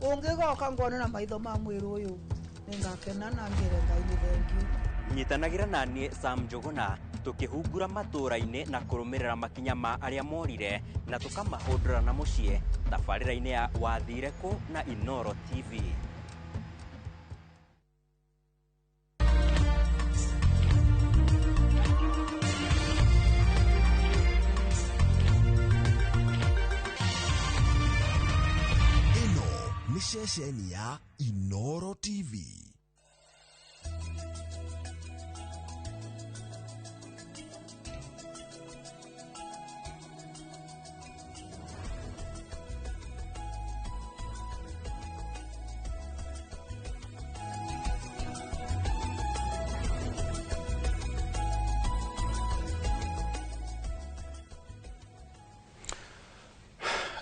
Ũngĩgoka ngone na maitho ma mwĩrĩ ũyũ, nĩngakena na ngĩre Ngai nĩ thengiũ. Nyitanagĩra na niĩ Sam Njũgũna tũkĩhungura matũũra-inĩ na kũrũmĩrĩra makinya ma arĩa morire na tũkamahũndũra na mũciĩ tabarĩra-inĩ ya Wathire Kũ na Inooro TV. Ĩno nĩ ceceni ya Inooro TV.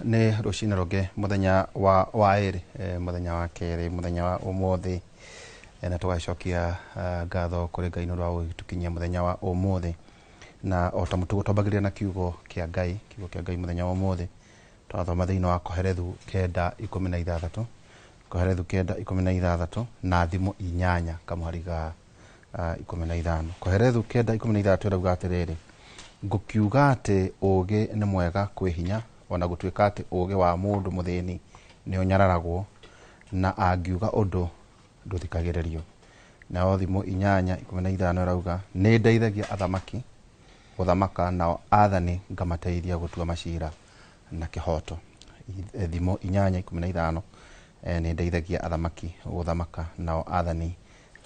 Nĩ rũcinĩ rũngĩ, mũthenya wa ĩrĩ, mũthenya wa kerĩ, mũthenya wa ũmũthĩ, na tũgacokia ngatho kũrĩ Ngai nĩ ũndũ wa gũgĩtũkinyia mũthenya wa ũmũthĩ. Na o ta mũtugo twambagĩrĩria na kiugo kĩa Ngai, kiugo kĩa Ngai mũthenya wa ũmũthĩ twathoma thĩinĩ wa Kohelethu 9:16, Kohelethu 9:16 na Thimo 8 kamũhari ga 15. Kohelethu 9:16 ĩrauga atĩrĩrĩ, ngũkiuga atĩ ũũgĩ nĩ mwega kwĩ hinya, ona gũtuĩka atĩ ũũgĩ wa mũndũ mũthĩni nĩ ũnyararagwo, na angiuga ũndũ ndũthikagĩrĩrio. Nayo Thimo 8:15 ĩrauga, nĩ ndeithagia athamaki gũthamaka, nao athani ngamateithia gũtua macira na kĩhoto. Thimo 8:15, nĩ ndeithagia athamaki gũthamaka, nao athani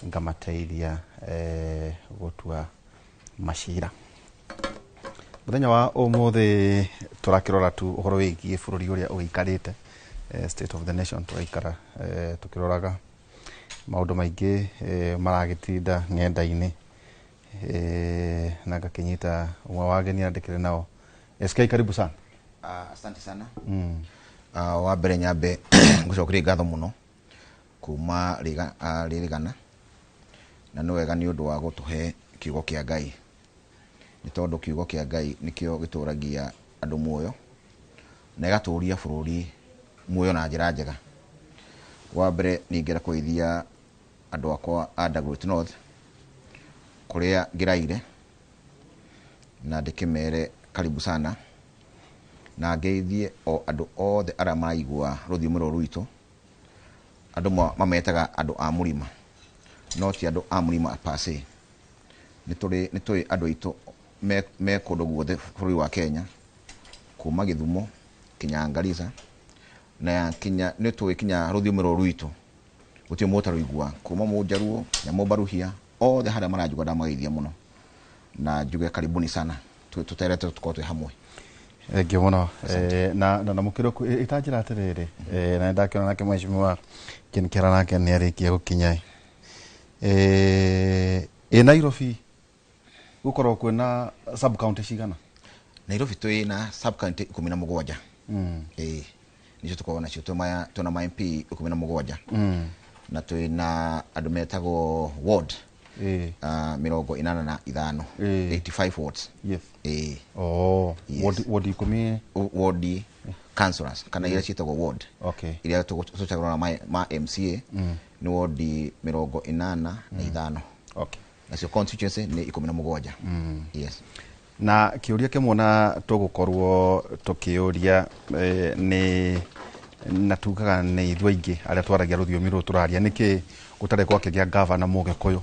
ngamateithia gũtua macira. Mũthenya wa ũmũthĩ tũrakĩrora tu ũhoro wĩgiĩ bũrũri ũrĩa ũgĩikarĩte, state of the nation. Tũgaikara tũkĩroraga maũndũ maingĩ maragĩtinda ng'enda-inĩ, na ngakĩnyita ũmwe wa ageni arĩa ndĩkĩrĩ nao. SK, karibu sana. Asante sana. Wa mbere nyambe ngũcokerie ngatho mũno kuma rĩrĩgana, na nĩ wega nĩ ũndũ wa gũtũhe kiugo kĩa Ngai, nĩ tondũ kiugo kĩa Ngai nĩkĩo gĩtũragia andũ muoyo na ĩgatũria bũrũri muoyo na njĩra njega. Wa mbere ningĩenda kũgeithia andũ akwa a Dagoretti North kũrĩa ngĩraire, na ndĩkĩmere karibu sana, na ngeithie o andũ othe arĩa maraigua rũthiomi rũrũ rwitũ. Andũ mametaga andũ a mũrima, no ti andũ a mũrima per se. Nĩ tũrĩ andũ aitũ me kũndũ guothe bũrũri wa Kenya, kuma Gĩthumo kinya Garissa, na kinya nĩ tũĩ kinya rũthiomi rũrũ rwitũ gũtirĩ mũndũ ũtarũigua, kuma Mũnjaruo kinya Mũmbaruhia, othe harĩa maranjigua ndamageithia mũno na njuge karibuni sana, tũterete tũkorwo twĩ hamwe. Thengiũ mũno. Na mũkĩro ĩtanjĩra atĩrĩrĩ, na nĩndakĩona nake mheshimiwa Ken Kĩara nake nĩ arĩkia gũkinya. Ĩ Nairobi gũkorwo kwĩna sub county cigana? Nairobi twĩna sub county 17. Nĩcio tũkoragwo nacio, twĩna ma MP 17. Na twĩna andũ metagwo ward 85. 85 wards. Oh, ward ikũmi. Ward councillors kana iria ciĩtagwo ward. Iria tũcagũraga ma MCA nĩ ward 85. Nacio constituency nĩ 17. Yes. Na kĩũria kĩmwe na tũgũkorwo tũkĩũria, nĩ na tugaga nĩ ithuĩ aingĩ arĩa twaragia rũthiomi rũrũ tũraria, nĩkĩ gũtarĩ gwakĩgĩa gavana Mũgĩkũyũ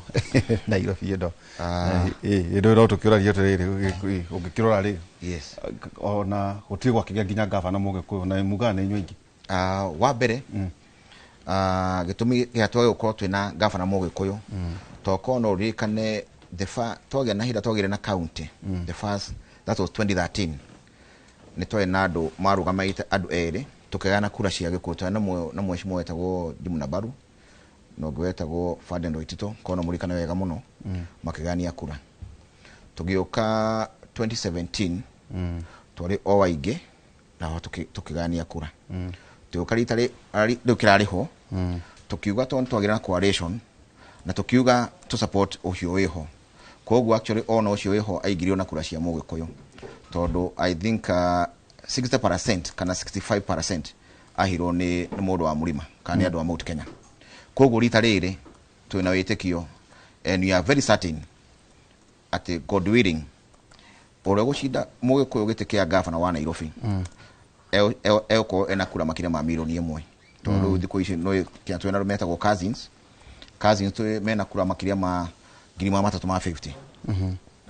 Nairobi ĩno? Ĩno no tũkĩũragia atĩrĩrĩ, ũngĩkĩrora rĩ, ona gũtirĩ gwakĩgĩa nginya gavana Mũgĩkũyũ, na mugaga nĩ inyuĩ aingĩ. Wa mbere, gĩtũmi gĩa twage gũkorwo twĩna gavana Mũgĩkũyũ, tokorwo no ũririkane the twagĩa na hĩndĩ twagĩire na county, the first, that was 2013, nĩ twarĩ na andũ marũgamĩte andũ erĩ, tũkĩgayana kura cia Gĩkũyũ. Twarĩ na mheshimiwa wetagwo Jimmy Nabaru na ũngĩ wetagwo Ferdinand Waitito, korwo no mũririkane wega mũno, makĩgayania kura. Tũgĩũka 2017, twarĩ o aingĩ na ho tũkĩgayania kura. Tũgĩũka rita rĩu kĩrarĩ ho, tũkiuga tondũ twagĩra na coalition, na tũkiuga tũ support ũcio wĩho. Koguo actually ona ũcio wĩho aingĩrio na kura cia Mũgĩkũyũ, tondũ I think 60% kana 65% Aheirwo nĩ mũndũ wa mũrima kana nĩ andũ a Mount Kenya. Koguo rita rĩrĩ twĩna wĩtĩkio and we are very certain atĩ, God willing, ũrĩa gũcinda Mũgĩkũyũ gĩtĩ kĩa gavana wa Nairobi egũkorwo ena kura makĩria ma 1 mirioni, tondũ rĩu thikũ ici nĩ Kenya twĩna andũ metagwo cousins. Cousins twĩ mena kura makĩria ma 350,000.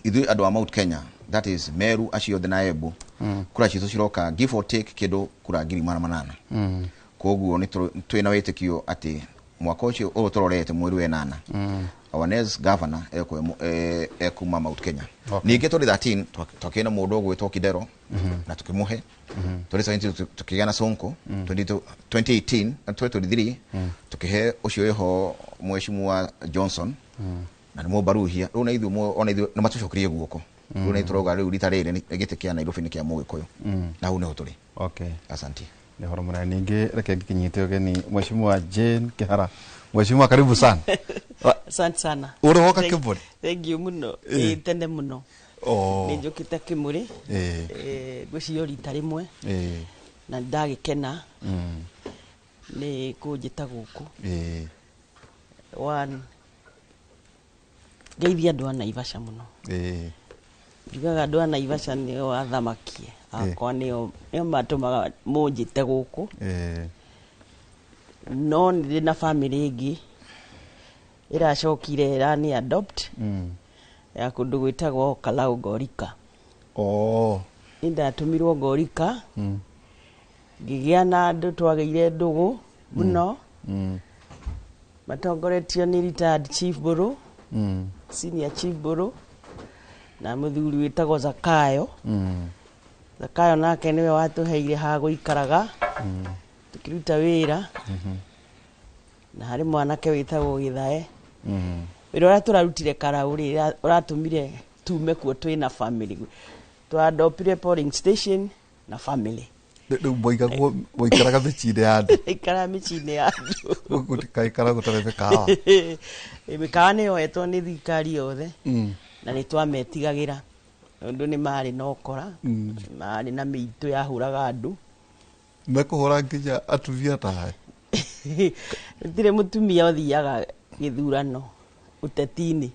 Ithuĩ andũ a Mount Kenya, that is Meru acio othe na Embu, kura citũ ciroka give or take kĩndũ kura 800,000. Koguo nĩ twĩna wĩtĩkio atĩ mwaka ũcio ũyũ tũrorete mweri wa ĩnana, our next governor ekuma Mount Kenya. Ningĩ 2013 twakĩrĩ na mũndũ ũgwĩtwo Kidero na tũkĩmũhe. 2017 tũkĩgĩa na Sonko. 2018 na 2023 tũkĩhe ũcio wĩho Mheshimiwa Johnson na nĩ Mũmbaruhia. Rĩu na ithuĩ ona ithuĩ nĩ matũcokerie guoko. Rĩu na tũrauga rĩu rita rĩrĩ gĩtĩ kĩa Nairobi nĩ kĩa Mũgĩkũyũ na hau nĩho tũrĩ. Asante. Nĩ horo mũnene. Ningĩ reke ngĩkinyite ũgeni Mheshimiwa Jane Kihara. Mheshimiwa, karibu sana. Asante sana. Ũrĩ woka Kĩmũrĩ? Thank you mũno. Ĩ, tene mũno. Nĩ njũkĩte Kĩmũrĩ. Ngwĩciria rita rĩmwe na ndagĩkena nĩ kũnjĩta gũkũ. One, ngeithia andũ a Naivasha mũno. Njugaga andũ a Naivasha nĩo athamakie akwa, nĩo matũmaga mũnjĩte gũkũ. No nĩ ndĩ na bamĩrĩ ĩngĩ ĩracokire ĩrani adopt ya kũndũ gwĩtagwo Kalau Ngorika. Nĩ ndatũmirwo Ngorika, ngĩgĩa na andũ twagĩire ndũgũ mũno, matongoretio nĩ retired Chief Mbũrũ, senior Chief Mbũrũ, na mũthuri wĩtagwo Zakayo. Zakayo nake nĩwe watũheire ha gũikaraga tũkĩruta wĩra, na harĩ mwanake wĩtagwo Gĩthae. Wĩra ũrĩa tũrarutire Karau rĩ, ũratũmire tume kuo twĩna family. Twadopire polling station na family. Rĩu mwaigagwo mwaikaraga mĩciĩ-inĩ ya andũ? Ikara mĩciĩ-inĩ ya andũ. Gũtikaikara gũtarĩ mĩkawa? Mĩkawa nĩ yoetwo nĩ thirikari yothe. Na nĩ twametigagĩra tondũ nĩ marĩ na ũkora, marĩ na mĩitũ yahũraga andũ. Mekũhũra nginya atumia tawe? Gũtirĩ mũtumia ũthiaga gĩthurano ũteti-inĩ.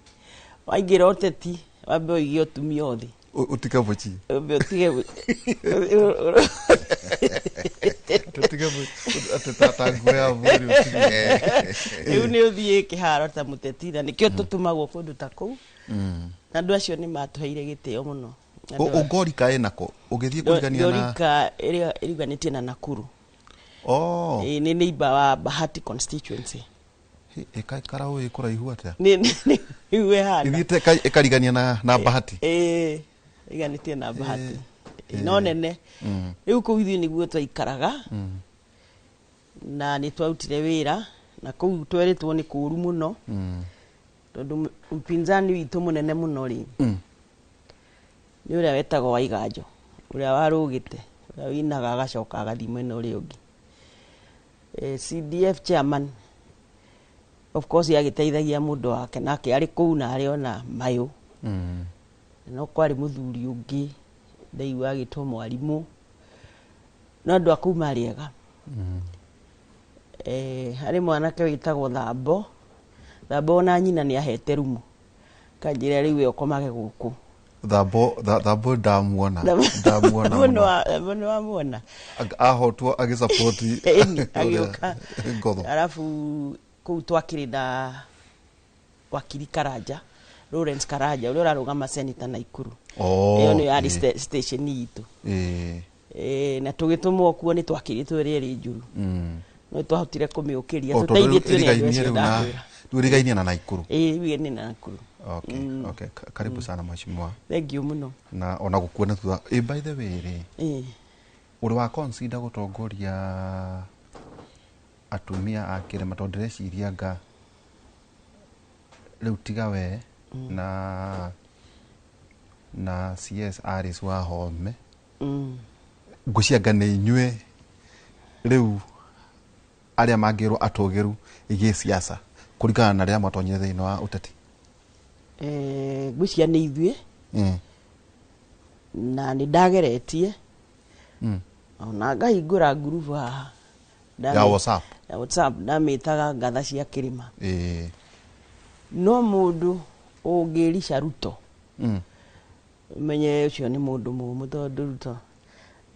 Waingĩra ũteti, wambe ũige ũtumia ũthĩ. Ũtige mũciĩ. Wambe ũtige. Tũtige atĩ ta nguo ya mwĩrĩ ũtige. Rĩu nĩ ũthiĩ kĩharo ta mũteti, na nĩkĩo tũtũmagwo kũndũ ta kũu. Na andũ acio nĩ matũheire gĩtĩo mũno. Ũngorika ĩnako ũgĩthiĩ kũrigania na Ngorika ĩrĩa ĩriganĩtie na Nakuru. Ĩ, nĩ neighbor wa Bahati constituency. Ĩkaikara ũĩ kũraihu atĩa? Nĩ ĩhana. Ĩthiĩte ĩkarigania na Bahati? Ĩ, ĩriganĩtie na Bahati. Ĩ, no nene. Rĩu kũu ithuĩ nĩguo twaikaraga na nĩ twarutire wĩra na kũu twerĩtwo nĩ kũũru mũno, tondũ mpinzani witũ mũnene mũno rĩ, nĩ ũrĩa wetagwo Waiganjo, ũrĩa warũgĩte, ũrĩa winaga agacoka agathiĩ mwena ũrĩa ũngĩ. CDF chairman of course agĩteithagia mũndũ wake, nake arĩ kũu na arĩ ona mayũ. No kwarĩ mũthuri ũngĩ ndaigua agĩtwo mwarimũ, no andũ a kũu marĩ ega. Harĩ mwanake wĩtagwo Thambo. Thambo ona nyina nĩ ahete rumu, kanjĩra rĩu we ũkomage gũkũ. Thambo, Thambo ndamuona, ndamuona Thambo nĩ mũno. Thambo nĩ wamuona? Ahotwo agĩsapoti. Ĩni, agĩũka. Ngotho. Arabu kũu twakĩrĩ na wakiri Karanja, Lawrence Karanja, ũrĩa ũrarũgama senator Naikuru. Ĩyo nĩyo yarĩ station itũ. Na tũgĩtũmwo kuo nĩ twakĩrĩtwo ĩrĩa ĩrĩ njũru, no twahotire kũmĩũkĩria O, tondũ rĩu tũteithĩtio nĩ andũ ĩrigainie acio rĩu na ndakwĩra. rĩu ĩrigainie na Naikuru. Ĩĩ, rĩu nĩ Nakuru. Okay, karibu sana mheshimiwa. Thank you mũno. Na ona gũkuona thutha. By the way rĩ, ũrĩ wa consider gũtongoria atumia a kĩrĩma? Tondũ ndĩreciria nga rĩu tiga we na CS Alice Wahome, ngwĩciria nga nĩ inyuĩ rĩu arĩa mangĩrwo atũgĩru gĩsiasa kũringana na rĩrĩa mwatonyire thĩinĩ wa ũteti. Ngwĩciria nĩ ithuĩ na nĩ ndageretie ona ngahingũra ngurubu haha. Ya WhatsApp. Ya WhatsApp ndamĩtaga ngatha cia kĩrĩma. Ĩĩ. No mũndũ ũngĩrica Ruto, ũmenye ũcio nĩ mũndũ mũũmũ, tondũ Ruto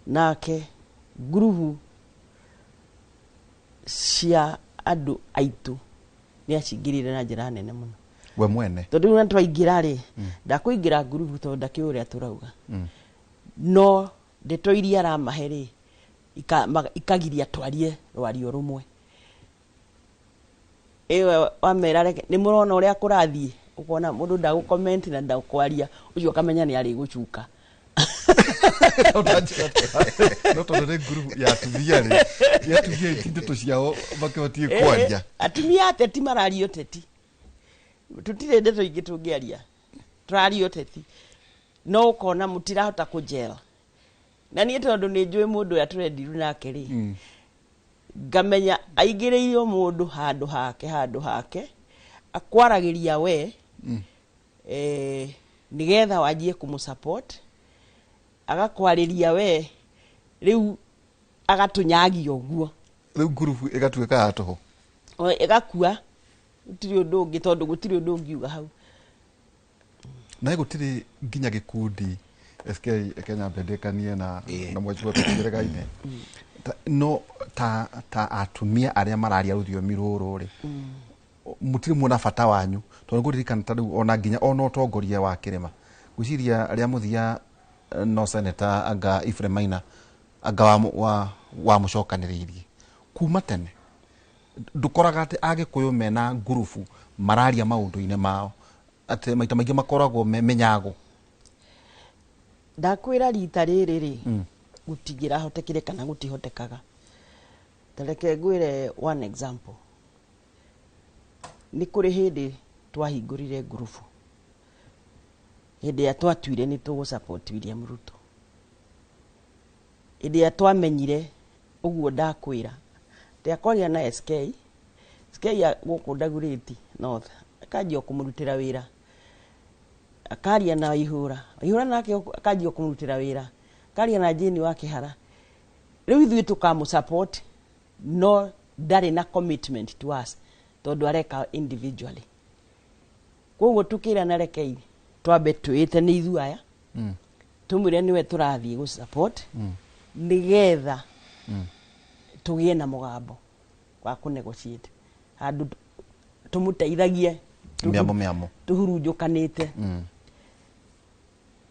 nake ngurubu cia andũ aitũ nĩ acingĩrire na njĩra nene mũno. We mwene. Tondũ rĩu na twaingĩra rĩ, ndakũingĩra ngurubu tondũ ndakĩũĩ ũrĩa tũrauga, no ndeto iria aramahe rĩ ikagiria twarie rwario rũmwe. Ĩwe wamera reke nĩ mũrona ũrĩa kũrathiĩ, ũkona mũndũ ndagũ na ndakwaria, ũcio ũkamenya nĩ arĩgũcuka. No tondũ nĩ ngurubu ya atumia rĩ, ya atumia iti ndeto ciao makĩbatie kwaria. Atumia ateti mararia ũteti, tũtirĩ ndeto ingĩ tũngĩaria, tũraria ũteti, no ũkona mũtirahota kũnjera. Na niĩ tondũ nĩ njũĩ mũndũ ũrĩa tũrendiru nake rĩ, ngamenya aingĩrĩirio mũndũ handũ hake, handũ hake akwaragĩria we, nĩgetha wanjie kũmũ support, agakwarĩria we, rĩu agatũnyagia ũguo. Rĩu ngurubu ĩgatuĩka ya tũhũ. O, ĩgakua, gũtirĩ ũndũ ũngĩ, tondũ gũtirĩ ũndũ ũngiuga hau. Na gũtirĩ nginya gĩkundi SK Kenya mbendekanie na na mwaci wa tũkĩregaine. No ta atumia arĩa mararia rũthiomi rũrũ rĩ, mũtirĩ muona bata wanyu, tondũ ngũririkana ta rĩu ona nginya ona ũtongoria wa kĩrĩma, ngwĩciria rĩa mũthia, no seneta anga Ephraim Maina anga wa mũcokanĩrĩirie kuma tene, ndũkoraga atĩ Agĩkũyũ mena ngurubu mararia maũndũ-inĩ mao, atĩ maita maingĩ makoragwo me mĩnyago? Ndakwĩra rita rĩrĩ rĩ, gũtingĩrahotekire kana gũtihotekaga. Ta reke ngwĩre one example. Nĩ kũrĩ hĩndĩ twahingũrire ngurubu, hĩndĩ ĩrĩa twatuire nĩ tũgũ support William Ruto, hĩndĩ ĩrĩa twamenyire ũguo ndakwĩra atĩ akwaria na SK, SK ya gũkũ Dagoretti North akanjia kũmũrutĩra wĩra, akaria na Waihũra, Waihũra nake akanjia kũmũrutĩra wĩra, akaria na Jane wa Kĩhara. Rĩu ithuĩ tũkamũ support, no ndarĩ na commitment to us tondũ areka individually. Koguo tukĩrana rekei twambe twĩte nĩ ithuĩ aya, tũmwĩre nĩwe tũrathiĩ gũ support, nĩgetha tũgĩe na mũgambo wa kũ negotiate handũ tũmũteithagie. Mĩamo mĩamo. Tũhurunjũkanĩte.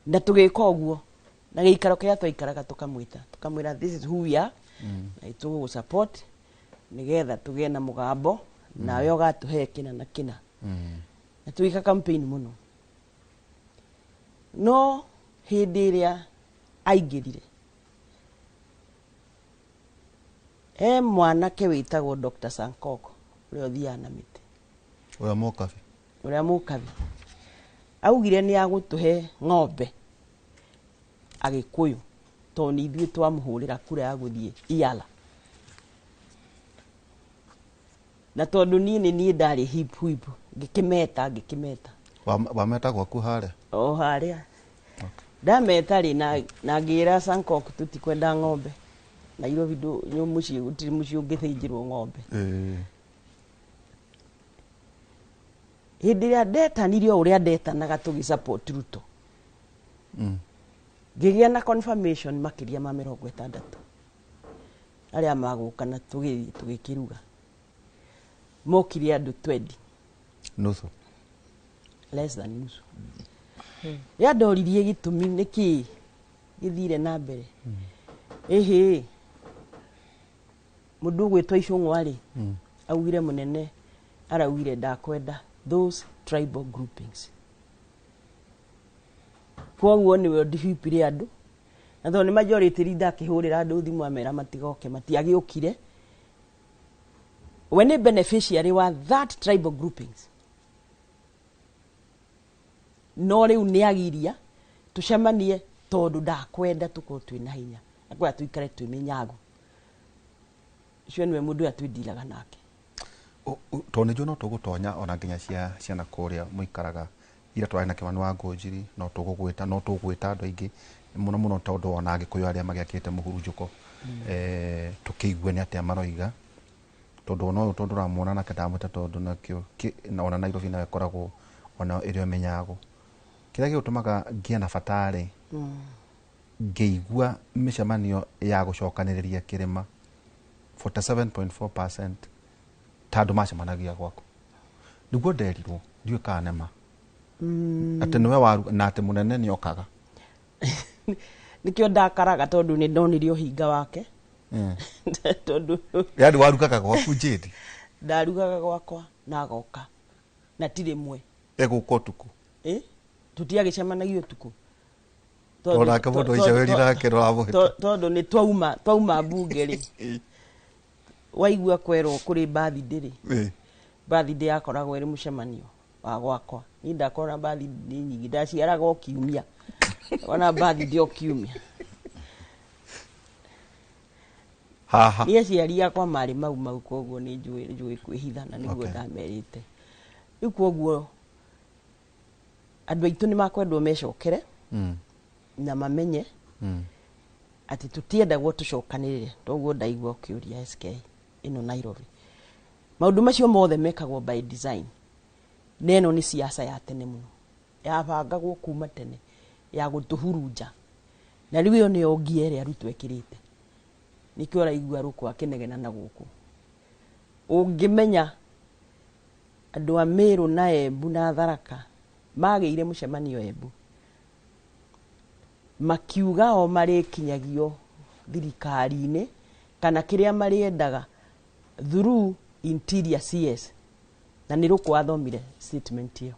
Na tũgĩka ũguo na gĩikaro kĩrĩa twaikaraga, tũkamwĩta, tũkamwĩra, "This is who we are, na tũgũgũ support nĩgetha tũgĩe na mũgambo, nawe ũgatũhe kĩna na kĩna." Na tũgĩka campaign mũno, no hĩndĩ ĩrĩa aingĩrire, he mwanake wĩtagwo Dr. Sankoko ũrĩa ũthiaga na mĩtĩ. Ũrĩa mũkabi. Ũrĩa mũkabi, augire nĩ agũtũhe ng'ombe Agĩkũyũ tondũ nĩ ithuĩ twamũhũrĩra kura ya gũthiĩ Iala, na tondũ niĩ nĩ niĩ ndarĩ hip whip, ngĩkĩmeta ngĩkĩmeta. Wameta gwaku harĩa? O harĩa ndameta rĩ, na ngĩra Sankok tũtikwenda ng'ombe Nairobi, ndũ mũciĩ gũtirĩ mũciĩ ũngĩthĩnjĩrwo ng'ombe. Hĩndĩ ĩrĩa ndetanire o ũrĩa ndetanaga tũgĩ support Ruto, ngĩgĩa na confirmation makĩria ma 60 arĩa magũka, na tũgĩthiĩ tũgĩkĩruga, mokire andũ 20. Nuthu. Less than nusu. Rĩrĩa ndoririe gĩtũmi nĩkĩĩ gĩthire na mbere, ĩhĩ mũndũ ũgwĩtwo Icũng'wa rĩ, augire mũnene araugire ndakwenda those tribal groupings, koguo nĩwe ndihipire andũ, na tondũ nĩ majority leader akĩhũrĩra andũ thimũ amera matigoke, matiagĩũkire. We nĩ beneficiary wa that tribal groupings, no rĩu nĩ agiria tũcemanie tondũ ndakwenda tũkorwo twĩna hinya, akwenda tũikare twĩ mĩnyago. Ũcio nĩwe mũndũ ũrĩa twĩndiraga nake. Tondũ nĩ njũĩ no tũgũtonya ona nginya cia ciana kũrĩa mũikaraga, ira twarĩ na Kĩmani wa Ngũnjiri, no tũgũgwĩta, no tũgwĩta andũ aingĩ mũno mũno, tondũ ona Agĩkũyũ arĩa magĩakĩte mũhurunjũko, tũkĩigue nĩ atĩa maroiga. Tondũ ona ũyũ tondũ ũramuona nake ndamwĩta tondũ nakĩo na ona Nairobi nayo ĩkoragwo ona ĩrĩa ĩmenyagwo. Kĩrĩa gĩgũtũmaga ngĩe na bata rĩ, ngĩigua mĩcemanio ya gũcokanĩrĩria kĩrĩma 47.4% ta andũ macemanagia gwaku. Nĩguo nderirwo, ndiũĩ kana nĩ ma. Atĩ nĩwe waruga na atĩ mũnene nĩ okaga. Nĩkĩo ndakaraga tondũ nĩ ndonire ũhinga wake. Tondũ Yaani warugaga gwaku Jane? Ndarugaga gwakwa na agoka na ti rĩmwe. Egũka ũtukũ? Tũtiagĩcemanagia ũtukũ. Onake mũndũ wa nake ndũramũhĩta. Tondũ nĩ twauma mbunge rĩ, waigua kwerwo kũrĩ birthday rĩ, birthday yakoragwo ĩrĩ mũcemanio wa gwakwa. Niĩ ndakorwo na birthday nyingĩ, ndaciaraga o kiumia. Ona birthday o kiumia. Haha. Niĩ aciari akwa marĩ mau mau, koguo nĩ njũĩ kwĩhitha na nĩguo ndamerĩte. Rĩu koguo andũ aitũ nĩ makwendwo mecokere na mamenye atĩ tũtiendagwo tũcokanĩrĩre. Toguo ndaigua ũkĩũria SK ĩno Nairobi. Maũndũ macio mothe mekagwo by design. Na ĩno nĩ siasa ya tene mũno, yabangagwo kuma tene ya gũtũhurunja. Na rĩu ĩyo nĩyo ngia ĩrĩa Ruto ekĩrĩte. Nĩkĩo ũraigua Ruto akĩnegena na gũkũ. Ũngĩmenya andũ a Meru na Embu na Tharaka magĩire mũcemanio Embu, makiuga o marĩkinyagio thirikari-inĩ kana kĩrĩa marĩendaga through Interior CS, na nĩ Ruto athomire statement ĩyo.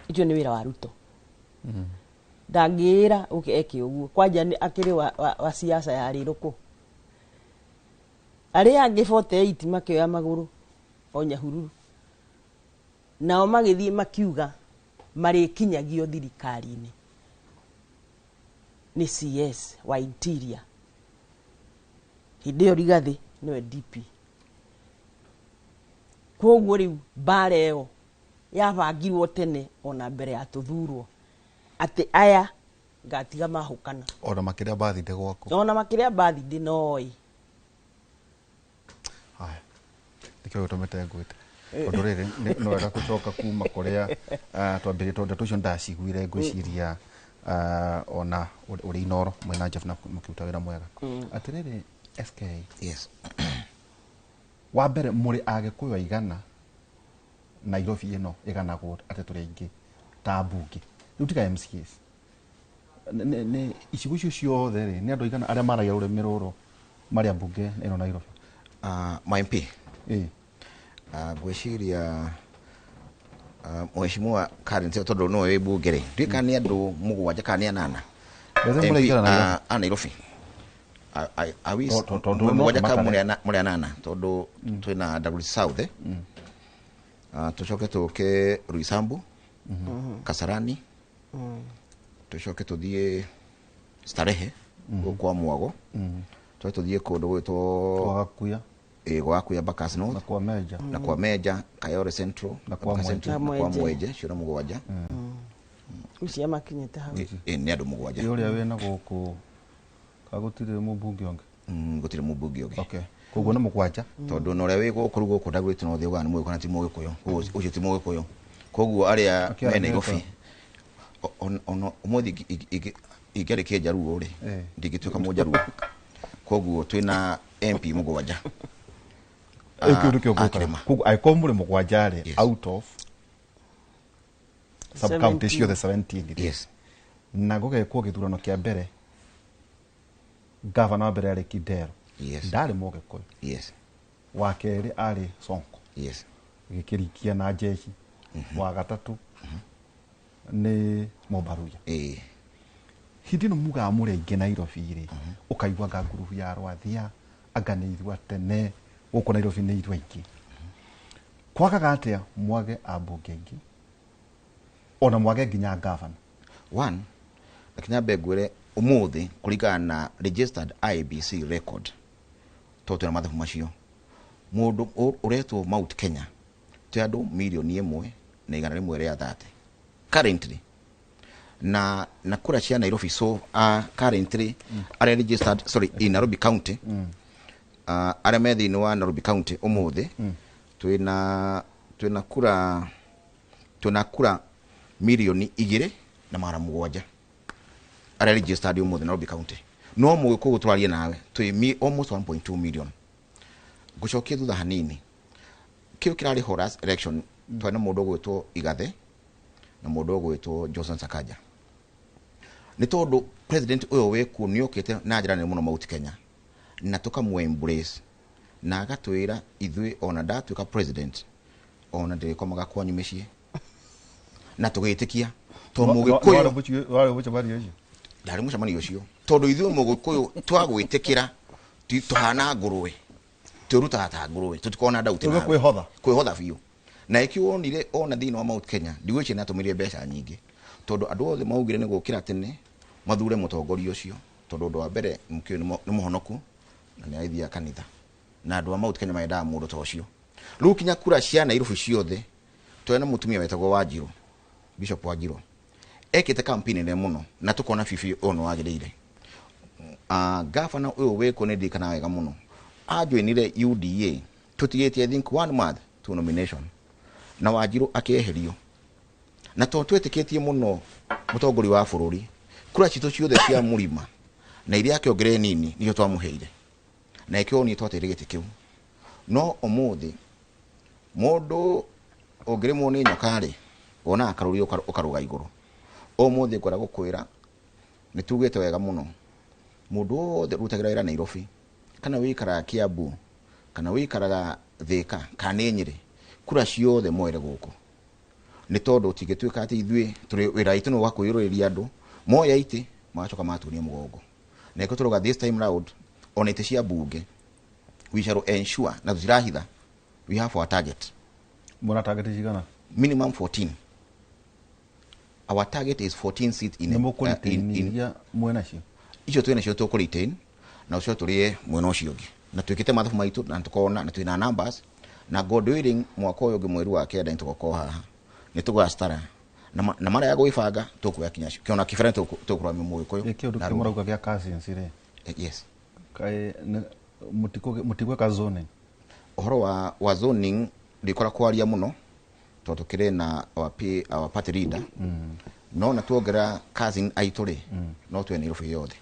Ũcio nĩ wĩra wa Ruto. Ndangĩĩra ũke eke ũguo kwanja akĩrĩ wa siasa ya rĩrũkũ. Arĩa angĩ 48 makĩoya magũrũ o Nyahururu, nao magĩthiĩ makiuga marĩkinyagio thirikari-inĩ nĩ CS wa Interior. Hĩndĩ ĩyo Rigathĩ nĩwe DP. Koguo rĩu mbara ĩyo yabangirwo tene ona mbere ya tũthurwo atĩ aya ngatiga mahũkana. Ona makĩrĩa birthday gwaku. Ona makĩrĩa birthday no ĩ. Haya. Nĩkĩo gĩtũmĩte ngwĩte. Tondũ rĩrĩ nĩ wega gũcoka kuma kũrĩa twambĩrĩrie, tondũ ndeto icio ndaciguire ngwĩciria ona ũrĩ Inooro mwena Jeff na mũkĩruta wĩra mwega. Atĩrĩrĩ SK. Yes. Wa mbere mũrĩ Agĩkũyũ aigana Nairobi ĩno ĩganagwo atĩ tũrĩ aingĩ ta mbunge. Rĩu tiga MCAs. Nĩ icigo icio ciothe rĩ, nĩ andũ aigana arĩa maragia rũrĩmĩ rũrũ marĩ a mbunge ĩno Nairobi? Ma MP. Ngwĩciria mheshimiwa Karen tondũ nĩwe wĩ mbunge rĩ, ndiũĩ kana nĩ andũ mũgwanja kana nĩ anana. Mbese mũrĩ aigana Nairobi? A Nairobi. Tondũ no Mũgwanja kana makare. mũrĩ anana, tondũ twĩna Dagoretti South, tũcoke tũke Roysambu, Kasarani, tũcoke tũthiĩ Starehe, gũkũ kwa Mwago, tũcoke tũthiĩ kũndũ gwĩtwo Kwa Gakuya. Gwa Gakuya Embakasi North. Na kwa Meja. Na kwa Meja, Kayole Central, Na kwa Embakasi Mwenje. Central, na kwa Mwenje. Mwenje, ciona mũgwanja. Ucio makinyĩte hau. Nĩ andũ mũgwanja. Ĩ ũrĩa wĩna gũkũ, ka gũtirĩ mũmbunge ũngĩ? Gũtirĩ mũmbunge ũngĩ. Okay. Koguo nĩ mũgwanja. Tondũ na ũrĩa wĩ gũkũ rĩu gũkũ Dagoretti North ugaga nĩ Mũgĩkũyũ kana ti Mũgĩkũyũ. Koguo ũcio ti Mũgĩkũyũ. Koguo arĩa Akĩara me Nairobi, nĩetwo. Ona ũmũthĩ ingĩarĩ kĩnjaruo rĩ, ndingĩtuĩka mũnjaruo. Koguo twĩna MP mũgwanja. Ĩĩ, kĩu nĩkĩo ngũkaga. Akĩrĩma. Koguo angĩkorwo mũrĩ mũgwanja rĩ, Yes. out of sub county 17. ciothe 17 rĩ. Yes. Na gũgekwo gĩthurano kĩa mbere, gavana wa mbere arĩ Kidero. Yes. Ndarĩ Mũgĩkũyũ. Yes. Wa kerĩ arĩ Sonko. Yes. Gĩkĩrikia na jeshi. Wa gatatũ nĩ Mũmbaruya. Hĩndĩ ĩno mugaga mũrĩ aingĩ Nairobi rĩ, ũkaigua anga ngurubu ya Rwathia, anga nĩ ithua tene, gũkũ Nairobi nĩ ithua aingĩ. Kwagaga atĩa mwage ambunge aingĩ? Ona mwage nginya gavana? One, reke nyambe ngwĩre ũmũthĩ kũringana na registered IEBC record, tondũ twĩna mathabu macio, mũndũ ũretwo Mount Kenya twĩ andũ 1,130,000 currently. Na kura cia Nairobi so currently arĩa registered, sorry, in Nairobi County, Arĩa me thĩinĩ wa Nairobi County ũmũthĩ, twĩna kura 2,700,000 arĩa registered ũmũthĩ Nairobi County. No mũgĩkũyũ tũrarie nawe twĩ almost 1.2 million. Ngũcokie thutha hanini, kĩu kĩrarĩ ho last election, twarĩ na mũndũ ũgwĩtwo Igathe na mũndũ ũgwĩtwo Johnson Sakaja. Nĩ tondũ president ũyũ wĩkuo nĩ okĩte na njĩra nene mũno Mount Kenya, na tũkamũ embrace na agatwĩra ithuĩ ona ndatuĩka president, ona ndĩrĩkomaga kwanyu mĩciĩ, na tũgĩtĩkia to mũgĩkũyũ. Warĩ mũcemanio ũcio? Ndarĩ mũcemanio ũcio, tondũ ithuĩ mũgĩkũyũ twagwĩtĩkĩra tũhana ngũrwe, twĩrutaga ta ngũrwe, tũtikoragwo na ndauti Ũguo nawe. Kwĩhotha. Kwĩhotha biũ. Na ĩkĩo wonire ona thĩinĩ wa Mount Kenya, ndigwĩciria nĩatũmĩrire mbeca nyingĩ, tondũ andũ othe maugire nĩ gũkĩra tene mathure mũtongoria ũcio, tondũ ũndũ wa mbere mũkĩũĩ nĩ mũhonoku na nĩ agĩthiaga kanitha, na andũ a Mount Kenya mendaga mũndũ ta ũcio. Rĩu kinya kura cia Nairobi ciothe, twarĩ na mũtumia wetagwo Wanjirũ, Bishop Wanjirũ, ekĩte campaign nene mũno na tũkona bibi ũyũ nĩ wagĩrĩire. Gavana ũyũ wĩkuo nĩ ndirikanaga wega mũno, ajoinire UDA tũtigĩtie, I think, one month to nomination, na Wanjirũ akĩeherio. Na tondũ twetĩkĩtie mũno mũtongoria wa bũrũri, kura citũ ciothe cia mũrima na iria akĩongerere nini nĩcio twamũheire, na ĩkĩo niĩ twateire gĩtĩ kĩu. No ũmũthĩ mũndũ ũngĩrĩmwo nĩ nyoka rĩ, wonaga karũri ũkarũga igũrũ. Ũmũthĩ ngwenda gũkwĩra nĩ tugĩte wega mũno, mũndũ wothe ũrutagĩra wĩra Nairobi, kana wĩikaraga Kiambu, kana wĩikaraga Thĩka, kana nĩ Nyĩrĩ, kura ciothe moere gũkũ, nĩ tondũ tingĩtuĩka atĩ ithuĩ tũrĩ wĩra witũ nĩ wa kwĩyũrĩrĩria andũ moya itĩ magacoka matunia mũgongo. Na ĩkĩo tũrauga this time round, ona itĩ cia mbunge, we shall ensure, na tũtirahitha, we have our target. Mũra target cigana? Minimum 14. Our target is 14 seats in, Nĩ in, mũkũretain in iria mwena cio? Icio twĩ nacio tũkũ retain, na ũcio tũrĩe mwena ũcio ũngĩ, na twĩkĩte mathabu maitũ na tũkona na twĩna numbers, na God willing, mwaka ũyũ ũngĩ mweri wa kenda nĩ tũgokorwo haha, nĩ tũgacitara na mara ya gwĩbanga tũkuoya kinya kĩona kĩbere tũkũrũgamia mũgĩkũyũ. Ĩ kĩũndũ na kĩu mũrauga gĩa cousins rĩ? Yes. Kaĩ mũtigwĩka zoning? Ũhoro wa zoning ndikora kwaria mũno, tondũ tũkĩrĩ na our party leader, no na tuongerera cousin aitũ rĩ, no twene Nairobi yothe.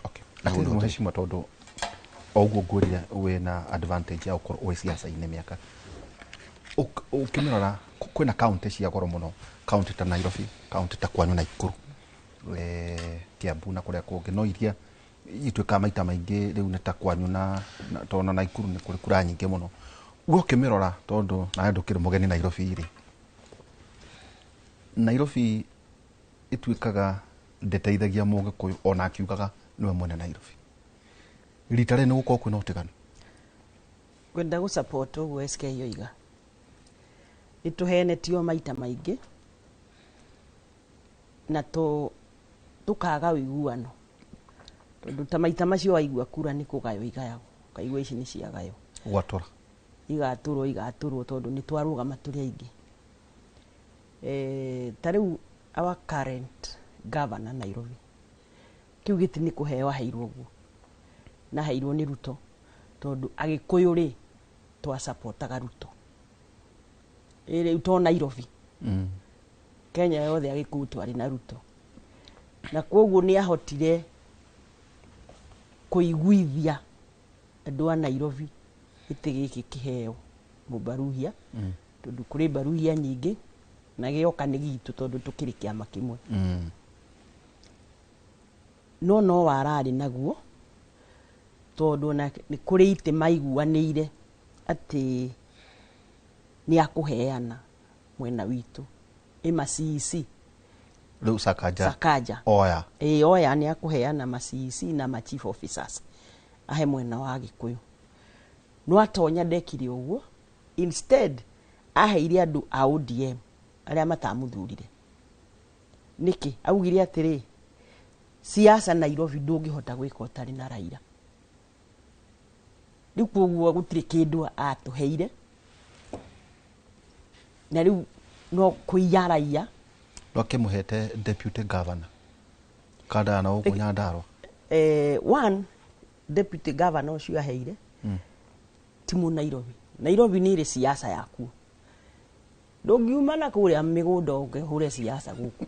Okay. Na Atĩ hau nĩho. Mũhecimwa, tondũ o ũguo ngwĩrire wĩna advantage ya gũkorwo wĩ ciaca-inĩ mĩaka ũkĩmĩrora, kwĩna kaunti cia goro mũno, kaunti ta Nairobi, kaunti ta kwanyu Naikuru, Kiambu na kũrĩa kũngĩ, no iria ituĩkaga maita maingĩ rĩu nĩ ta kwanyu na tondũ na Naikuru nĩ kũrĩ kura nyingĩ mũno. We ũkĩmĩrora, tondũ nawe ndũkĩrĩ mũgeni Nairobi rĩ, Nairobi ĩtuĩkaga ndĩteithagia mũgĩkũyũ ona akiugaga nĩwe mwene Nairobi. Rita rĩrĩ nĩ gũkorwo kwĩna ũtiganu? Ngwenda gũ support ũguo SK oiga. Nĩ tũhenetio maita maingĩ na tũkaga ũiguano, tondũ ta maita macio waigua kura nĩ kũgaywo igayagwo, ũkaigua ici nĩ ciagaywo. Gwatũra. Igatũrwo tondũ nĩ twarũgama tũrĩ aingĩ. Ta rĩu our current governor Nairobi, kĩu gĩtĩ nĩ kũheo aheirwo ũguo, na aheirwo nĩ Ruto, tondũ agĩkũyũ rĩ twasapotaga Ruto. Ĩ rĩu to Nairobi, Kenya yothe agĩkũyũ twarĩ na Ruto, na koguo nĩ ahotire kũiguithia andũ a Nairobi gĩtĩ gĩkĩ kĩheo Mũbaruhia, tondũ kũrĩ Baruhia nyingĩ na gĩoka nĩ gitũ, tondũ tũkĩrĩ kĩama kĩmwe. No wararĩ naguo, tondũ ona nĩ kũrĩ itĩ maiguanĩire atĩ nĩ akũheana mwena witũ ĩ ma CEC. Rĩu Sakaja? Sakaja. Oya. Ĩ oya nĩ akũheana ma CEC na ma chief officers ahe mwena wa Gĩkũyũ, no atonya ndekire ũguo. Instead aheire andũ a ODM arĩa matamuthurire. Nĩkĩ augire atĩrĩ, siasa Nairobi ndũngĩhota gwĩka ũtarĩ na Raila. Rĩu koguo gũtirĩ kĩndũ atũheire, na rĩu no kũiya raia. No akĩmũhete deputy governor kandara na gũkũ Nyandarua. One deputy governor ũcio aheire. Ti mu Nairobi. Nairobi nĩ ĩrĩ siasa yakuo. Ndũngiuma na kũrĩa mĩgũnda ũke ũhũre siasa gũkũ.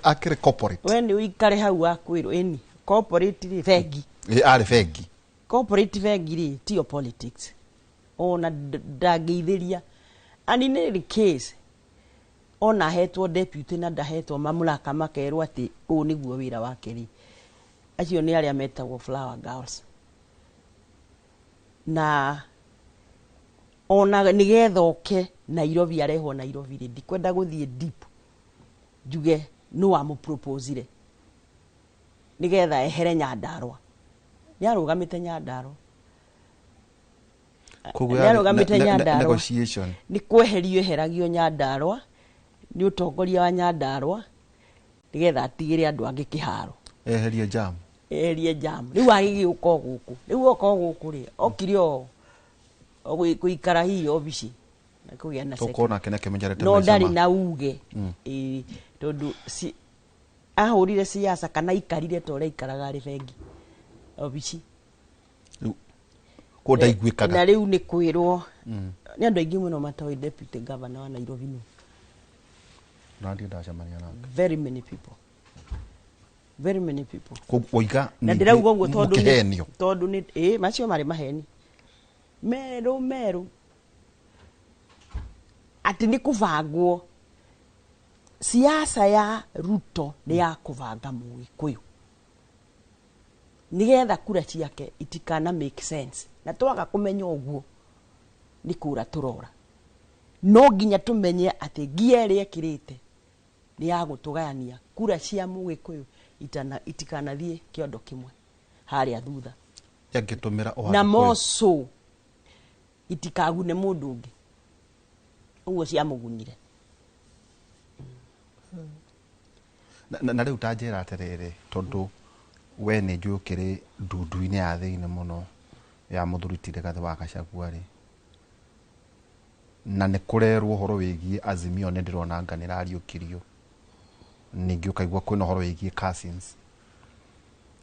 Akĩrĩ corporate. We nĩ ũikare hau wakwĩrwo ĩni corporate rĩ bengi. Ĩ, arĩ bengi. Corporate bengi rĩ tiyo politics. Ona ndangĩithĩria. And in any case ona ahetwo deputy na ndahetwo mamlaka makerwo atĩ ũũ nĩguo wĩra wake rĩ, acio nĩ arĩa metagwo flower girls. Na ona nĩgetha oke Nairobi arehwo Nairobi rĩ, ndikwenda gũthiĩ deep njuge nũ wamũproposire nĩgetha ehere Nyandarua. Nĩarũgamĩte Nyandarua. Koguo Nĩarũgamĩte Nyandarua. Negotiation. Nĩ kweherio eheragio Nyandarua nĩ ũtongoria wa Nyandarua nĩgetha atigĩre andũ angĩ kĩharo. Eherie jam. Eherie jam. Rĩu agĩgĩũka o gũkũ. Rĩu oka o gũkũ rĩ, okire o gũikara hihi obici na kũgĩa na Tũkona nake nĩakĩmenyerete no maica ndarĩ na uge. Ĩĩ, tondũ ahũrire siasa kana aikarire ta ũrĩa aikaraga arĩ bengi obici. Rĩu, kũu ndaiguĩkaga. Na rĩu nĩ kwĩrwo nĩ andũ aingĩ mũno matoĩ deputy governor wa Nairobi nũ. Na ndirĩ ndacemania nake. Very many people. Very many people. Koguo woiga Na ningĩ ndĩrauga ũguo tondũ nĩ mũkĩhenio. tondũ nĩ, ĩĩ, macio marĩ maheni. Merũ merũ. Atĩ nĩ kũbangwo. Siasa ya Ruto nĩ ya kũbanga Mũgĩkũyũ. Nĩgetha kura ciake itikana make sense. Na twaga kũmenya ũguo nĩ kũra tũrora. No nginya tũmenye atĩ ngia ĩrĩa ĩkĩrĩte nĩ ya gũtũgayania kura cia Mũgĩkũyũ itikanathiĩ kĩondo kĩmwe harĩa thutha. Angĩtũmĩra o Na Agĩkũyũ. moco itikagune mũndũ ũngĩ. Ũguo ciamũgunire. Na rĩu ta njĩra atĩrĩrĩ, tondũ we nĩ njũĩ ũkĩrĩ ndundu-inĩ ya thĩinĩ mũno ya mũthuri ti Rigathĩ wa Gachagua rĩ, na nĩ kũrerwo ũhoro wĩgiĩ Azimio nĩ ndĩrona anga nĩ ĩrariũkirio, ningĩ ũkaigua kwĩna ũhoro wĩgiĩ cousins.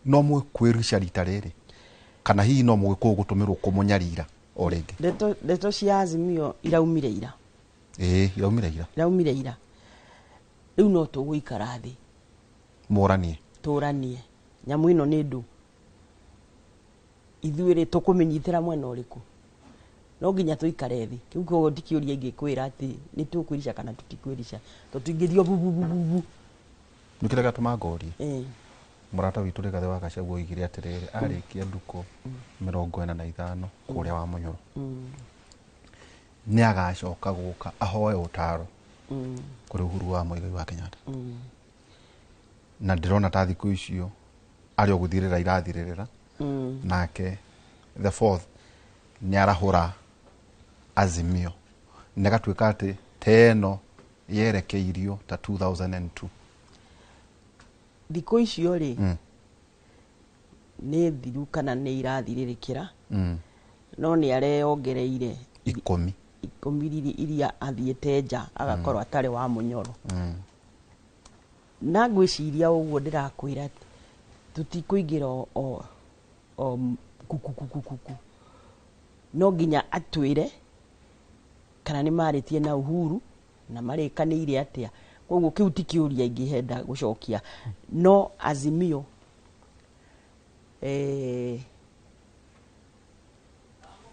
No mũkwĩruca rita rĩrĩ kana hihi no mũgĩkũyũ gũtũmĩrwo kũmũnyarira o rĩngĩ? Ndeto cia Azimio iraumire ira. Ĩĩ, iraumire ira. Iraumire ira. Rĩu no tũgũikara thĩ. Mũranie. Tũranie. Nyamũ ĩno nĩ ndũ. Ithuĩ rĩ tũkũmĩnyitĩra mwena ũrĩkũ? No nginya tũikare thĩ. Kĩu koguo ti kĩũria ingĩkwĩra atĩ nĩ tũkwĩrica kana tũtikwĩrica. Tũtingĩthiĩ bu bu bu bu bu. Nĩ kĩrĩa gĩatũma ngorie? Ĩĩ. Mũrata witũ Rigathĩ wa Gachagua oigire atĩrĩrĩ, arĩkia ndukũ 45 kũrĩa wa Mũnyoro. Nĩ agacoka gũka ahoe ũtaro kũrĩ Uhuru wa Muigai wa Kenyatta. Na ndĩrona ta thikũ icio arĩ o gũthirĩra irathirĩrĩra. Nake the fourth nĩ arahũra Azimio. Nĩ gatuĩka atĩ ta ĩno yerekeirio ta 2002. Thikũ icio rĩ, nĩ thiru kana nĩ irathirĩrĩkĩra. No nĩ areyongereire 10. 10 iria athiĩte nja agakorwo atarĩ wa Mũnyoro. Na ngwĩciria ũguo ndĩrakwĩra tũtikũingĩra o kukukukuku. No nginya atwĩre kana nĩ marĩtie na Uhuru na marĩkanĩire atĩa. Koguo kĩu ti kĩũria ingĩenda gũcokia. No Azimio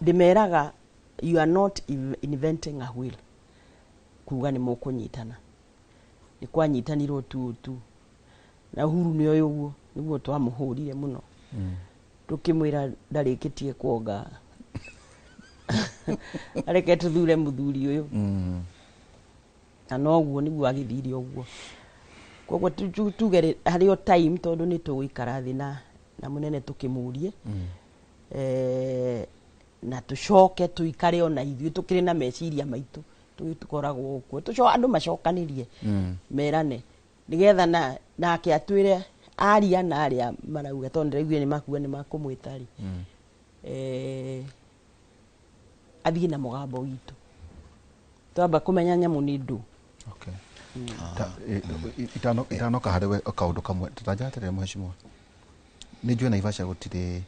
ndĩmeraga you are not inventing a wheel. Kuga nĩ mũkũnyitana. Nĩ kwanyitanirwo tu tu. Na Uhuru nĩ oĩ ũguo, nĩguo twamũhũrire mũno. Tũkĩmwĩra ndarĩkĩtie kuonga. Areke tũthure mũthuri ũyũ. Na noguo nĩguo agĩthire ũguo. Koguo tuge harĩ o time tondũ nĩ tũgũikara thĩ na mũnene tũkĩmũrie. Na tũcoke tũikare ona ithuĩ tũkĩrĩ na meciria maitũ tũkoragwo kuo. Andũ macokanĩrie merane nĩgetha nake atwĩre aria na arĩa marauga tondũ ndĩraiguire nĩ makuga nĩ makũmwĩta rĩ. Athiĩ na mũgambo witũ. Twamba kũmenya nyamũ nĩ ndũ. Okay. Itanoka harĩ we kaũndũ kamwe. Tũtanja atĩrĩrĩ mheshimiwa. Nĩ njũĩ Naivasha gũtirĩ.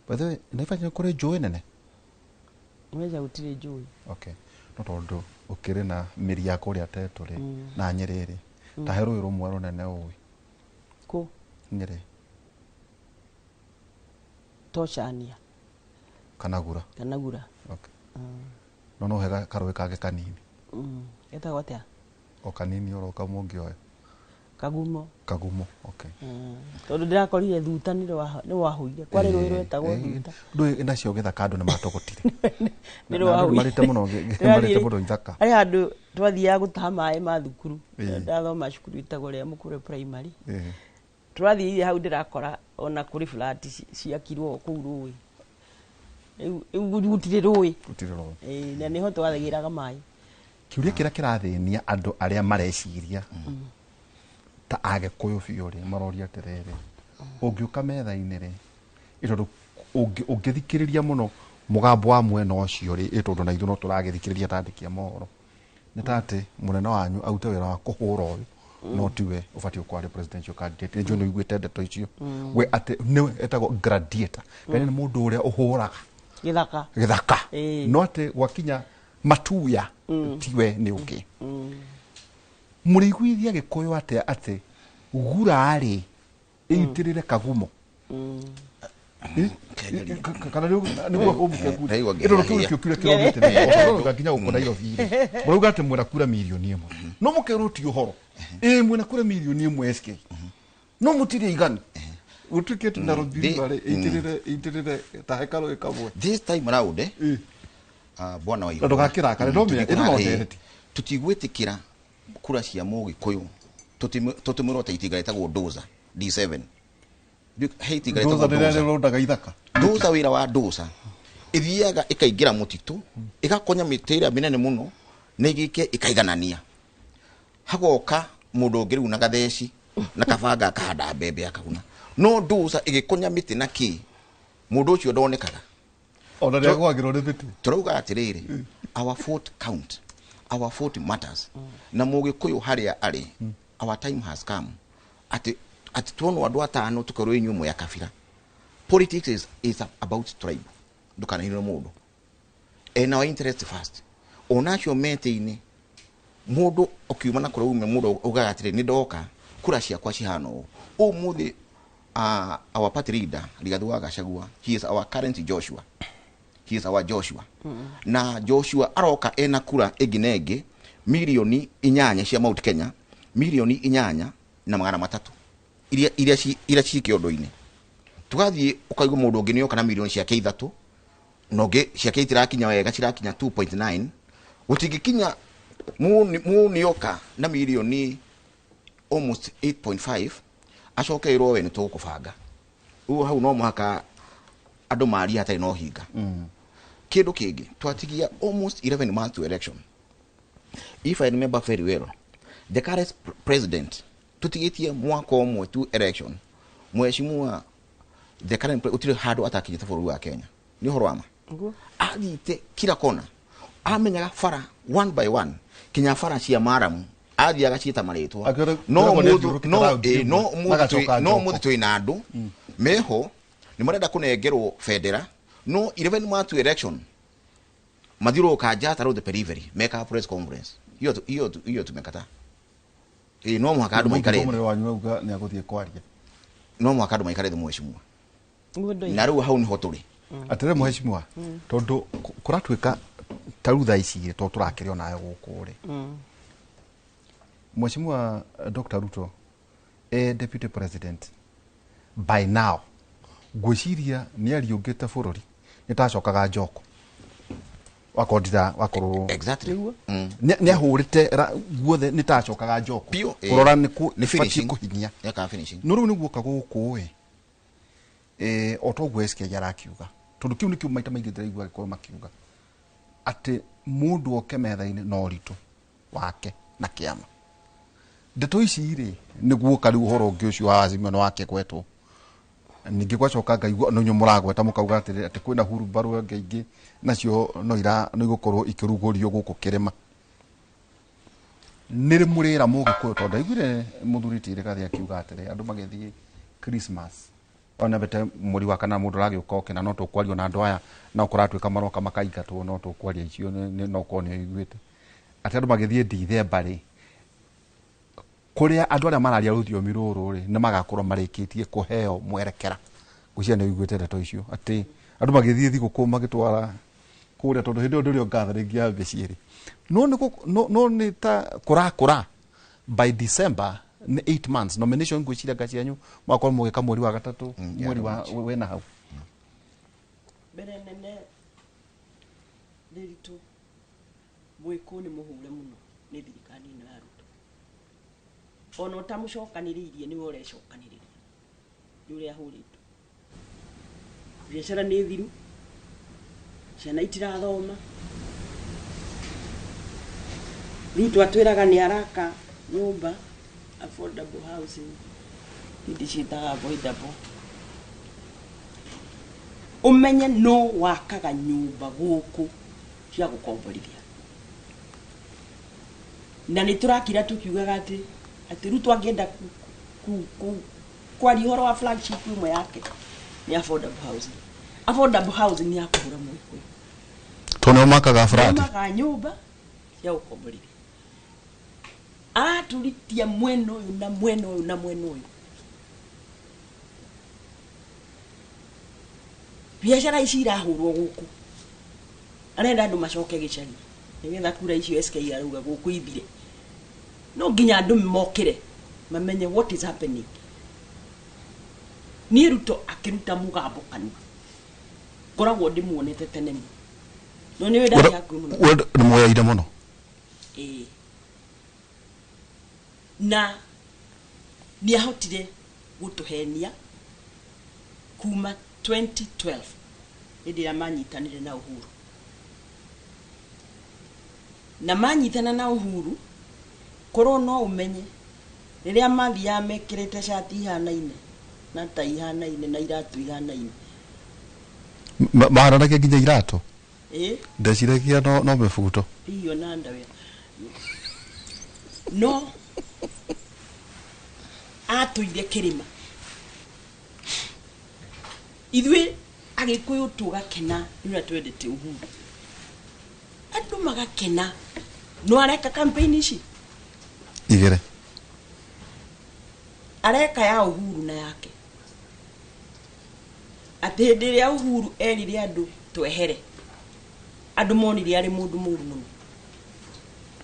By the way, Naivasha nĩ kũrĩ njũĩ nene? Mweja gũtirĩ njũĩ. Okay, no tondũ ũkĩrĩ na mĩri ya kũrĩa Tetũ rĩ na Nyĩrĩ rĩ, ta he rũĩ rũmwe rũnene ũĩ? Kũ? Nyĩrĩ. Tocania. Kana Gura. Kana Gura. Okay. No no he karũĩ kangĩ kanini. Getagwo atĩa? O kanini oro kamwe ũngĩoya. Kagumo. Kagumo, okay. Tondũ ndĩrakorire Thuta nĩ rwahũire, kwarĩ rũĩ rwetagwo Thuta. Ndũĩ nacio gĩthaka andũ nĩ matũgũtire. Nĩ Na andũ rwahũire. marĩte mũno marĩte mũno ithaka. Harĩ handũ twathiaga gũtaha maĩ ma thukuru. Ndathoma cukuru ĩtagwo rĩa Mũkũrwe Primary. Tũrathiĩire hau ndĩrakora ona kũrĩ flat ciakirwo kũu rũĩ. Rĩu gũtirĩ rũĩ. Gũtirĩ rũĩ. Na nĩho twathagĩraga maĩ. Kĩũria kĩrĩa kĩrathĩnia andũ arĩa mareciria ta Agĩkũyũ biũ rĩ, maroria atĩrĩrĩ, ũngĩũka metha-inĩ rĩ, tondũ ũngĩthikĩrĩria mũno mũgambo wa mwena ũcio rĩ, tondũ na ithuĩ no tũragĩthikĩrĩria ta andĩki a mohoro, nĩ ta atĩ mũnene wanyu arute wĩra wa kũhũra ũyũ, no tiwe ũbatiĩ gũkorwo arĩ presidential candidate. Nĩ njũĩ nĩ ũiguĩte ndeto icio. We atĩ nĩwe etagwo gladiator, kana nĩ mũndũ ũrĩa ũhũraga gĩthaka. Gĩthaka. No atĩ gwakinya matuya tiwe nĩ ũngĩ. Mũrĩiguithia Gĩkũyũ atĩa atĩ gura rĩ ĩitĩrĩre Kagumo? Kana nĩguo ũmũke kura? Ndaigua Ĩno kĩu ngĩhĩahĩa. nĩkĩo kĩũria kĩromĩte nĩ nginya gũkũ Nairobi rĩ, mũrauga atĩ mwena kura mirioni 1, no mũkerwo ti ũhoro, ĩ mwena kura mirioni 1 SK, no mũtirĩ aiganu gũtuĩke atĩ Nairobi River rĩ ĩitĩrĩre ĩitĩrĩre ta he karũĩ kamwe. This time round bwana wa Na ndũgakĩrakare, no mĩa- ĩno no ndereti. Tutigwĩtĩkĩra kura cia mũgĩkũyũ tũtũmĩrwo ta itinga rĩtagwo doza D7. He itinga Ndoza rĩtagwo rĩrĩa doza. rĩrondaga ithaka. Doza, wĩra wa doza ĩthiaga ĩkaingĩra mũtitũ, ĩgakonya mĩtĩ ĩrĩa mĩnene mũno na ĩgĩke ĩkaiganania, hagoka mũndũ ũngĩ rĩu na gatheci na kabanga akahanda mbembe akaguna, no doza ĩgĩkonya mĩtĩ na kĩ, mũndũ ũcio ndonekaga. Ona nĩagwagĩrwo nĩ mĩtĩ. Tũrauga atĩrĩrĩ, our vote count, our vote matters, na mũgĩkũyũ harĩa arĩ, our time has come atĩ tuonwo andũ atano tũkerwo inyuĩ mwĩ a kabira. Politics is about tribe, ndũkanahinũre mũndũ and our interest first. Ona acio metĩ-inĩ mũndũ ũkiuma na kũrĩa ume, mũndũ ugaga atĩrĩ, nĩ ndoka, kura ciakwa cihana ũũ ũmũthĩ. Our party leader Rigathi wa Gachagua, he is our current Joshua, he is our Joshua. Na Joshua aroka ena kura ĩngĩ na ĩngĩ 8 mirioni cia Mount Kenya, 8.3 mirioni iria ci kĩondo-inĩ. Tũgathiĩ ũkaigua mũndũ ũngĩ nĩoka na mirioni ciake 3, na ũngĩ ciake itirakinya wega, cirakinya 2.9, gũtingĩkinya mũnĩoka na mirioni almost 8.5, acoke ĩrwo we nĩ tũgũkũbanga ũguo. Hau no mũhaka andũ marie hatarĩ na ũhinga. Kĩndũ kĩngĩ twatigia almost 11 months to election. If I remember very well, the current president, tũtigĩtie mwaka ũmwe to election, mheshimiwa the current gũtirĩ handũ atakinyĩte bũrũri wa Kenya. Nĩ ũhoro wa ma. Nĩguo. Athiĩte kila kona, amenyaga bara one by one, kinya bara cia maramu athiaga ciĩta marĩtwa. Akĩona- No kĩroko nĩ mũthĩ athiũrũrũkĩte no round no ĩmwe, ũmũthĩ magacoka no njoko. ũmũthĩ twĩna andũ meho nĩ marenda kũnengerwo bendera, no 11 months to election mathiũrũrũka njata road, the periphery, mekaga press conference. Hiyo tumekataa. Ĩ no mũhaka andũ maikare Mũnene thĩ. Wanyu auga nĩ agũthiĩ kwaria. No mũhaka andũ maikare thĩ, mheshimiwa. Nĩguo ndoiga. Na rĩu hau nĩho tũrĩ. Atĩrĩ mheshimiwa, tondũ kũratuĩka ta rĩu thaa ici rĩ, tondũ tũrakĩrĩ onawe gũkũ rĩ, mheshimiwa Dr. Ruto e deputy president by now, ngwĩciria nĩ ariũngĩte bũrũri, nĩ tacokaga njoko wakorwo ndira wakorwo Exactly. Nĩ ahũrĩte guothe, nĩ tacokaga njoko Biũ, ĩ. kũrora nĩ kũ Nĩ batiĩ finishing. kũhinyia. Nĩakaga finishing. No rĩu nĩ guoka gũkũ ĩ, o toguo SK arakiuga, tondũ kĩu nĩkĩo maita maingĩ ndĩraigua agĩkorwo makiuga atĩ mũndũ oke metha-inĩ na ũritũ wake na kĩama. Ndeto ici rĩ, nĩ guoka rĩu ũhoro ũngĩ ũcio wa Azimio nĩ wakĩgwetwo ningĩ, gwacoka ngaigua no inyuĩ mũragweta mũkauga atĩrĩ atĩ kwĩna hurumbarũ ĩngĩ ingĩ nacio no ira no igũkorwo ikĩrugũrio gũkũ kĩrĩma. Nĩ rĩ mũrĩra mũgĩkũyũ? Tondũ ndaiguire mũthuri ti Rigathĩ akiuga atĩrĩ andũ magĩthiĩ Christmas. Ona bete mweri wa kana mũndũ aragĩũka oke na no tũkwaria na andũ aya no kũratuĩka maroka makaingatwo no tũkwaria icio no korwo nĩ ũiguĩte atĩ andũ magĩthiĩ Dithemba rĩ kũrĩa andũ arĩa mararia rũthiomi rũrũ rĩ nĩ magakorwo marĩkĩtie kũheo mwerekera. Ngwĩciria nĩ ũiguĩte ndeto icio atĩ andũ magĩthiĩ thigũkũ magĩtwara kũrĩa tondũ hĩndĩ ĩyo ndũrĩ gathering ya mĩciĩ rĩ no nĩ ta kũrakũra by December nĩ 8 months nomination ngwĩciria nga cianyu magakorwo mũgĩka mweri wa gatatũ mweri wa wĩna hau mbere nene Ndiritu mwĩkũ nĩ mũhure mũno nĩ thirikari ĩno ya Ruto. Ona ũtamũcokanĩrĩirie nĩwe ũrecokanĩrĩria nĩ ũrĩa ahũrĩtwo. Biacara nĩ thiru, ciana itirathoma. Ruto atwĩraga nĩ araka nyũmba affordable housing, ndĩciĩtaga avoidable. Ũmenye no wakaga nyũmba gũkũ cia gũkomborithia. Na nĩ tũrakira tũkiugaga atĩ Ruto angĩenda kwaria ũhoro wa flagship ĩmwe yake nĩ affordable housing. Affordable housing nĩ ya kũhũra Mũgĩkũyũ. Tondũ nĩo makaga flat. Makaga nyũmba cia gũkomborithia. Aratũritia mwena ũyũ na mwena ũyũ na mwena ũyũ. Biacara ici irahũrwo gũkũ. Arenda andũ macoke gĩcagi nĩgetha kura icio SK arauga gũkũ ithire. No nginya andũ mokĩre mamenye what is happening. Niĩ Ruto akĩruta mũgambo kanua ngoragwo ndĩmuonete tene mũno. No nĩ ndarĩ hakuhĩ mũno. We nĩ muoyaire mũno. Ĩĩ. Na nĩ ahotire gũtũhenia kuma 2012 hĩndĩ ĩrĩa manyitanire na Uhuru. Na manyitana na Uhuru korwo no ũmenye rĩrĩa mathiaga mekĩrĩte cati ihanaine na tai ihanaine na iratũ ihanaine. Maharanagia nginya iratũ? Ĩĩ. Ndeciragia no mĩbuto. Hihi ona underwear. No atũire kĩrĩma. Ithuĩ Agĩkũyũ tũgakena nĩ ũrĩa twendete Uhuru. Andũ magakena. No areka campaign ici? Igĩrĩ. Areka ya Uhuru na yake. Atĩ hĩndĩ ĩrĩa Uhuru erire andũ twehere, andũ monire arĩ mũndũ mũru mũno.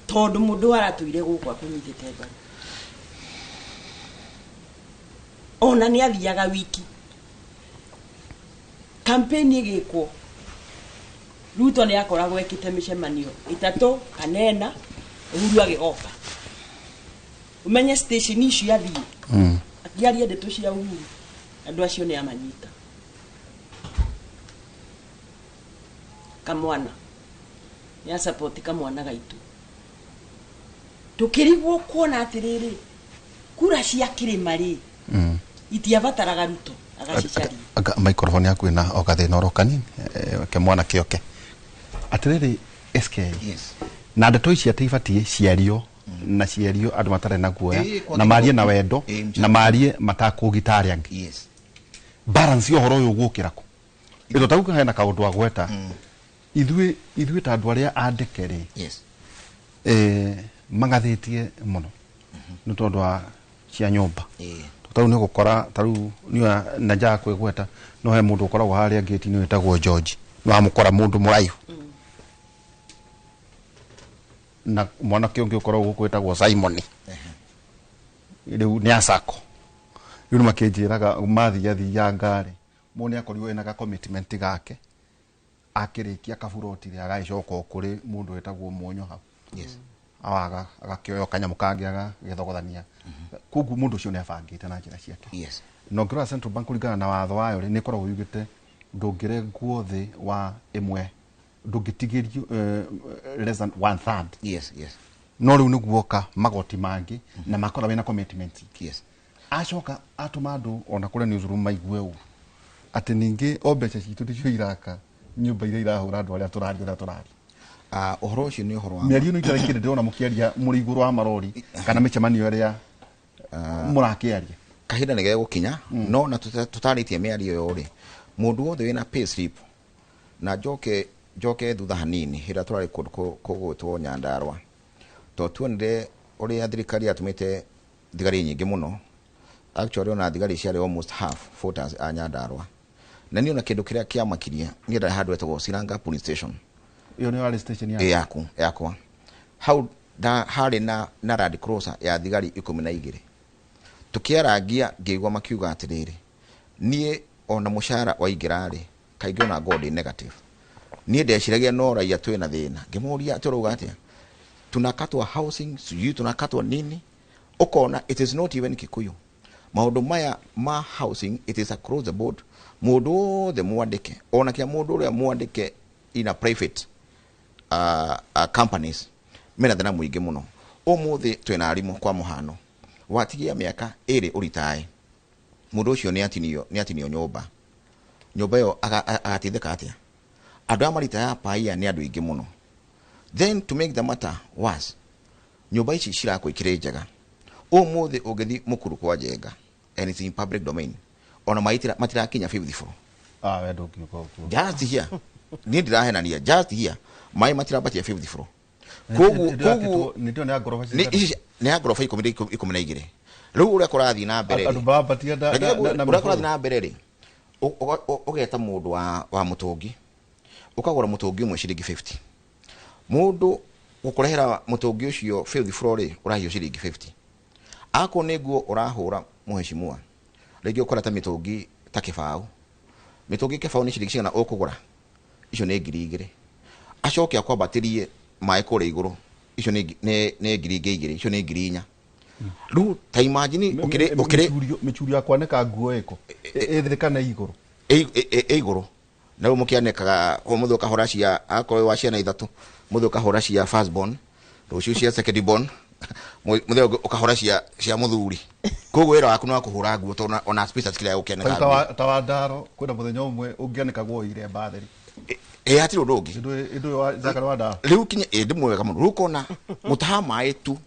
Tondũ mũndũ aratũire gũkũ akũnyitĩte mbaru. Ona nĩ athiaga wiki. Campaign ĩgĩkwo Ruto nĩ akoragwo ekĩte mĩcemanio ĩtatũ kana ĩna, Uhuru agĩgoka. Ũmenye station icio athiĩ akĩaria ndeto cia Uhuru, andũ acio nĩ amanyita. Kamwana nĩ asupport kamwana gaitũ. Tũkĩrigwo kuona atĩrĩrĩ, kura cia kĩrĩma rĩ itiabataraga Ruto agacicaria. Microphone yaku ĩna o gathĩna oro kanini, ke mwana kĩoke. Atĩrĩrĩ SK. Yes. Na ndeto ici atĩ ibatiĩ ciario na ciario andũ matarĩ na guoya na marie na wendo na marie matakũgita arĩa angĩ. Yes. Balance ya ũhoro ũyũ ũgũkĩra kũ? Ĩto ta hena kaũndũ agweta. Ithuĩ ta andũ arĩa andĩke rĩ. Yes. Magathĩtie mũno nĩ tondũ wa cia nyũmba. Tarĩu nĩ ũgũkora tarĩu nĩ na njaga kwĩgweta no he mũndũ ũkoragwo harĩa gate-inĩ wĩtagwo George. Nĩ wamũkora mũndũ mũraihu. Na mwanake ũngĩ ũkoragwo gũkũ wĩtagwo Simon. Rĩu nĩ acako. Rĩu nĩ makĩnjĩraga mathiathianga rĩ, mũndũ nĩ akorirwo ena ga commitment gake. Akĩrĩkia kaburoti rĩ agagĩcoka o kũrĩ mũndũ wĩtagwo Mũnyo hau. Yes. Agakĩoya kanyamũ kangĩ agagĩthogothania. Koguo mũndũ ũcio nĩ abangĩte na njĩra ciake. Yes. Na ũngĩrora Central Bank kũringana na watho wayo rĩ, nĩ ĩkoragwo yugĩte ndũngĩrengwo thĩ wa ĩmwe, ndũngĩtigĩrio less than 1/3. Yes, yes. No rĩu nĩguoka magoti mangĩ na makora wĩna commitment. Yes. Acoka atũma andũ ona kũrĩa newsroom maigue ũũ atĩ ningĩ o mbeca citũ nĩcio iraka nyũmba iria irahũra andũ arĩa tũraria ũrĩa tũraria. Ũhoro ũcio nĩ ũhoro wa mĩario ĩno itarakĩrĩ ndĩrona mũkĩaria mũrĩ igũrũ wa marori kana mĩcemanio ĩrĩa mũrakĩaria. Kahinda nĩ gegũkinya, no na tũtarĩtie mĩario ĩyo rĩ, mũndũ wothe wĩna pay slip, na njoke thutha hanini hĩrĩa tũrarĩ kũndũ kũgwĩtwo Nyandarua, tondũ tuonire ũrĩa thirikari yatũmĩte thigari nyingĩ mũno. Actually ona thigari ciarĩ almost half voters a Nyandarua, na niĩ ona kĩndũ kĩrĩa kĩamakirie, niĩ ndarĩ handũ hetagwo Silanga police station. Ĩyo nĩ warĩ station yaku? Yaku yakwa hau harĩ na Land Cruiser ya thigari 12. Tukiarangia ngĩigua makiuga atĩrĩrĩ, niĩ ona mũcara waingĩra rĩ, kaingĩ ona ngorwo ndĩ negative. Niĩ ndeciragia no raia twĩna thĩna, ngĩmũria atĩ ũrauga atĩa, tunakatwa housing, sijui tunakatwa nini. Ũkona it is not even Kikuyu, maũndũ maya ma housing, it is across the board. Mũndũ wothe mwandĩke, ona kia mũndũ ũrĩa mwandĩke in a private companies, mena thĩna mũingĩ mũno. Ũmũthĩ twĩna arimũ, kwa mũhano, watigia mĩaka 2 ũritae, mũndũ ũcio nĩ atinio nyũmba ĩyo agateithĩka atĩa? Andũ aya maritaya paia nĩ andũ aingĩ mũno. Then to make the matter worse, nyũmba ici cirakwo ikĩrĩ njega. Ũmũthĩ ũngĩthiĩ Mũkuru kwa Njenga, and it's in public domain, ona matirakinya 54. Ah, we ndũngiuga ũguo. Just here, niĩ ndirahenania, just here maĩ matirabatia 54. Koguo nĩ ndĩrona ya ngoroba nĩ ya ngoroba 12. Rĩu ũrĩa kũrathiĩ na mbere rĩ, andũ marambatia ũrĩa kũrathiĩ na mbere rĩ, ũgeta mũndũ wa mũtũngi, ũkagũra mũtũngi ũmwe ciringi 50. Mũndũ gũkũrehera mũtũngi ũcio 54 rĩ, ũrahio ciringi 50. Akorwo nĩ nguo ũrahũra mũhecimua, rĩngĩ ũkora ta mĩtũngi ta kĩbaũ, mĩtũngi kĩbaũ nĩ ciringi cigana ũkũgũra? Icio nĩ 2,000. Acoke akwambatĩrie maĩ kũrĩa igũrũ, icio nĩ 2,000, icio nĩ 4,000. Rĩu ta imagine ũkĩrĩ mĩcurio ya kwanĩka nguo ĩko ĩthĩkana igũrũ ĩ igũrũ, na rĩu mũkĩanĩkaga ũmũthĩ ũkahũra cia, akorwo wa ciana 3, mũthĩ ũkahũra cia first born, rũciũ cia second born, mũthĩ ũngĩ ũkahũra cia mũthuri. Koguo wĩra waku nĩ wa kũhũra nguo, tondũ ona space kĩrĩa gũkĩanĩka. Ta wa ndaro kwĩna mũthenya ũmwe ũngĩanĩkagwo iremba theri. Ĩ hatirĩ ũndũ ũngĩ. Ĩndũ wa Zakari wa ndaro. Rĩu kinya ĩ ndĩ mwega mũno. Rĩu ũkona gũtaha maĩ tu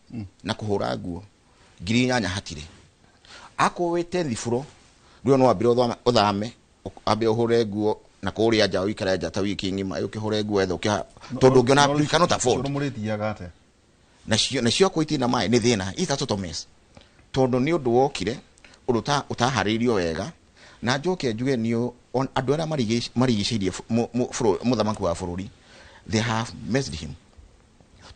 na kũhũra nguo 8,000 hatirĩ. Akorwo wĩ tenth floor, rĩu no wambire ũthame, wambe ũhũre nguo na kũrĩa nja, ũikare nja ta wiki ng'ima ũkĩhũre nguo etha ũkĩha, tondũ ũngĩona you cannot afford. Cioro mũrĩthiaga atĩa? Nacio akorwo itirĩ na maĩ nĩ thĩna, it's a total mess. Tondũ nĩ ũndũ wokire ũndũ ũtaharĩirio wega. Na njoke njuge nĩ andũ arĩa marigicĩirie mũthamaki wa bũrũri, they have messed him.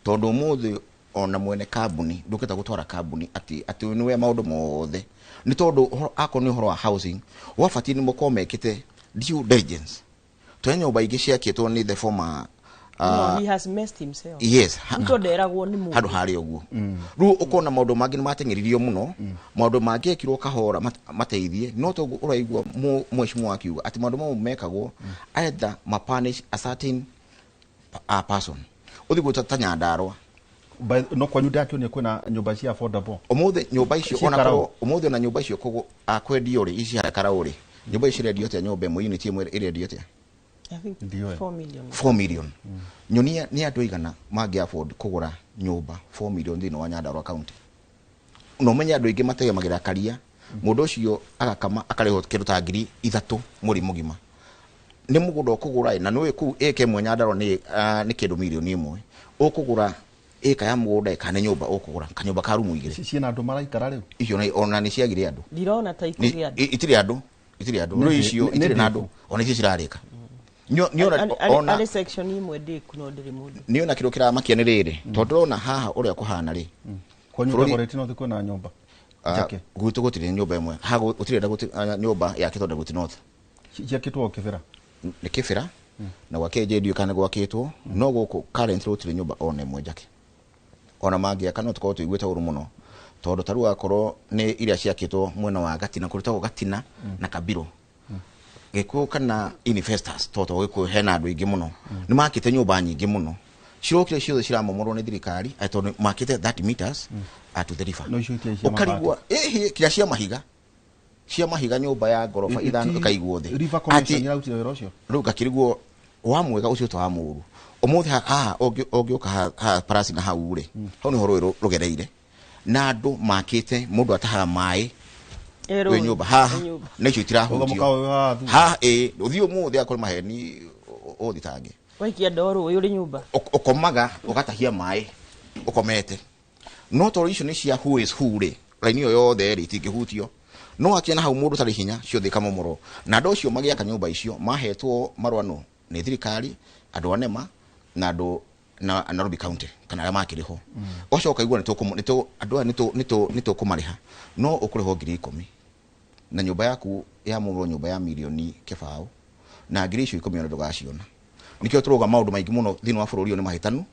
Tondũ ũmũthĩ ona mwene kambuni ndũkĩta gũtwara kambuni atĩ nĩwe maũndũ mothe, nĩ tondũ akorwo nĩ ũhoro wa housing wabatiĩ nĩ mũkorwo mekĩte due diligence. Tondũ nyũmba ingĩ ciakĩtwo nĩ the former no, he has messed himself. Yes, nĩ nderagwo nĩ mũndũ handũ harĩ ũguo. Rĩu ũkona maũndũ mangĩ nĩ mateng'eririo mũno, maũndũ mangĩ ekirwo kahora mateithie, no toguo ũraigua mheshimiwa akiuga atĩ maũndũ mamwe mekagwo either ma punish a certain person. Ũthiĩ gwĩta ta Nyandarua. No kwanyu ndakĩonia kwĩna nyũmba cia affordable. Ũmũthĩ nyũmba icio ona korwo ũmũthĩ ona nyũmba icio koguo akwendio rĩ, ici Karaũ rĩ, nyũmba ici irendio atĩa? Nyũmba ĩmwe unit ĩmwe irendio atĩa? I think 4 million. 4 million. Nyonia nĩ andũ aigana mangĩ afford kũgũra nyũmba 4 million thĩinĩ wa Nyandarua county. No ũmenye andũ aingĩ mategemagĩra karia, mũndũ ũcio agakama akarĩhwo kĩndũ ta 3,000 mweri mũgima. Nĩ mũgũnda ũkũgũra, na nĩũĩ kũu ĩka ĩmwe Nyandarua nĩ kĩndũ mirioni 1. Ũkũgũra ĩka ya mũgũnda kana nyũmba ũkũgũra kanyũmba ka rumu 2. Ciĩna andũ maraikara rĩu? Icio ona nĩ ciagire andũ. Ndirona ta ikũgĩa andũ. Itirĩ andũ, itirĩ andũ. Rĩu icio itirĩ na andũ, ona icio cirarĩka. Arĩ section imwe ndĩku no ndĩrĩ mũndũ. Nĩ ona kĩndũ kĩramakia nĩ rĩrĩ, tondũ ndĩrona haha ũrĩa kũhana rĩ. Kwanyu Dagoretti North kwĩna nyũmba njake? Gwitũ gũtirĩ nyũmba ĩmwe. Haha gũtirĩ nyũmba yakĩtwo Dagoretti North. Ciakĩtwo Kĩbĩra? Nĩ Kĩbĩra na gwa KJ ndiũĩ kana gwakĩtwo, no gũkũ currently gũtirĩ nyũmba ona ĩmwe njake. Ona mangĩaka no tũkorwo tũiguĩte ũru mũno, tondũ ta rĩu akorwo nĩ iria ciakĩtwo mwena wa Gatina, kũrĩtagwo Gatina na Kabiro. Gĩkũyũ kana investors, tondũ Gĩkũyũ hena andũ aingĩ mũno, nĩ makĩte nyũmba nyingĩ mũno, cirokire ciothe ciramomorwo nĩ thirikari tondũ makĩte 30 meters to the river. Ũkarigwo ĩhĩ kĩrĩa cia mahiga nyũmba ya ngoroba 5 ĩkaigwo thĩ. River Commission ĩrarutire wĩra ũcio? Rĩu ngakĩrigwo wa mwega ũcio ta wa mũũru. Ũmũthĩ haha ũngĩũka haha Parasina hau rĩ, hau nĩho rũĩ rũgereire, na andũ makĩte mũndũ atahaga maĩ Wĩ nyũmba haha na icio itirahutio haha. Ĩ ũthiĩ ũmũthĩ akorwo maheni ũthitange waikia ndoro ũyũ ũrĩ nyũmba ũkomaga ũgatahia maĩ ũkomete no tondũ icio nĩ cia who is who rĩ raini ĩyo yothe rĩ itingĩhutio no akia na hau mũndũ ũtarĩ hinya ciothe ikamomorwo na andũ acio magĩaka nyũmba icio mahetwo marũa no nĩ thirikari andũ a NEMA na andũ na Nairobi County kana arĩa makĩrĩ ho ũcio ũkaigua andũ aya nĩ tũkũmarĩha no ũkũrĩhwo 10,000 na nyũmba yaku yamomorwo nyũmba ya mirioni kĩbaũ na 10,000 ona ndũgaciona. Nĩkĩo tũrauga maũndũ maingĩ mũno thĩinĩ wa bũrũri ũyũ nĩ mahĩtanu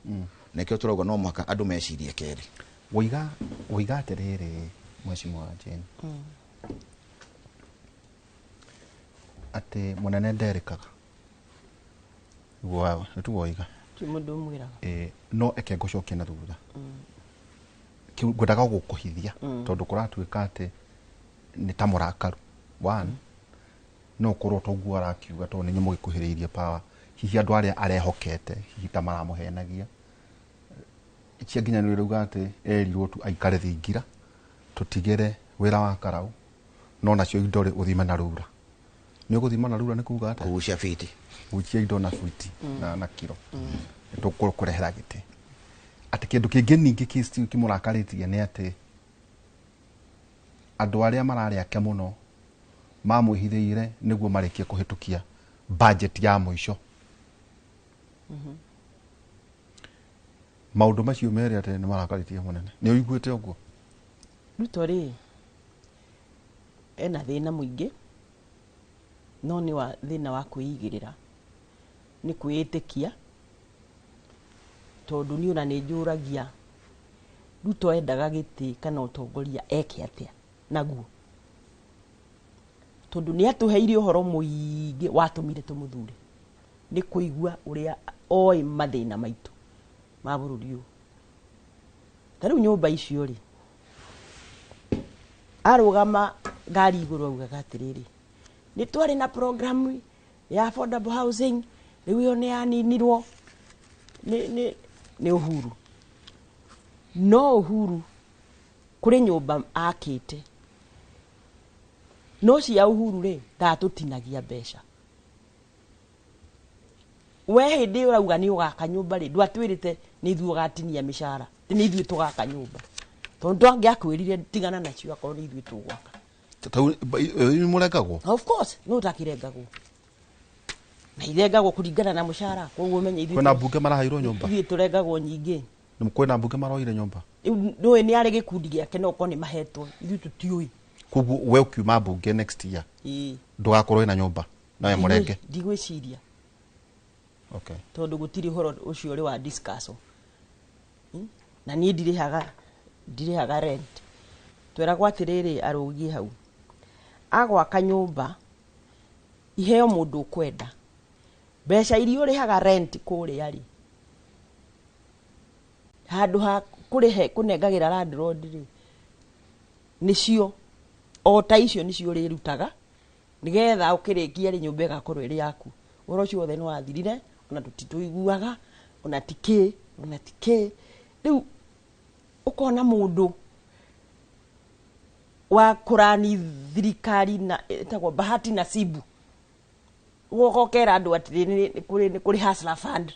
na nĩkĩo tũrauga no mũhaka andũ mecirie kerĩ. Woiga atĩrĩrĩ Mheshimiwa Jane atĩ mũnene nderĩkaga nĩtuo woiga ti mũndũ ũmwĩraga no eke ngũcokie na thutha ngwendaga gũkũhithia tondũ kũratuĩka atĩ nĩ ta mũrakaru one no ũkorwo toguo arakiuga tondũ nĩ inyuĩ mũgĩkuhĩrĩirie power hihi andũ arĩa arehokete hihi ta maramũhenagia cia nginya nĩ rauga atĩ erirwo tu aikare thingira tũtigĩre wĩra wa karau no nacio indo rĩ ũthime na rura nĩ ũgũthima na rura nĩ kuga atĩa kũgucia fiti gucia indo na fiti na kiro tũkũrehera gĩtĩ atĩ kĩndũ kĩngĩ ningĩ kĩmũrakarĩtie nĩ atĩ andũ arĩa mararĩ ake mũno mamwĩhithĩire nĩguo marĩkie kũhĩtũkia budget ya mũico. Maũndũ macio merĩ atĩ nĩ marakarĩtie mũnene nĩ ũiguĩte ũguo? Ruto rĩ ena thĩna mũingĩ no nĩ wa thĩna wa kwĩigĩrĩra nĩ kwĩĩtĩkia tondũ niĩ ona nĩ njũragia Ruto endaga gĩtĩ kana ũtongoria eke atĩa naguo tondũ nĩ atũheire ũhoro mũingĩ watũmire tũmũthure nĩ kũigua ũrĩa oĩ mathĩna maitũ ma bũrũri ũyũ. Ta rĩu nyũmba icio rĩ arũgama ngari igũrũ augaga atĩrĩrĩ nĩ twarĩ na program ya affordable housing rĩu ĩyo nĩ yaninirwo nĩ Uhuru no Uhuru kũrĩ nyũmba akĩte no cia Uhuru rĩ ndatũtinagia mbeca we hĩndĩ ĩyo ũrauga nĩ ũgaka nyũmba rĩ ndwatwĩrĩte nĩ ithuĩ ũgatinia mĩcara nĩ ithuĩ tũgaka nyũmba tondũ ndangĩakwĩrire tigana nacio akorwo nĩ ithuĩ tũgwaka. Mũrengagwo? Of course no ũtakĩrengagwo na irengagwo kũringana na mũcara koguo ũmenye ithuĩ kwĩna mbunge maraheirwo nyũmba ithuĩ tũrengagwo nyingĩ kwĩna mbunge maroire nyũmba rĩu ndũĩ nĩ arĩ gĩkundi gĩake no ũkorwo nĩ mahetwo ithuĩ tũtiũĩ. Koguo we ũkiuma mbunge next year ndũgakorwo wĩna nyũmba nawe mũrenge ndigwĩciria okay tondũ gũtirĩ ũhoro ũcio ũrĩ wa discuss na niĩ ndirĩhaga rent tweragwo atĩrĩrĩ arũgie hau agwaka nyũmba iheo mũndũ ũkwenda mbeca iria ũrĩhaga rent kũrĩa rĩ handũ ha kũrĩhe kũnengagĩra landlord rĩ nĩcio o ta icio nĩcio ũrĩrutaga nĩgetha ũkĩrĩkia rĩ nyũmba ĩgakorwo ĩrĩ yaku. Ũhoro ũcio wothe nĩ wathirire ona tũtitũiguaga ona ti kĩ ona ti kĩ rĩu ũkona mũndũ wa kũrani thirikari na ĩtagwo Bahati Nasibu ũgoka ũkera andũ atĩrĩ nĩ kũrĩ Hustler Fund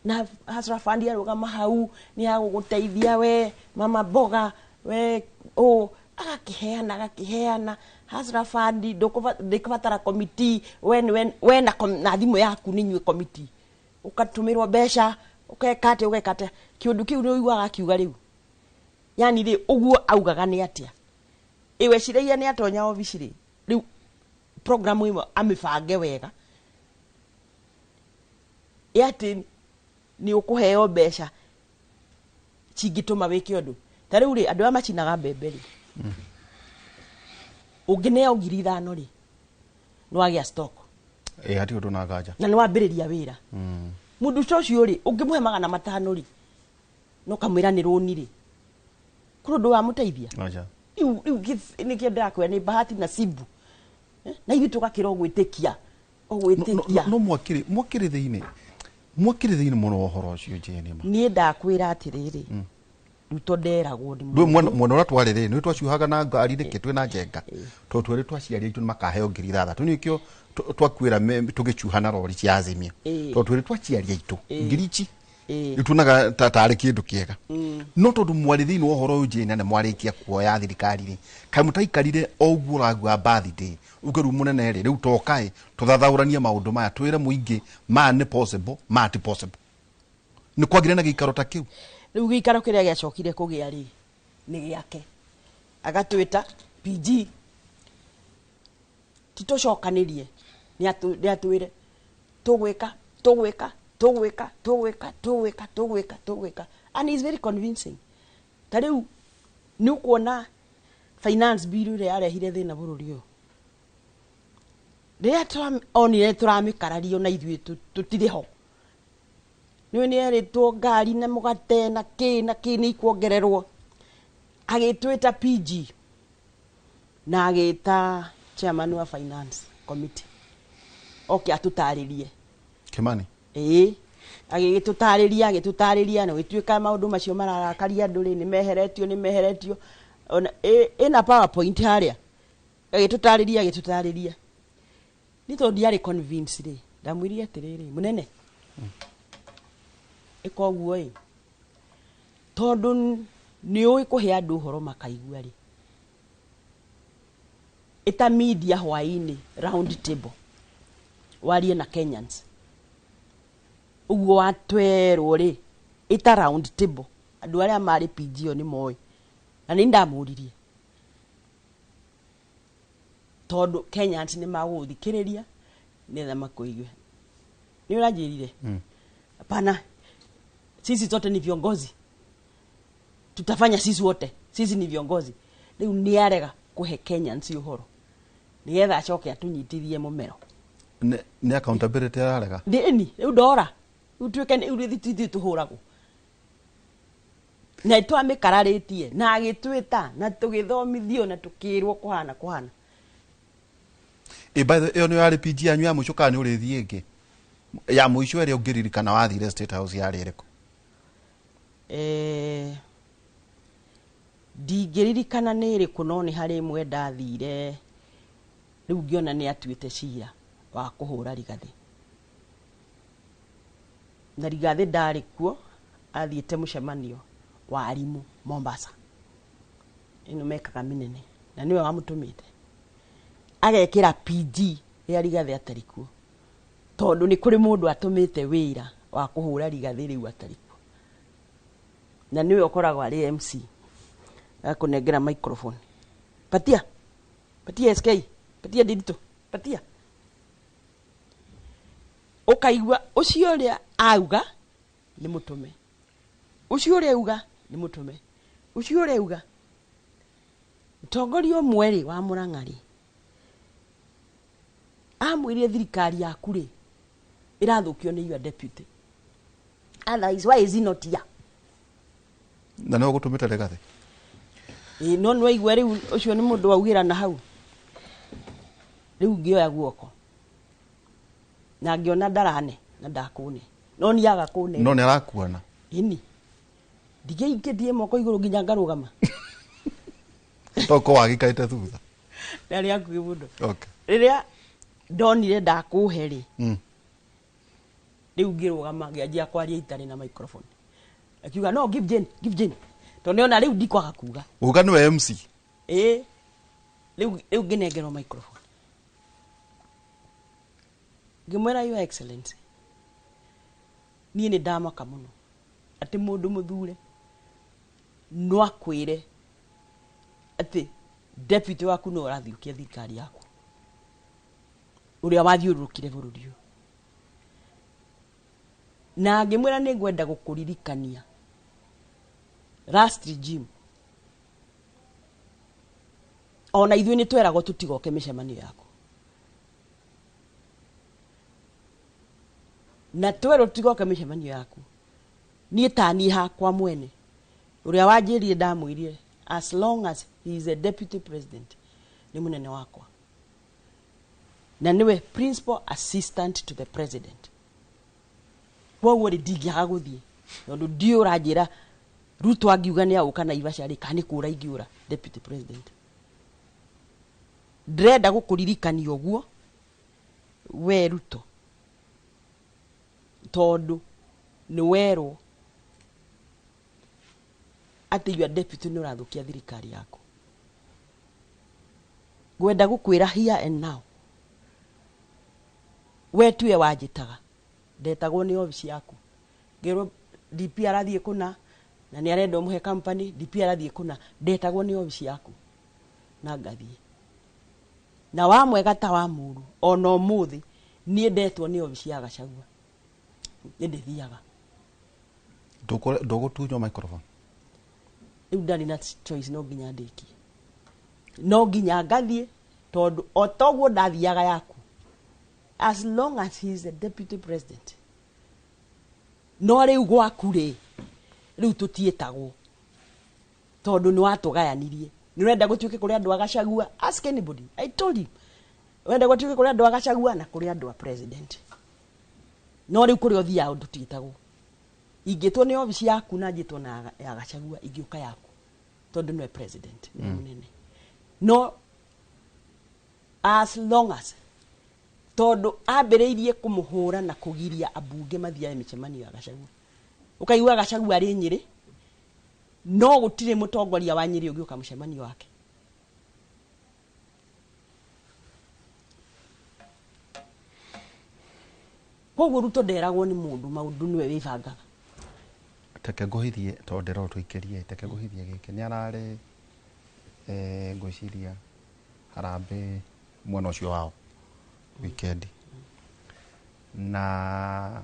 na Hustler Fund yarũgama hau nĩ ya gũgũteithia we mama mboga we ũ agakĩheana Hustler Fund ndĩkũbatara committee we na thimũ yaku nĩ inyuĩ committee ũgatũmĩrwo mbeca ũgeka atĩa ũgeka atĩa kĩũndũ kĩu nĩ ũiguaga akiuga rĩu yani rĩ ũguo augaga nĩ atĩa ĩ weciragia nĩ atonya obici rĩ rĩu programu ĩmwe amĩbange wega ĩ atĩ nĩ ũkũheo mbeca cingĩtũma wĩke ũndũ ta rĩu rĩ andũ aya macinaga mbembe rĩ ũngĩneo 5,000 rĩ nĩ wagĩa stock ĩ hatirĩ ũndũ na nganja na nĩ wambĩrĩria wĩra mũndũ ũcio rĩ ũngĩmũhe 500 rĩ no kamwĩra nĩ rũni rĩ kũrĩ ũndũ wamũteithia rĩu nĩkĩo ndĩrakwĩra nĩ Bahati Nasibu na ithuĩ tũgakĩra ũgwĩtĩkia no mwakĩrĩ thĩinĩ mũno ũhoro ũcio Jane ma niĩ ndakwĩra atĩrĩrĩ Ruto nderagwo nĩ Ndũ mũndũ. Mwena ũrĩa twarĩ rĩ, nĩ twacuhaga na ngari rĩkĩ twĩna njenga, tondũ twerĩ twaciari aitũ nĩ makaheo 6,000. Nĩkĩo twakuĩra tũgĩcuha na rori cia Azimio, tondũ twerĩ twaciari aitũ 10,000 ici rĩu tuonaga tarĩ kĩndũ kĩega. No tondũ mwarĩ thĩinĩ wa ũhoro ũyũ, Jane, na nĩ mwarĩkia kuoya thirikari rĩ, kaĩ mũtaikarire o ũguo ũragua birthday uge rĩu mũnene rĩ, rĩu tokaĩ tũthathaũranie maũndũ maya, twĩre mũingĩ maya nĩ possible, maya ti possible? Nĩ kwagire na gĩikaro ta kĩu? Rĩu gĩikaro kĩrĩa gĩacokire kũgĩa rĩ, nĩ gĩake agatwĩta PG titũcokanĩrie, nĩ atwĩre tũgwĩka, tũgwĩka, tũgwĩka, tũgwĩka, tũgwĩka, tũgwĩka, tũgwĩka, and is very convincing. Ta rĩu nĩ ũkuona finance bill ĩrĩa yarehire thĩna bũrũri ũyũ, rĩrĩa tũronire tũramĩkarario na ithuĩ tũtirĩ ho, nĩwe nĩ erĩtwo ngari na mũgate na kĩ na kĩ nĩ ikuongererwo. Agĩtwĩta PG na agĩta chairman wa finance committee oke atũtarĩrie. Kimani. Ĩĩ, agĩgĩtũtarĩria, na gũgĩtuĩka maũndũ macio mararakaria andũ rĩ, nĩ meheretio. Ona ĩna PowerPoint harĩa. Agĩtũtarĩria. Nĩ tondũ ndiarĩ convinced rĩ, ndamwĩrire atĩrĩrĩ, mũnene, ĩka ũguo ĩ, tondũ nĩ ũĩ kũhe andũ ũhoro makaigua rĩ, ĩta media hwaĩ-inĩ, round table, warie na Kenyans ũguo watwerwo rĩ, ĩta round table. Andũ arĩa marĩ PG ĩyo nĩ moĩ na nĩ ndamũririe, tondũ Kenyans nĩ magũgũthikĩrĩria nĩgetha makũigue. Nĩ ũranjĩrire, hapana, sisi zote ni viongozi, tutafanya sisi wote, sisi ni viongozi. Rĩu nĩ arega kũhe Kenyans ũhoro nĩgetha acoke atũnyitithie mũmero. Nĩ accountability ararega. Nĩ rĩu ndora rĩu tuĩke rĩu ithuĩ tũhũragwo na twamĩkararĩtie na agĩtwĩta na tũgĩthomithio na tũkĩrwo kũhana kũhana. Ĩ, by the way, ĩyo nĩyo yarĩ PG yanyu ya mũico kana nĩ ũrĩthiĩ ĩngĩ? Ya mũico ĩrĩa ũngĩririkana wathire State House yarĩ ĩrĩkũ? Ndingĩririkana nĩ ĩrĩkũ, no nĩ harĩ ĩmwe ndathire rĩu ngĩona nĩ atuĩte cira wa kũhũra Rigathĩ, na Rigathĩ ndarĩ kuo, athiĩte mũcemanio wa arimũ Mombasa ĩno mekaga mĩnene, na nĩwe wamũtũmĩte agekĩra PG rĩrĩa Rigathĩ atarĩ kuo, tondũ nĩ kũrĩ mũndũ atũmĩte wĩra wa kũhũra Rigathĩ rĩu atarĩ kuo, na nĩwe ũkoragwo arĩ MC, agakũnengera microphone, patia, patia SK, patia Ndiritu, patia, ũkaigua ũcio ũrĩa auga nĩ mũtũme, ũcio ũrĩa auga nĩ mũtũme, ũcio ũrĩa auga. Mũtongoria ũmwe rĩ wa Mũrang'a rĩ, amwĩrire thirikari yaku rĩ ĩrathũkio nĩ your deputy, otherwise why is he not here? Na nĩwe ũgũtũmĩte Rigathĩ? Ĩ, no nĩwaigua rĩu ũcio nĩ mũndũ waugĩra na hau rĩu ngĩoya guoko na ngĩona ndarane na ndakũne, no niaga kũne. No nĩ arakuona. Ĩni, ndigĩikĩtie moko igũrũ nginya ngarũgama. Toko wagĩikarĩte thutha. Ndarĩ hakuhĩ mũno. Rĩrĩa ndonire ndakũhe rĩ, rĩu ngĩrũgama, ngĩanjia kwaria itarĩ na microphone. Akiuga, "No, give Jane, give Jane," tondũ nĩona rĩu ndikwaga kuga. Uga nĩwe MC. Ĩ, rĩu ngĩnengerwo microphone, ngĩmwĩra, "Your Excellency, niĩ nĩ ndamaka mũno atĩ mũndũ mũthure no akwĩre atĩ deputy waku no ũrathiũkia thirikari yaku, ũrĩa wathiũrũrũkire bũrũri ũyũ." Na ngĩmwĩra nĩ ngwenda gũkũririkania last regime ona ithuĩ nĩ tweragwo tũtigoke mĩcemanio yaku, na twerwo tũtigoke mĩcemanio yaku, niĩ ta niĩ hakwa mwene ũrĩa wanjĩrire ndamwĩrire, as long as he is a deputy president, nĩ mũnene wakwa na nĩwe principal assistant to the president, koguo rĩ, ndingĩaga gũthiĩ tondũ ndiũ ũranjĩra Ruto angiuga nĩ agũka Naivasha rĩ, kana nĩ kũra ingĩũra deputy president. Ndĩrenda gũkũririkania ũguo we Ruto, tondũ nĩ werwo atĩ your deputy nĩ ũrathũkia thirikari yaku. Ngwenda gũkwĩra here and now, we tiwe wanjĩtaga, ndetagwo nĩ obici yaku ngĩrwo DP arathiĩ kũna na nĩ arenda ũmũhe company, DP arathiĩ kũna, ndetagwo nĩ obici yaku na ngathiĩ. Na wa mwega ta wa mũru, ona ũmũthĩ niĩ ndetwo nĩ obici ya Gachagua nĩ ndĩthiaga. Ndũgũtunywo microphone. Rĩu ndarĩ na choice, no nginya ndĩkie, no nginya ngathiĩ, tondũ o toguo ndathiaga yaku, as long as he is the deputy president. No rĩu gwaku rĩ, rĩu tũtiĩtagwo tondũ nĩ watũgayanirie. Nĩ ũrenda gũtuĩke kũrĩ andũ a Gachagua, ask anybody, I told him, ũrenda gũtuĩke kũrĩ andũ a Gachagua na kũrĩ andũ a president. No rĩu kũrĩa ũthiaga tũtiĩtagwo. Ingĩtwo nĩ obici yaku na njĩtwo na ya Gachagua, ingĩũka yaku tondũ nĩwe president, nĩwe mũnene. No as long as, tondũ ambĩrĩirie kũmũhũra na kũgiria ambunge mathiage mĩcemanio ya Gachagua, ũkaigua Gachagua arĩ Nyĩrĩ, no gũtirĩ mũtongoria wa Nyĩrĩ ũngĩũka mũcemanio wake. Koguo Ruto nderagwo nĩ mũndũ maũndũ, nĩwe wĩbangaga. Teke ngũhithie, tondũ ndĩrona tũikĩrie, teke ngũhithie gĩkĩ nĩ ararĩ ngwĩciria harambĩ mwena ũcio wao weekend na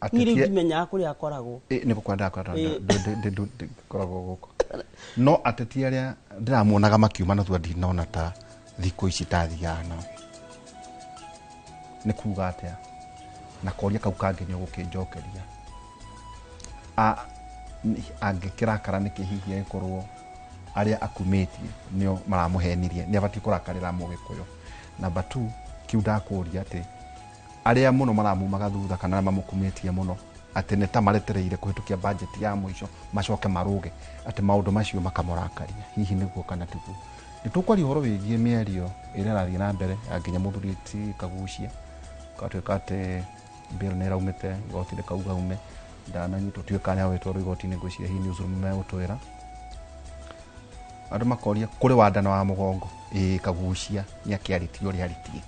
Niĩ rĩu ndimenyaga kũrĩa akoragwo. Nĩ gũkwa ndakora ngoragwo gũkũ, no ateti arĩa ndĩramuonaga makiuma na thutha ndinona ta thikũ ici tathiaga nao. Nĩ kuga atĩa? Na koria kau kangĩ nĩ ũgũkĩnjokeria, angĩkĩrakara nĩkĩ hihi agĩkorwo arĩa akumĩtie nĩo maramũhenirie? Nĩ abatiĩ kũrakarĩra mũgĩkũyũ? Number 2, kiu ndakũria atĩ arĩa mũno maramumaga thutha kana arĩa mamũkumĩtie mũno atĩ nĩ ta maretereire kũhĩtũkia budget ya mũico macoke marũge atĩ maũndũ macio makamũrakaria, hihi nĩguo kana tiguo? Nĩ tũkwaria ũhoro wĩgiĩ mĩario ĩrĩa ĩrathiĩ na mbere ya nginya mũthuri ti Kagucia, gatuĩka atĩ bill nĩ ĩraumĩte igoti rĩkauga ume ndananyitwo, tuĩka kana nĩagwĩtwarwo igoti-inĩ. Ngwĩciria hihi newsroom megũtwĩra. Andũ makoria kũrĩ wandana wa mũgongo, ĩĩ Kagucia nĩ akĩarĩtie ũrĩa arĩtie,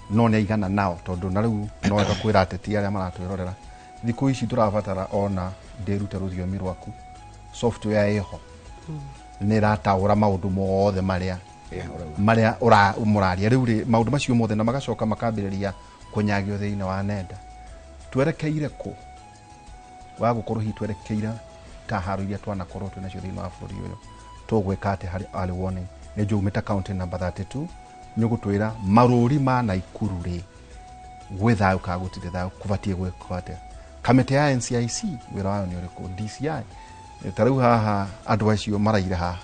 no nĩ aigana nao, tondũ na rĩu no wega kwĩra ateti arĩa maratwĩrorera thikũ ici tũrabatara ona ndĩrute rũthiomi rwaku, software ĩho nĩ ĩrataũra maũndũ mothe marĩa marĩa mũraria rĩu rĩ, maũndũ macio mothe na magacoka makambĩrĩria kũnyagio thĩinĩ wa nenda. Twerekeire kũ wa gũkorwo hihi twerekeire ta haro iria twanakorwo twĩ nacio thĩinĩ wa bũrũri ũyũ? Tũgwĩka atĩ harĩ early warning? Nĩ njũĩ umĩte county number 32, nĩ ũgũtwĩra marũri ma Naikuru rĩ, gwĩ thayũ kana gũtirĩ thayũ? Kũbatiĩ gwĩkwo atĩa? Kamĩtĩ ya NCIC wĩra wayo nĩ ũrĩkũ? DCI ta rĩu haha andũ acio maraire haha,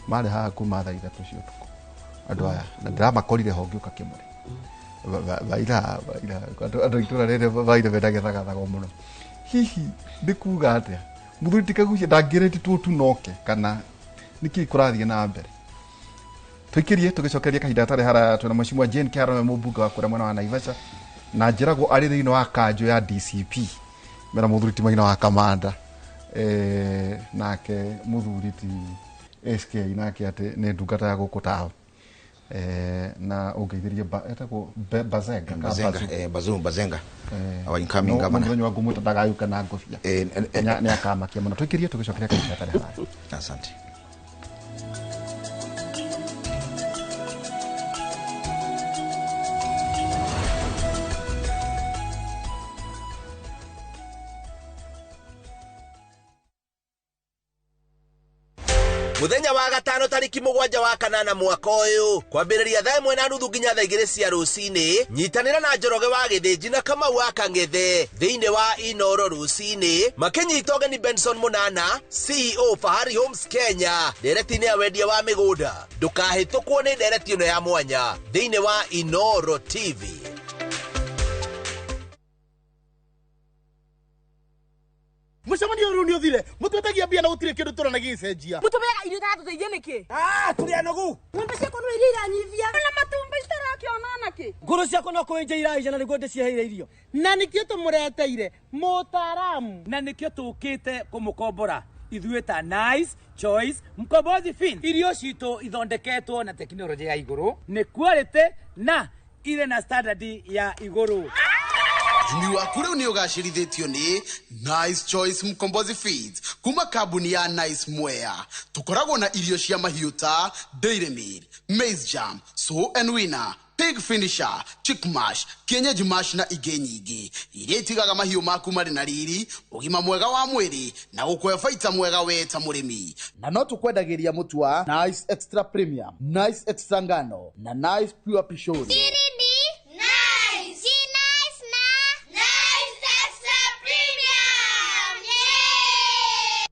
marĩ haha kuma thaa 3 cia ũtukũ andũ aya, na ndĩramakorire ho ngĩũka kĩmũrĩ baira baira andũ itũra rĩrĩ baire mena gĩthagathago mũno. Hihi nĩ kuga atĩa mũthuri ti Kagucia ndangĩrĩtwo tu noke, kana nĩkĩ kũrathiĩ na mbere? Tũikĩrie tũgĩcokeria kahinda gatarĩ haraya. Twĩna Mheshimiwa Jane Kihara, nĩwe mũmbunge wa kũrĩa mwena wa Naivasha, na njĩragwo arĩ thĩinĩ wa kanjũ ya DCP mena mũthuri ti Maina wa Kamanda, nake mũthuri ti SK nake atĩ nĩ ndungata ya gũkũ taũ, na ũngeithĩrie etagwo Bazenga kana Bazenga, Bazu? Bazu Bazenga, our incoming governor. Mũthenya wa ngũmwĩta ndagayũke na ngobia. Nĩ akamakia mũno. Tũikĩrie tũgĩcokeria kahinda gatarĩ haraya. Asante. Muthenya wa gatano tariki 7 wa kanana mwaka ũyũ kwambĩrĩria thaa 1:30 nginya thaa 2 cia rũcinĩ, nyitanĩra na Njoroge wa Gĩthĩnji na Kamau wa Kang'ethe thĩinĩ wa Inoro rũcinĩ makĩnyita ũgeni Benson Mũnana, CEO Fahari Homes Kenya, ndereti-inĩ ya wendia wa mĩgũnda. Ndũkahĩtũkwo nĩ ndereti ĩno ya mwanya thĩinĩ wa Inoro TV. Mũcemanio ũyũ nĩ ũthire mũtwetagia mbia na gũtirĩ kĩndũ tũrona gĩgĩcenjia. Mũtũmĩaga irio itaratũteithia nĩkĩ? Ah, tũrĩ anogu. Ng'ombe ciakwa no iria iranyivia na matumbĩ itarakĩona nakĩ. Ngũrũ ciakwa no kũenja iraija na nĩguo ndĩciheire irio. Na nĩkĩo tũmũreteire mũtaaramu. Na nĩkĩo tũkĩte kũmũkombora ithuĩ ta Nice Choice Mkombozi Fin. Irio citũ ithondeketwo na tekinoronjĩ ya igũrũ, nĩ quality na irĩ na standard ya igũrũ. Ũrĩmi waku rĩu nĩ ũgacĩrithĩtio nĩ Nice Choice Mkombozi Feeds kuma kambuni ya Nice Mwea. Tũkoragwo na irio cia mahiũ ta Dairy Meal, Maize Jam, Sow and Winner, Pig Finisher, Chick Mash, Kienyeji Mash na ingĩ nyingĩ iria itigaga mahiũ maku marĩ na riri, ũgima mwega wa mwĩrĩ na gũkũhe baita mwega we ta mũrĩmi. Na no tũkwendagĩria mũtu wa Nice Extra Premium, Nice Extra Ngano na Nice Pure Pishori. Nice. Nice na Nice Extra Premium. Yeah!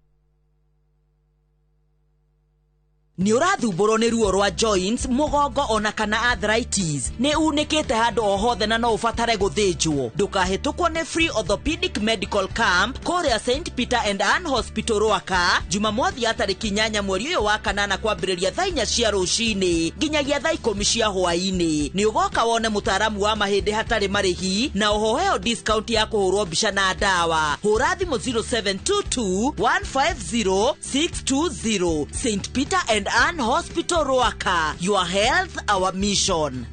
Nĩ ũrathumbũrwo nĩ ruo rwa joints, mũgongo ona kana arthritis, nĩ unĩkĩte handũ o hothe na no ũbatare gũthĩnjwo, ndũkahĩtũkwo nĩ free orthopedic medical camp kũrĩa St Peter and Ann Hospital Rwaka, Jumamothi ya tarĩki 8 mweri ũyũ wa kanana kwambĩrĩria thaa 4 cia rũcinĩ nginyagia thaa 10 cia hwaĩ-inĩ. Nĩ ũgoka wone mũtaaramu wa mahĩndĩ hatarĩ marĩhi na ũhoheo discount ya kũhũrwo mbica na ndawa. Hũra thimũ 0722 150 620. St Peter and Ann Hospital Ruaka. Your health, our mission.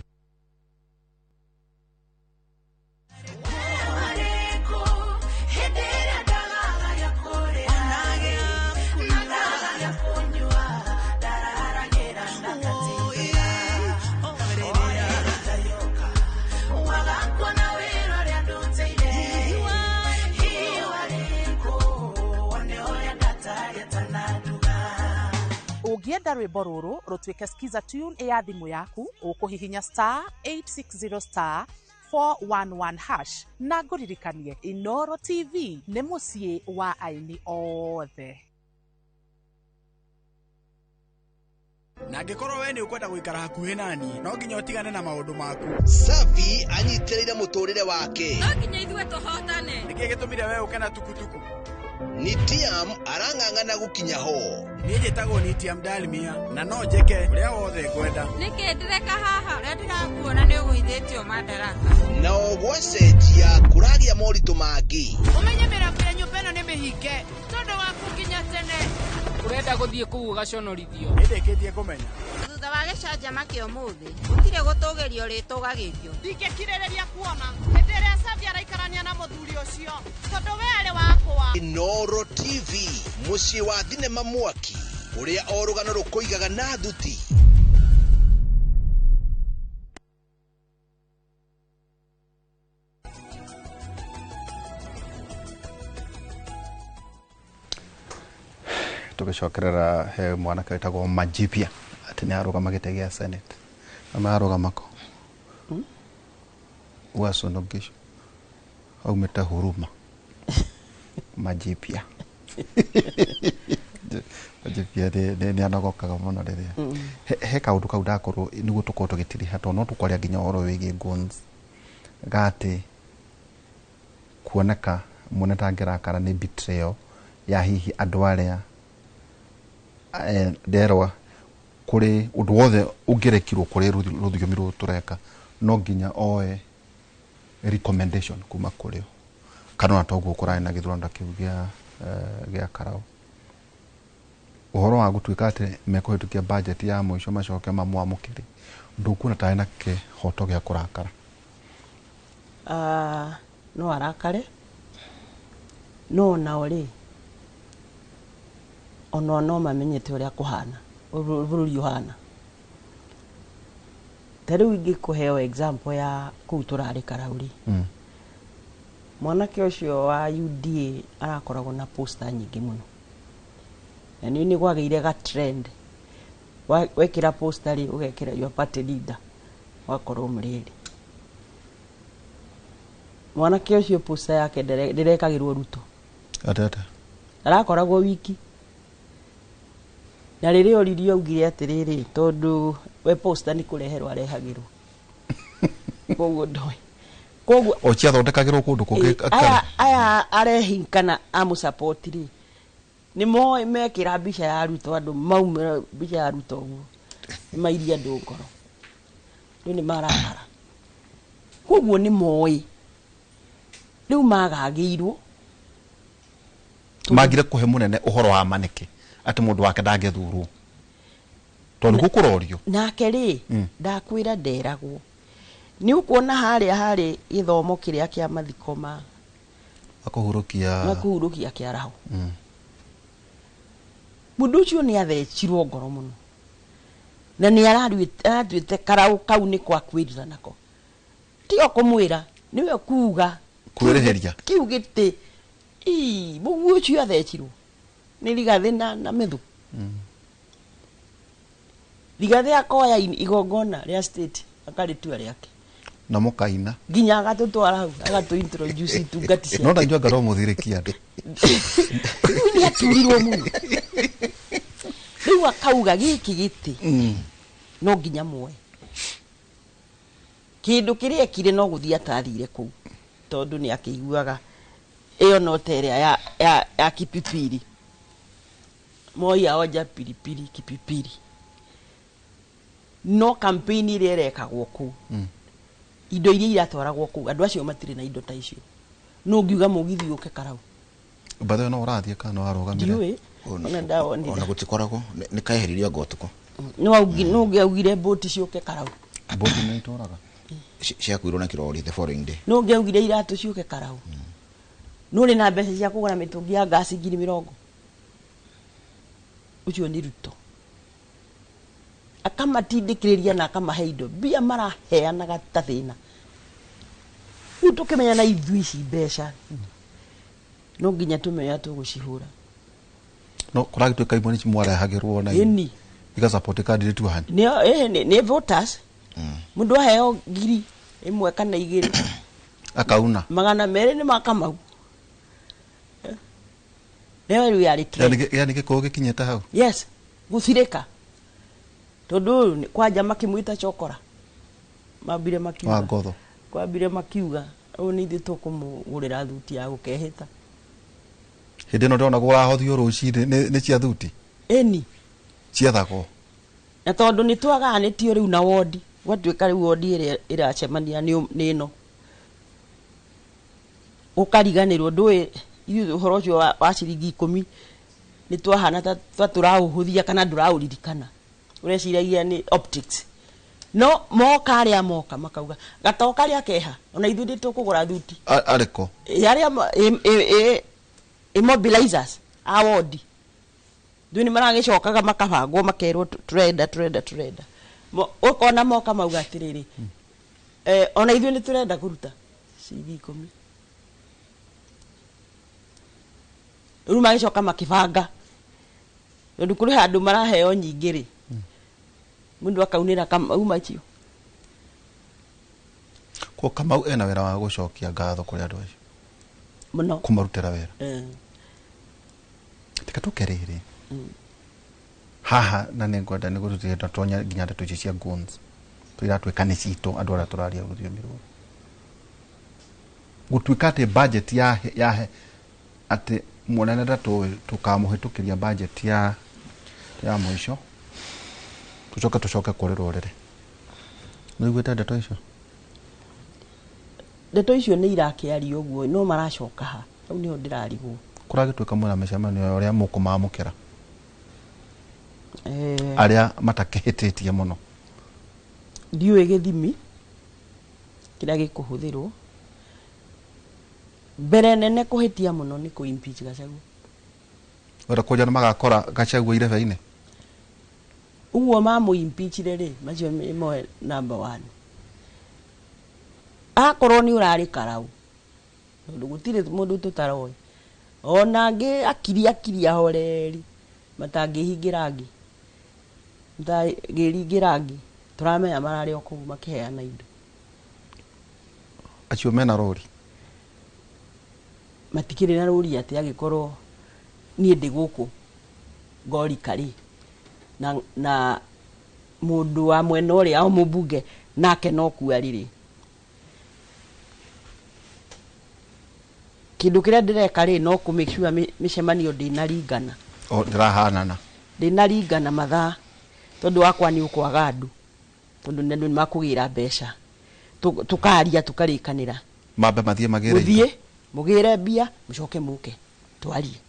Ũngĩenda rwĩmbo rũrũ rũtuĩke skiza tune ya thimũ yaku, ũkũhihinya star 860 star 411 hash. Na ngũririkanie, Inoro TV nĩ mũciĩ wa aini othe. Na angĩkorwo we nĩ ũkwenda gũikara hakuhĩ nani, no nginya ũtigane na maũndũ maku. Savi anyitĩrĩire mũtũrĩre wake. No nginya ithuĩ tũhotane. Nĩkĩ gĩtũmire we ũke na tukutuku? Nitiam arang'ang'ana gũkinya ho. Niĩ njĩtagwo Nitiam Dalmia na no njĩke ũrĩa wothe ngwenda. Nĩkĩ ndĩreka haha? Ũrĩa ndĩrakuona nĩ ũgũithĩtio madaraka. Na ogwacenjia kũragĩa moritũ mangĩ. Ũmenye mĩrango ya nyũmba ĩno nĩ mĩhinge tondũ waku nginya tene. Ũrenda gũthiĩ kũu ũgaconorithio. Nĩndĩkĩtie kũmenya. Thutha wa gĩcanjama kĩa ũmũthĩ gũtirĩ gũtũgĩrio rĩtũgagĩrio. Ndingĩkirĩrĩria kuona hĩndĩ ĩrĩa Savi araikarania na mũthuri ũcio tondũ we arĩ wakwa. Inoro TV, mũciĩ wa thinema mwaki ũrĩa o rũgano rũkũigaga na thuti. Tũgĩcokerera he mwanake wĩtagwo Majipia atĩ nĩ arũgama gĩtĩ gĩa Senate. Ama arũgama kũ? Uasin Gishu aumĩte Huruma. Majipia. Majipia nĩ anogokaga mũno rĩrĩa. He kaũndũ kau ndakorwo nĩguo tũkorwo tũgĩtiriha tondũ no tũkwaria nginya ũhoro wĩgiĩ guns gatĩ kuoneka muone ta angĩrakara nĩ betrayal ya hihi andũ arĩa nderwa kũrĩ ũndũ wothe ũngĩrekirwo kũrĩ rũthiomi rũrũ tũreka no nginya oe recommendation kuma kũrĩ o, kana ona toguo kũrarĩ na gĩthurano kĩu gĩa Karau. Ũhoro wa gũtuĩka atĩ mekũhĩtũkia budget ya mũico macoke mamwamũkĩre, ndũkuona tarĩ na kĩhoto gĩa kũrakara? No arakare, no nao rĩ ona no mamenyete ũrĩa kũhana bũrũri ũhana. Ta rĩu ingĩkũheo example ya kũu tũrarĩ Karau rĩ, mwanake ũcio wa UDA arakoragwo na poster nyingĩ mũno, na nĩ gwagĩire ga trend, wekĩra poster rĩ ũgekĩra your party leader wakorwo mũrĩ erĩ. Mwanake ũcio poster yake ndĩrekagĩrwo Ruto. Atĩ arakoragwo wiki. Na rĩrĩa oririo augire atĩrĩrĩ, tondũ we poster nĩ kũreherwo arehagĩrwo, koguo ndoĩ. Koguo O ciathondekagĩrwo kũndũ kũngĩ. Aya aya arehi kana amũsupport rĩ, nĩ moĩ mekĩra mbica ya Ruto, andũ maumĩra mbica ya Ruto ũguo nĩ mairie andũ ngoro, rĩu nĩ marakara. Koguo nĩ moĩ rĩu magagĩirwo. Mangire kũhe mũnene ũhoro wa ma nĩkĩ atĩ mũndũ wake ndangĩthurwo tondũ gũkũrorio? Nake rĩ, ndakwĩra nderagwo nĩ ũkuona harĩa harĩ gĩthomo kĩrĩa kĩa mathiko ma Akũhurũkia. Makũhurũkia kĩaraho. Mũndũ ũcio nĩ athecirwo ngoro mũno na nĩ aratuĩte karaũ kau nĩ kwa kwĩruta nako, tigo kũmwĩra nĩwe kuga. Kwĩrĩhĩria. Kĩu gĩtĩ ii mũguo ũcio athecirwo nĩ Rigathĩ na Methu. Rigathĩ akoya igongona rĩa state akarĩtua rĩake. Na mũkaina. Nginya agatũtwara hau agatũ introduce itungati No ciake. Ndaigua ngoro mũthirĩki andũ. Rĩu nĩ aturirwo mũno, rĩu akauga gĩkĩ gĩtĩ no nginya muoe kĩndũ kĩrĩa ekire no gũthiĩ atathire kũu tondũ nĩ akĩiguaga ĩyo no ta ĩrĩa ya kipipiri moi aonja pilipili kipipiri, no campaign ĩrĩa ĩrekagwo kũu, indo iria iratwaragwo kũu, andũ acio matirĩ na indo ta icio. No ngiuga mũgithi ũke karau. Mbatha no ũrathiĩ kana no warũgamire? Ndiũĩ ona ndawonire. Ona gũtikoragwo nĩ kaheririo anga ũtukũ. No ũngĩaugire mbũti ciũke karau. Mbũti nĩ itũraga. Ciakuirwo na kĩrori the following day. No ũngĩaugire iratũ ciũke karau, no ũrĩ na mbeca cia kũgũra mĩtũngi ya ngasi 20,000. Ũcio nĩ Ruto akamatindĩkĩrĩria na akamahe indo mbia maraheanaga ta thĩna. Rĩu tũkĩmenya na ithuĩ ici mbeca no nginya tũmenye tũgũcihũra. No kũragĩtuĩka imwe nĩ mwarehagĩrwo na Ĩni. igasupport candidate wanyu. Nĩ voters. Mũndũ aheo 1000 kana 2 Akauna. 200 nĩ makamau rĩo rĩu yarĩ trend. Yani gĩkũyũ gĩkinyĩte hau. Yes, gũthirĩka tondũ ũyũ kwanja makĩmwĩta chokora mambire Wa makiuga ngotho. Kwambire makiuga ũyũ nĩ ithuĩ tũkũmũgũrĩra thuti ya gũkehĩta. Hĩndĩ ĩno ndĩrona kũrahothio rũcinĩ nĩ cia thuti. Ĩni. Ciethagwo. Na tondũ nĩ twagaanĩtio rĩu na wondi, gwatuĩka rĩu wondi ĩrĩa ĩracemania nĩ ĩno, ũkariganĩrwo ndũĩ ithuĩ ũhoro ũcio wa ciringi 10 nĩ twahana ta tũraũhũthia kana ndũraũririkana, ũreciragia nĩ optics. No moka arĩa moka makauga gatoka karĩa keha ona ithuĩ nĩ tũkũgũra thuti. Arĩkũ? Ĩ, arĩa immobilizers a wondi ithuĩ nĩ maragĩcokaga makabangwo makerwo tũrenda tũrenda tũrenda. Ũkona moka mauga atĩrĩrĩ, ona ithuĩ nĩ tũrenda kũruta ciringi 10. Rĩu magĩcoka makĩbanga tondũ kũrĩ handũ maraheo nyingĩ rĩ, mũndũ akaunĩra kamau macio. Ko Kamau ena wĩra wa gũcokia ngatho kũrĩ andũ acio. Mũno. Kũmarutĩra wĩra. Reke tũke rĩrĩ haha na nĩ ngwenda nĩ gũtũtigĩra tonya nginya ndeto ici cia guns tũiratuĩka nĩ citũ andũ arĩa tũraria rũthiomi rũrũ gũtuĩka atĩ budget ya atĩ mũnene ndatũĩ tũkamũhĩtũkĩria budget ya mũico tũcoke kũrĩ rũrĩrĩ. Nĩ ũiguĩte ndeto icio? Ndeto icio nĩ irakĩario ũguo no maracoka ha hau nĩho ndĩrarigwo. Kũragĩtuĩka mwĩna mĩcemanio ya ũrĩa mũkũmamũkĩra arĩa matakĩhĩtĩtie mũno. Ndiũĩ gĩthimi kĩrĩa gĩkũhũthĩrwo mbere nene kũhĩtia mũno nĩ kũ impeach Gachagua. Wenda kũnja nĩ magakora Gachagua irebe-inĩ? Ũguo mamũ impeachire rĩ, macio nĩmo number 1. Akorwo nĩ ũrarĩ karau tondũ gũtirĩ mũndũ tũtaroĩ ona angĩ akiri akiri ahoreri matangĩhingĩra angĩ matangĩringĩra angĩ tũramenya mararĩ o kũu makĩheana indo. Acio mena rũri? Matikĩrĩ na rũri atĩ angĩkorwo niĩ ndĩ gũkũ ngorika rĩ na mũndũ wa mwena ũrĩa o mũmbunge nake no kua rĩrĩ. Kĩndũ kĩrĩa ndĩreka rĩ no kũ make sure mĩcemanio ndĩnaringana. O ndĩrahanana. Ndĩnaringana mathaa tondũ wakwa nĩ ũkwaga andũ tondũ andũ nĩ makũgĩra mbeca. Tũkaria tũkarĩkanĩra. Mambe mathiĩ magĩre indo. Mũthiĩ mũgĩre mbia mũcoke mũke twarie.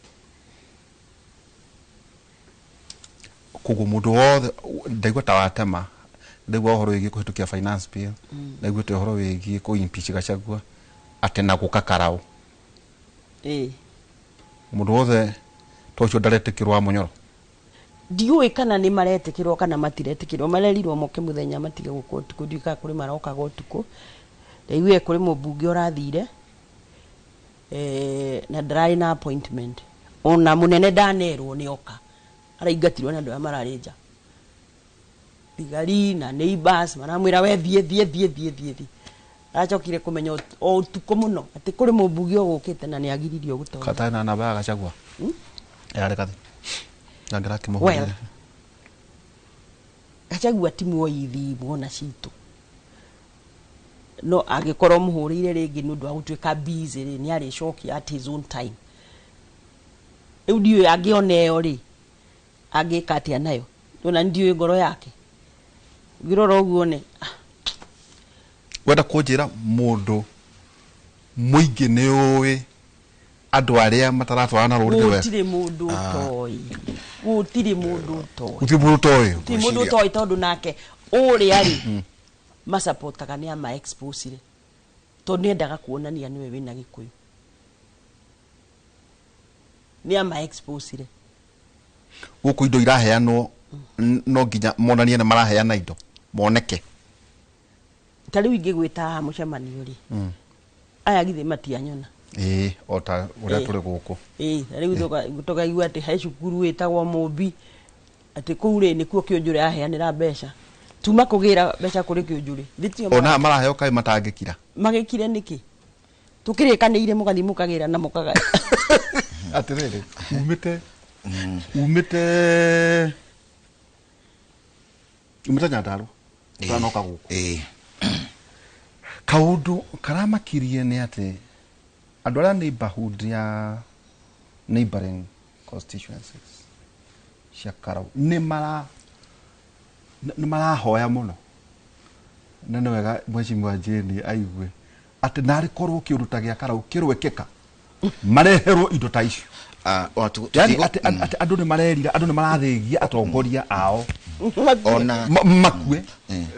Koguo mũndũ wothe ndaigua ta watema, ndaigua ũhoro wĩgiĩ kũhĩtũkia finance bill, ndaiguĩte ũhoro wĩgiĩ kũ impeach Gachagua atĩ na gũka Karau. Mũndũ wothe ta ũcio ndaretĩkĩrwo wa Mũnyoro. Ndiũĩ kana nĩ maretĩkĩrwo kana matiretĩkĩrwo, marerirwo moke mũthenya matige gũka ũtukũ, ndiũĩ kana kũrĩ marokaga ũtukũ. Ndaiguire kũrĩ mũmbunge ũrathire na ndararĩ na appointment, ona mũnene ndanerwo nĩ oka, araingatirwo nĩ andũ arĩa mararĩ nja, thigari na neighbors maramwĩra we thiĩ thiĩ thiĩ thiĩ thiĩ thiĩ. Aracokire kũmenya o ũtukũ mũno atĩ kũrĩ mũmbunge ũgũkĩte na nĩ agiririo gũtonya. Katarĩ na namba ya Gachagua? Ĩrarĩ kathi. Na ngĩrakĩmũhũrĩra. Well, Gachagua ti muoyi thimũ ona citũ, no angĩkorwo mũhũrĩire rĩngĩ nĩ ũndũ wa gũtuĩka busy rĩ, nĩ arĩcokia at his own time. Rĩu ndiũĩ angĩona ĩyo rĩ, angĩka atĩa nayo, ona ndiũĩ ngoro yake. Ngĩrora ũguo one, Wenda kũnjĩra mũndũ mũingĩ nĩ ũĩ andũ arĩa mataratwarana na rũrĩrĩ wega? Gũtirĩ mũndũ ũtoĩ. Gũtirĩ mũndũ ũtoĩ. Gũtirĩ mũndũ ũtoĩ. Gũtirĩ mũndũ ũtoĩ tondũ nake ũrĩa rĩ, macapotaga nĩ ama expose-ire. Tondũ nĩendaga kuonania nĩwe wĩna Gĩkũyũ. Nĩ ama expose-ire. Gũkũ indo iraheanwo no nginya monanie nĩ maraheana indo moneke. Ta rĩu ingĩgwĩta haha mũcemanio rĩ, aya githĩ matianyona. Ĩĩ, o ta ũrĩa tũrĩ gũkũ. Ĩĩ, ta rĩu tũkaigua atĩ he cukuru ĩtagwo Mũmbi, atĩ kũu rĩ nĩkuo Kĩũnjũrĩ aheanĩra mbeca. Tuma kũgĩra mbeca kũrĩ Kĩũnjũrĩ. Thĩ Ona maraheo kaĩ matangĩkira. Magĩkire nĩkĩ? Tũkĩrĩkanĩire mũgathiĩ mũkagĩra na mũkagaya. Atĩrĩrĩ, umĩte Nyandarua. Tũranoka gũkũ. Kaũndũ karamakirie nĩ atĩ andũ arĩa neighborhood ya neighboring constituencies cia Karau nĩ marahoya mũno. Na nĩ wega Mheshimiwa Jane aigue atĩ narĩ korwo kĩũndũ ta gĩa Karau kĩrwekeka mareherwo indo ta icio. Yani atĩ andũ nĩ marerira, andũ nĩ marathĩgia atongoria ao. Ona makue.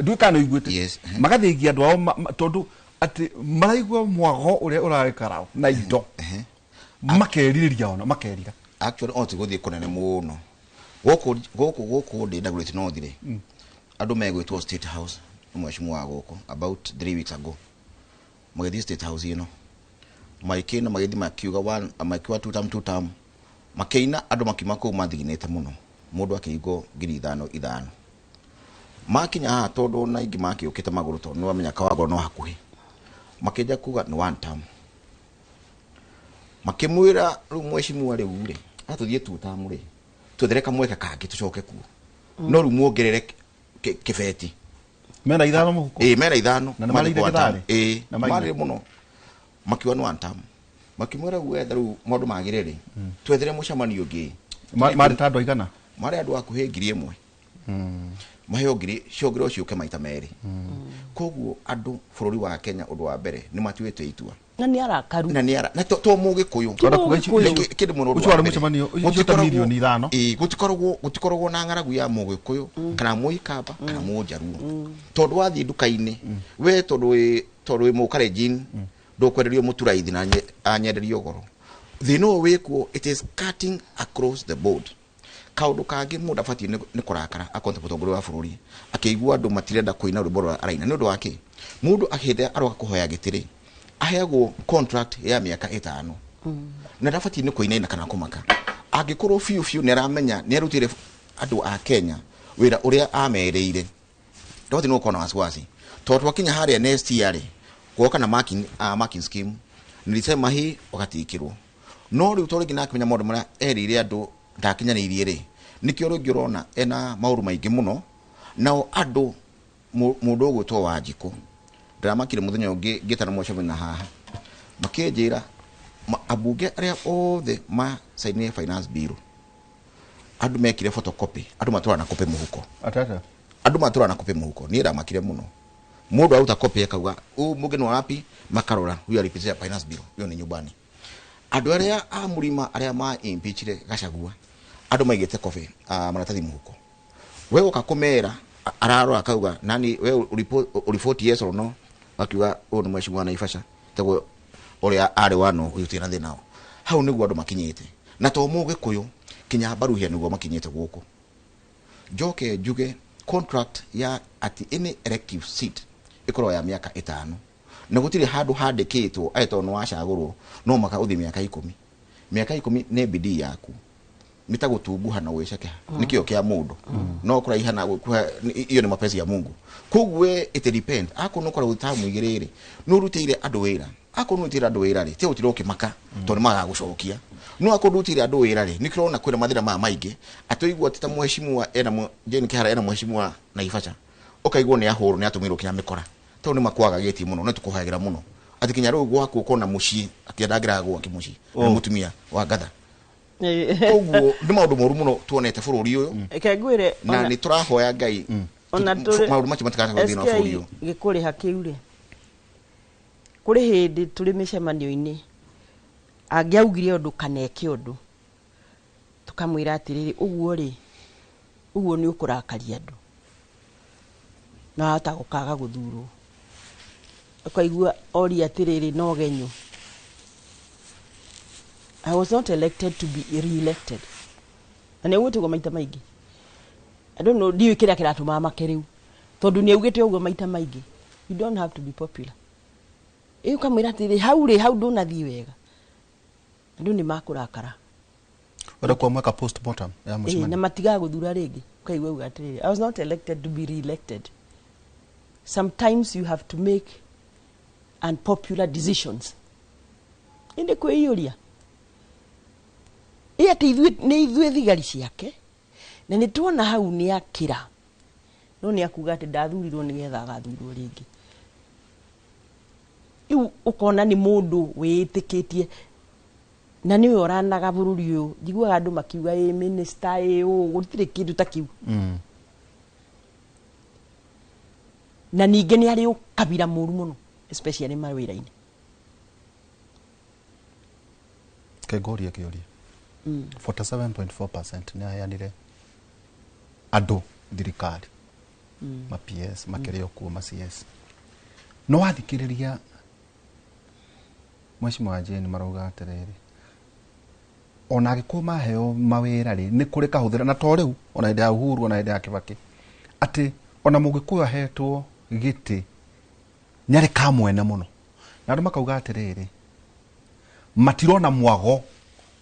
Ndiũĩ kana nĩ ũiguĩte. Magathĩgia andũ ao tondũ atĩ maraigua mwago ũrĩa ũrarĩ Karau na indo. Makerirĩria ona, makerira. Actually, o ti gũthiĩ kũnene mũno. Gũkũ ndĩ Dagoretti North rĩ, andũ megwĩtwo State House nĩ mheshimiwa wa gũkũ about 3 weeks ago. Magĩthiĩ State House ĩno. Magĩkĩina, magĩthiĩ makiuga one, makiuga two term, two term. Makĩina andũ makiuma kũu mathiginĩte mũno. Mũndũ akĩhingwo ngiri ithano ithano. Makinya haha tondũ ona aingĩ makĩũkĩte magũrũ tondũ nĩwamenya Kawangũra no hakuhĩ. Makĩnja kuga nĩ one term. Makĩmwĩra rĩu mheshimiwa rĩu rĩ, atũthiĩ two term rĩ, twethere kamweke kangĩ tũcoke kuo. No rĩu muongerere kĩbeti. Mena ithano mũhuko? Ĩĩ, mena ithano. Na nĩ marĩire One term. gĩtharĩ? Ĩĩ, Na marĩire? marĩire mũno. Makiuga nĩ one term. Makĩmwĩra rĩu wetha rĩu maũndũ magĩre rĩ, twethere mũcemanio ũngĩ. Marĩ ta andũ aigana? Marĩ andũ hakuhĩ ngiri ĩmwe. Maheo ngiri, ciongererwo ciũke maita merĩ. Koguo andũ bũrũri wa Kenya ũndũ wa mbere nĩ matuĩte itua. Na nĩ arakaru. Na nĩ ara, na to Mũgĩkũyũ. Ti Mũgĩkũyũ. Nĩ kĩndũ mũno ũndũ Ũcio wa warĩ mbere. mũcemanio, ũcio ta mirioni ithano. Ĩĩ, gũtikoragwo na ng'aragu ya Mũgĩkũyũ, kana Mũikamba, kana Mũnjaruo. Tondũ wathiĩ nduka-inĩ, we tondũ wĩ Mũkalenjin, ndũkwenderio mũturaithi na anyenderio goro. Thĩna ũyũ wĩkuo, it is cutting across the board. Kaũndũ kangĩ mũndũ abatiĩ nĩ kũrakara akorwo ta mũtongoria wa bũrũri akĩigua andũ matirenda kũina rwĩmbo rũrĩa araina. Nĩ ũndũ wa kĩ? Mũndũ hĩndĩ ĩrĩa aroka kũhoya gĩtĩ rĩ, aheagwo contract ya mĩaka ĩtano. Na ndabatiĩ nĩ kũinaina kana kũmaka. Angĩkorwo biũ biũ nĩ aramenya nĩ arutĩire andũ a Kenya wĩra ũrĩa amerĩire, ndabatiĩ nĩ gũkorwo na wasiwasi. Tondũ twakinya harĩa next year rĩ, gwoka na marking scheme, nilisema hii wakati ikĩrwo. No rĩu tondũ rĩngĩ nakĩmenya maũndũ marĩa erĩire andũ ndakinyanĩirie rĩ, nĩkĩo rĩngĩ ũrona ena maũndũ maingĩ mũno. Nao andũ, mũndũ ũgwĩtwo Wanjikũ, ndĩramakire mũthenya ũngĩ ngĩtana mũcemanio na haha, makĩnjĩra Ambunge arĩa othe macainire finance bill, andũ mekire photocopy, andũ matũra na copy mũhuko. Atata. Andũ matũra na copy mũhuko. Niĩ ndamakire mũno. Mũndũ aruta copy akauga huu mbunge ni wapi, makarora huyu alipitisha finance bill, hiyo ni nyumbani. Andũ arĩa a mũrima arĩa ma impeachire Gachagua, andũ maigĩte copy maratathi mũhuko. We woka kũmera ararora akauga nani we ulipoti yes or no, akiuga ũyũ nĩ mheshimiwa Naivasha taguo ũrĩa arĩ wano ũyũ tina thĩna hau nĩguo andũ makinyĩte. Na to Mũgĩkũyũ kinya Baruhia nĩguo makinyĩte gũkũ. Njoke njuge contract ya ati any elective seat ĩkorwo ya mĩaka 5, na gũtirĩ handũ handĩkĩtwo atĩ tondũ nĩwacagũrwo no maka ũthiĩ mĩaka 10. Mĩaka 10 nĩ bidii yaku, nĩ ta gũtunguha na gwĩcekeha, nĩ kĩo kĩa mũndũ no kũraiha na gũkuha, iyo nĩ mapenzi ya Mungu. Koguo we it depend, akorwo nĩ ũkoragwo tamu igĩrĩ rĩ, nĩ ũrutĩire andũ wĩra, akorwo nĩ ũrutĩire andũ wĩra rĩ, tiga gũtinda ũkĩmaka tondũ nĩ magagũcokia. No akorwo ndũrutĩire andũ wĩra rĩ, nĩ kĩrona kwĩna mathĩna maya maingĩ, atĩ ũigua atĩ ta mheshimiwa ena Jane Kihara ena mheshimiwa Naivasha, ũkaigua nĩ ahũrwo, nĩ atũmĩrwo kinya mĩkora, tondũ nĩ makwaga gĩti mũno, nĩ tũkũhagĩra mũno atĩ kinya rĩu gwaku ũkona mũciĩ atĩ ndangĩraga gwake mũciĩ nĩ mũtumia wa ngatha. Koguo nĩ maũndũ moru mũno tuonete bũrũri ũyũ. Reke ngwĩre, na nĩ tũrahoya Ngai ona tũrĩ maũndũ macio matikanacoke thĩinĩ wa bũrũri ũyũ. Gĩkũrĩha kĩu rĩ, kũrĩ hĩndĩ tũrĩ mĩcemanio-inĩ angĩaugire ũndũ kana eke ũndũ, tũkamwĩra atĩrĩrĩ, ũguo rĩ, ũguo nĩ ũkũrakaria andũ na wahota gũkaga gũthurwo. Ũkaigua oria atĩrĩrĩ, no genyũ, I was not elected to be re-elected. Na nĩ augĩte ũguo maita maingĩ. I don't know, ndiũĩ kĩrĩa kĩratũma make rĩu, tondũ nĩ augĩte ũguo maita maingĩ. You don't have to be popular. Ĩ ũkamwĩra atĩrĩrĩ, hau rĩ, hau ndũnathiĩ wega, andũ nĩ makũrakara. Ũrĩa kwa mweka postmortem ya mũcemanio. Na matigaga gũthura rĩngĩ. Ũkaigua auga atĩrĩrĩ, I was not elected to be re-elected. Sometimes you have to make unpopular decisions. Ĩndĩ kwĩiyũria ĩ atĩ ithuĩ nĩ ithuĩ thigari ciake, na nĩ tuona hau nĩ akĩra, no nĩ akuga atĩ ndathurirwo nĩgetha agathurwo rĩngĩ. Rĩu ũkona nĩ mũndũ wĩĩtĩkĩtie na nĩwe ũranaga bũrũri ũyũ. Njiguaga andũ makiuga ĩ minister ĩ ũũ, gũtirĩ kĩndũ ta kĩu. Na ningĩ nĩ arĩ ũkabira mũru mũno, especially mawĩra-inĩ. Kengoria kĩũria. 47.4% nĩ aheanire andũ thirikari, ma PS makĩrĩ okuo, ma CS. No wathikĩrĩria Mheshimiwa Jane marauga atĩrĩrĩ, ona angĩkorwo maheo mawĩra rĩ, nĩ kũrĩ kahũthĩra, na to rĩu ona hĩndĩ ya Uhuru ona hĩndĩ ya Kibaki, atĩ ona Mũgĩkũyũ ahetwo gĩtĩ nĩ arĩ kamwene mũno, na andũ makauga atĩrĩrĩ, matirona mwago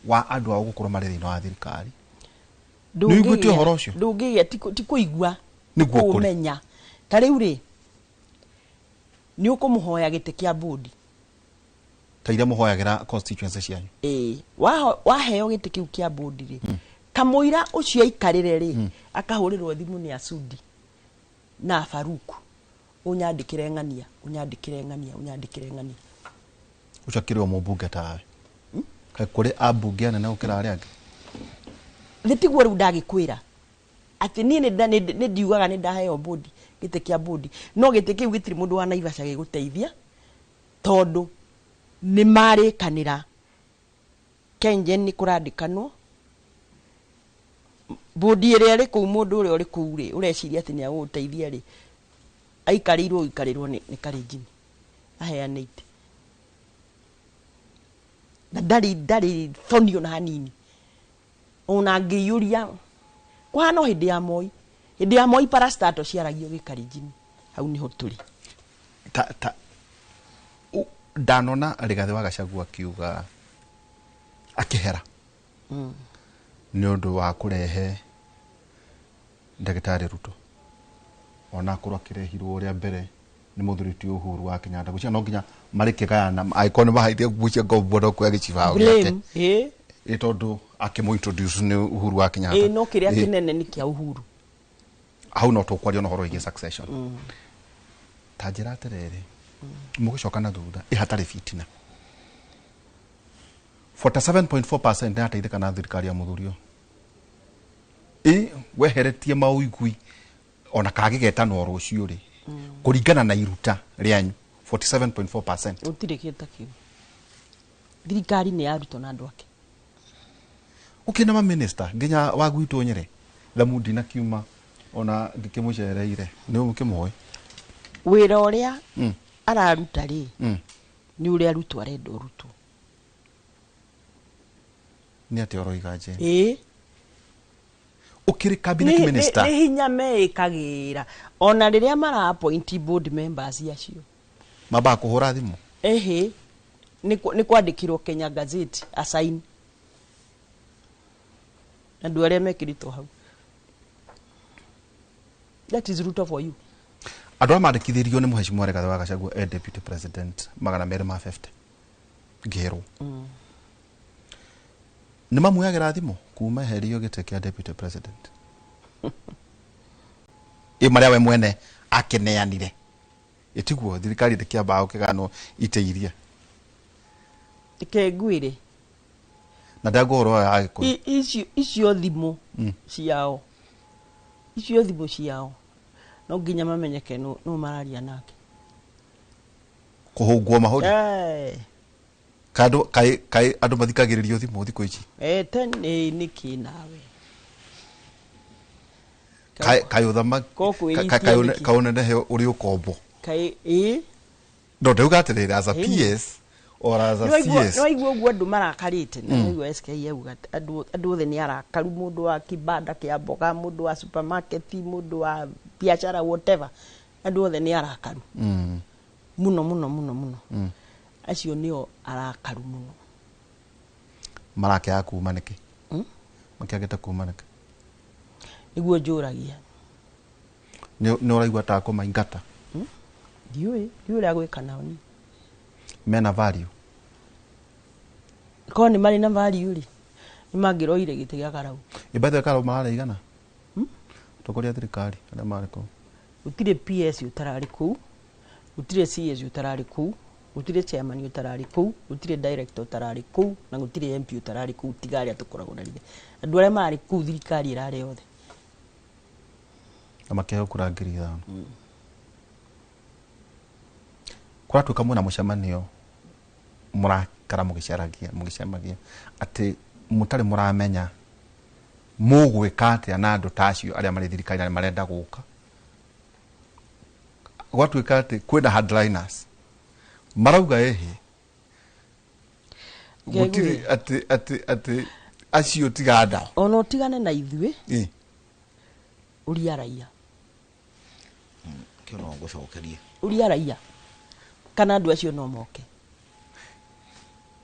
wa andũ ao gũkorwo marĩ thĩinĩ wa thirikari. Nĩ ũiguĩte ũhoro ũcio? Ndũngĩgĩa, ti kũigua, Nĩguo kũrĩ. kũmenya. Ta rĩu rĩ, nĩ ũkũmũhoya gĩtĩ kĩa bodi ta iria mũhoyagĩra constituency cianyu. Ĩĩ, waheo gĩtĩ kĩu kĩa bodi rĩ, kamũira ũcio aikarĩre rĩ, akahũrĩrwo thimũ nĩ Asudi na Faruku, ũnyandĩkĩre ng'ania, ũnyandĩkĩre ng'ania, ũnyandĩkĩre ng'ania. Ũcio akĩrĩ o mũmbunge tawe. Kaĩ kũrĩ ambunge anene gũkĩra arĩa angĩ? Nĩ tiguo rĩu ndagĩkwĩra atĩ niĩ nĩ ndiugaga nĩ ndaheo bodi, gĩtĩ kĩa bodi, no gĩtĩ kĩu gĩtirĩ mũndũ wa Naivasha gĩgũteithia, tondũ nĩ marĩkanĩra Kengen nĩ kũrandĩkanwo bodi ĩrĩa ĩrĩ kũu, mũndũ ũrĩa ũrĩ kũu rĩ, ũreciria atĩ nĩ agũgũteithia rĩ, aikarĩirwo gũikarĩrwo nĩ Kalenjin aheanĩte, na ndarĩ thoni ona hanini, ona angĩiyũria kũhana hĩndĩ ya Moi. Hĩndĩ ya Moi parastato ciaragio gĩkarenjini, hau nĩho tũrĩ. Ta ndanona Rigathĩ wa Gachagua akiuga akĩhera nĩ ũndũ wa kũrehe ndagĩtarĩ Ruto, ona akorwo akĩrehirwo rĩa mbere nĩ mũthuri ti Uhuru wa Kenyatta, gũcia no nginya marĩkĩgayana, angĩkorwo nĩ mahaithia nguo ngombo no kuoya gĩcibao gĩake. Ĩ. Ĩ tondũ akĩmũ-introduce nĩ Uhuru wa Kenyatta. Ĩ, no kĩrĩa kĩnene nĩ kĩa Uhuru. Hau no tũkwaria na ũhoro wĩgiĩ succession. Ta njĩra atĩrĩrĩ, mũgĩcoka na thutha, ĩ hatarĩ fitina. 47.4% nĩ ateithĩka na thirikari ya mũthuri ũyũ. Ĩ weheretie maũigui ona kagĩgetanwo rũciũ rĩ, kũringana na iruta rĩanyu 47.4%. Gũtirĩ kĩndũ ta kĩu. Thirikari nĩ ya Ruto na andũ ake. Ũkĩna ma minister nginya wa gwitũ Nyĩrĩ Thamu ndinakiuma ona ngĩkĩmũcereire nĩ ũkĩmũĩ wĩra ũrĩa araruta rĩ, nĩ ũrĩa Ruto arenda ũrutwo. Nĩ atĩa ũroiga Jane? Ĩĩ. Ũkĩrĩ cabinet minister. Nĩ hinya meĩkagĩra ona rĩrĩa mara appoint board members acio. Mambaga kũhũra thimũ. Ĩhĩ, nĩ kwandĩkĩrwo Kenya Gazette assign andũ arĩa mekĩrĩtwo hau. That is Ruto for you. Andũ arĩa mandĩkithirio nĩ Mheshimiwa Rigathĩ wa Gachagua e deputy president 250 ngĩrwo nĩ mamuoyagĩra thimũ kuma eherio gĩtĩ kĩa deputy president ĩ marĩa we mwene akĩneanire ĩtiguo thirikari ndĩkĩambaga gũkĩganwo itĩ iria. Reke ngwĩre. Na ndangũ ũhoro wa Agĩkũyũ. Icio thimũ ciao, icio thimũ ciao no nginya mamenyeke no mararia nake. Kũhũngwo mahũri. Kandũ kai andũ mathikagĩrĩrio thimũ thikũ ici. Ten nĩkĩ nawe? Kai ũthamaki kai ũnenehe ũrĩ ũkombo. Kai ĩ no ndauga atĩrĩrĩ as a PS or as a CS. No igua ũguo andũ marakarĩte na nĩguo SK yauga andũ othe nĩ arakaru, mũndũ wa kibanda kĩa mboga, mũndũ wa supermarket, mũndũ wa biacara, whatever, andũ othe nĩ arakaru mũno mũno mũno mũno. Acio nĩo arakaru mũno. Marakĩaga kuma nĩkĩ? Makĩagĩte kuma nĩkĩ? Nĩguo njũragia. Nĩ ũraigua ta kũmaingata? Ndiũĩ ũrĩa gwĩka nao niĩ. Mena value? Korwo nĩ marĩ na value rĩ, nĩ mangĩroire gĩtĩ gĩa Karau. Ĩ by the way Karau mararĩ igana? Atongoria a thirikari arĩa marĩ kũu. Gũtirĩ PS ũtararĩ kũu, gũtirĩ CS ũtararĩ kũu, gũtirĩ chairman ũtararĩ kũu, gũtirĩ director ũtararĩ kũu, na gũtirĩ MP ũtararĩ kũu tiga arĩa tũkoragwo na rĩrĩa. Andũ arĩa mararĩ kũu thirikari ĩrarĩ yothe. Na makĩheo kura 5,000. Kũratuĩka mwĩna mũcemanio mũrakara mũgĩcaragia mũgĩcemagia atĩ mũtarĩ mũramenya mũgwĩka atĩa na andũ ta acio arĩa marĩ thirikari na marenda gũka. Gwatuĩka atĩ kwĩna hardliners marauga ĩhĩ gũtirĩ atĩ atĩ atĩ acio tiga nda. Ona ũtigane na ithuĩ ũria raia. Kĩo no ngũcokerie. Ũria raia kana andũ acio no moke.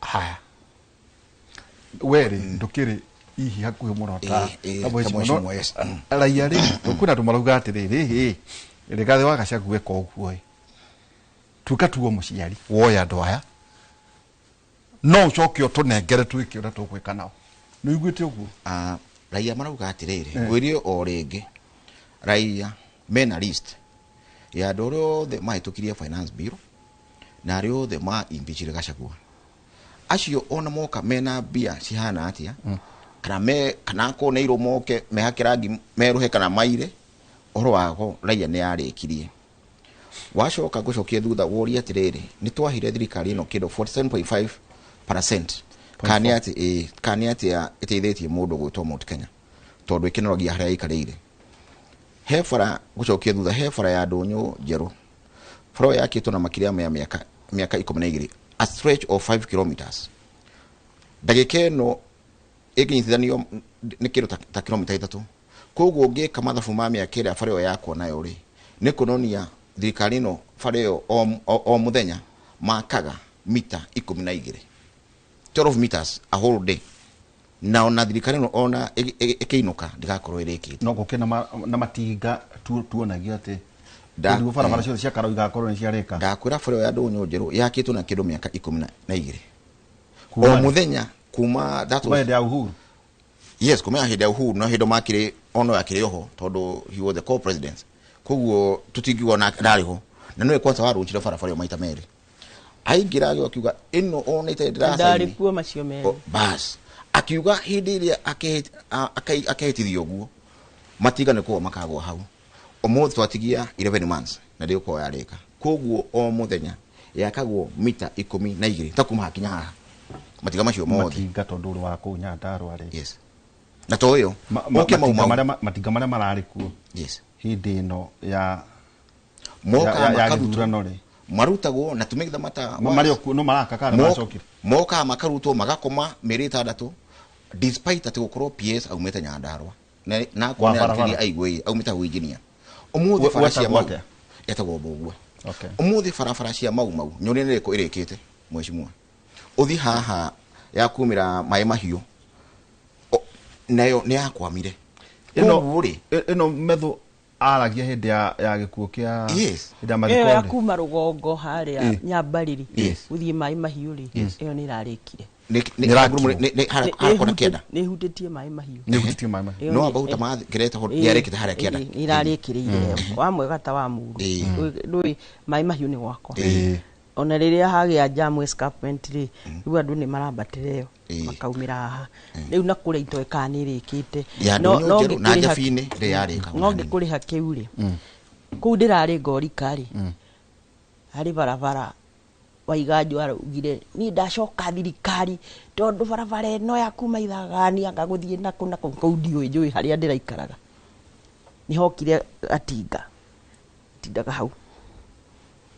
Haya weri ndũkĩrĩ hihi hakuhĩ mũno ta mheshimiwa raia rĩ, kwĩna andũ marauga atĩrĩrĩ hĩ Rigathĩ wa Gachagua eka ũguo ĩ, tuĩka tuo mũciari woya andũ aya no ũcoke ũtũnengere twĩke ũrĩa tũgwĩka nao. Nĩ ũiguĩte ũguo? Raia marauga atĩrĩrĩ, ngwĩrie o rĩngĩ, raia mena list ya andũ arĩa othe mahĩtũkirie finance bill na arĩa othe ma impeachire Gachagua. Acio ona moka mena mbia cihana atĩa, kana me kana akorwo nĩ moke mehake rangi meruhe kana maire, ũhoro wako raia nĩ yarĩkirie. Wacoka ngũcokie thutha worie atĩrĩrĩ, nĩ twahire thirikari ĩno kĩndũ 47.5% kana atĩ kana atĩa ĩteithĩtie mũndũ gwĩtwo Mount Kenya tondũ ĩkĩnoragia harĩa ĩikarĩire. He bara ngũcokie thutha, he bara ya ndũnyũ njerũ, bara ĩyo yakĩtwo na makĩria ma mĩaka 12, a stretch of 5 kilometers. Ndagĩka ĩno ĩngĩnyitithanio nĩ kĩndũ ta kilomita 3. Koguo ũngĩka mathabu ma mĩaka ĩrĩa bara ĩyo yakwo nayo rĩ, nĩ kuonia thirikari ĩno bara ĩyo o mũthenya makaga mita 12, 12 meters a whole day. Na ona thirikari ĩno ona ĩkĩinũka ndĩgakorwo ĩrĩkĩte. No gũkĩ na matinga tuonagia atĩ nĩguo barabara ciothe cia Karau igakorwo nĩ ciarĩka. Ndakwĩra bara ĩyo ya ndũnyũ njerũ yakĩtwo na kĩndũ mĩaka 12 o mũthenya kuma that was hĩndĩ ya Uhuru. Yes, kuma hĩndĩ ya Uhuru na hĩndĩ makĩrĩ ono yakĩrĩ oho tondũ he was the co-president. Koguo tũtingiuga ona ndarĩ ho na nĩwe kwanza warũnjire barabara ĩyo maita merĩ. Aingĩra agĩũka akiuga ĩno ona itarĩ Ndarĩ ndĩracaini. kuo macio merĩ. O, bas akiuga hĩndĩ ĩrĩa akehĩtithio ũguo matinga nĩ kũgwa makagwa hau. Ũmũthĩ twatigia 11 months na ndĩgũkorwo yarĩka. Koguo o mũthenya yakagwo mita 12 ta kuma hakinya haha matinga macio mothe. Matinga tondũ ũrĩ wa kũu Nyandarua rĩ. Yes. Na to ũyũ ũke Mau matinga Mau. matinga marĩa mararĩ kuo. Yes. Hĩndĩ ĩno ya Mokaga ya makarutwo. gĩthurano rĩ. Marutagwo na tumĩgitha mata Marĩ o kuo no maraka kana maracokire. Mokaga makarutwo magakoma mĩeri 6 despite atĩ gũkorwo PS aumĩte Nyandarua na Wa akorwo nĩ barabara. arutithia aigwe aumĩte hau engineer. Ũmũthĩ bara cia wetagwo Mau atĩa? etagwo Mbũgua. Okay. Ũmũthĩ barabara cia Mau Mau nyone nĩ ĩrĩkũ ĩrĩkĩte mheshimiwa. Ũthi haha ya kumĩra maĩ mahiũ nayo nĩ yakwamire. Ĩno Koguo rĩ ĩno metho aragia hĩndĩ ya gĩkuũ kĩa Yes. hĩndĩ ya Ĩyo mathiko ya rĩ. kuma rũgongo harĩa Nyambarĩrĩ Yes. gũthiĩ maĩ mahiũ rĩ, Yes. ĩyo nĩ ĩrarĩkire. Nĩ harakona kĩanda. Nĩ ĩhutĩtie maĩ mahiũ. Nĩ ĩhutĩtie maĩ mahiũ. Ĩyo No nĩ- amba huta magerete ho nĩarĩkĩte harĩa kĩanda. Nĩ ĩrarĩkĩrĩire wa mwega ta wa muru. Ndũĩ maĩ mahiũ nĩ gwakwa. Ona rĩrĩa hagĩa jam escarpment rĩ, rĩu andũ nĩ marambatĩra ĩyo makaumĩra haha. Rĩu na kũrĩa itoĩ kana nĩ ĩrĩkĩte. Ya No- ndũnyũ no njerũ na ngĩkũrĩha- Njabi-inĩ ndĩ yarĩka. No ngĩkũrĩha kĩu rĩ, kũu ndĩrarĩ ngorika rĩ, harĩ barabara Waiganjo araugire niĩ ndacoka thirikari tondũ barabara ĩno ya kuma Ithagani anga gũthiĩ nakũ nakũ kũu ndiũĩ njũĩ harĩa ndĩraikaraga. Nĩ hokire gatinga tindaga hau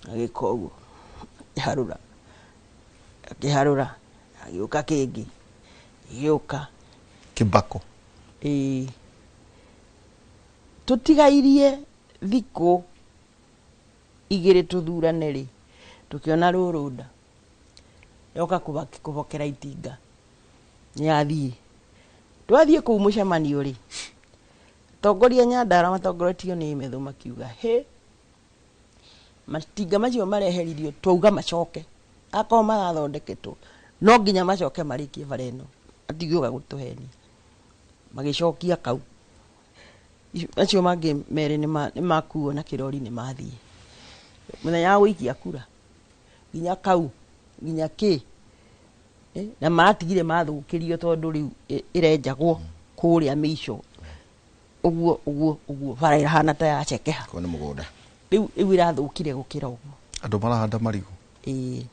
agĩka ũguo akĩharũra akĩharũra agĩũka kĩngĩ gĩũka Kĩbako. Ĩĩ. Tũtigairie thikũ 2 tũthurane rĩ, tũkĩona rũrũnda yoka kũbokera itinga nĩ yathiĩ. Twathiĩ kũu mũcemanio rĩ, atongoria Nyandarua matongoretio nĩ Methu makiuga hĩ, matinga macio mareheririo twauga macoke, akorwo marathondeketwo no nginya macoke marĩkie bara ĩno, matigĩũka gũtũhenia. Magĩcokia kau. Macio mangĩ merĩ nĩ makuo na kĩrori nĩ mathiĩ. Mũthenya wa gũikia kura nginya kau nginya kĩ, na maratigire mathũkĩrio tondũ rĩu ĩrenjagwo kũrĩa mĩico ũguo ũguo ũguo bara ĩrahana ta yacekeha. Kũu nĩ mũgũnda. Rĩu ĩrathũkire gũkĩra ũguo. Andũ marahanda marigũ. Ĩĩ.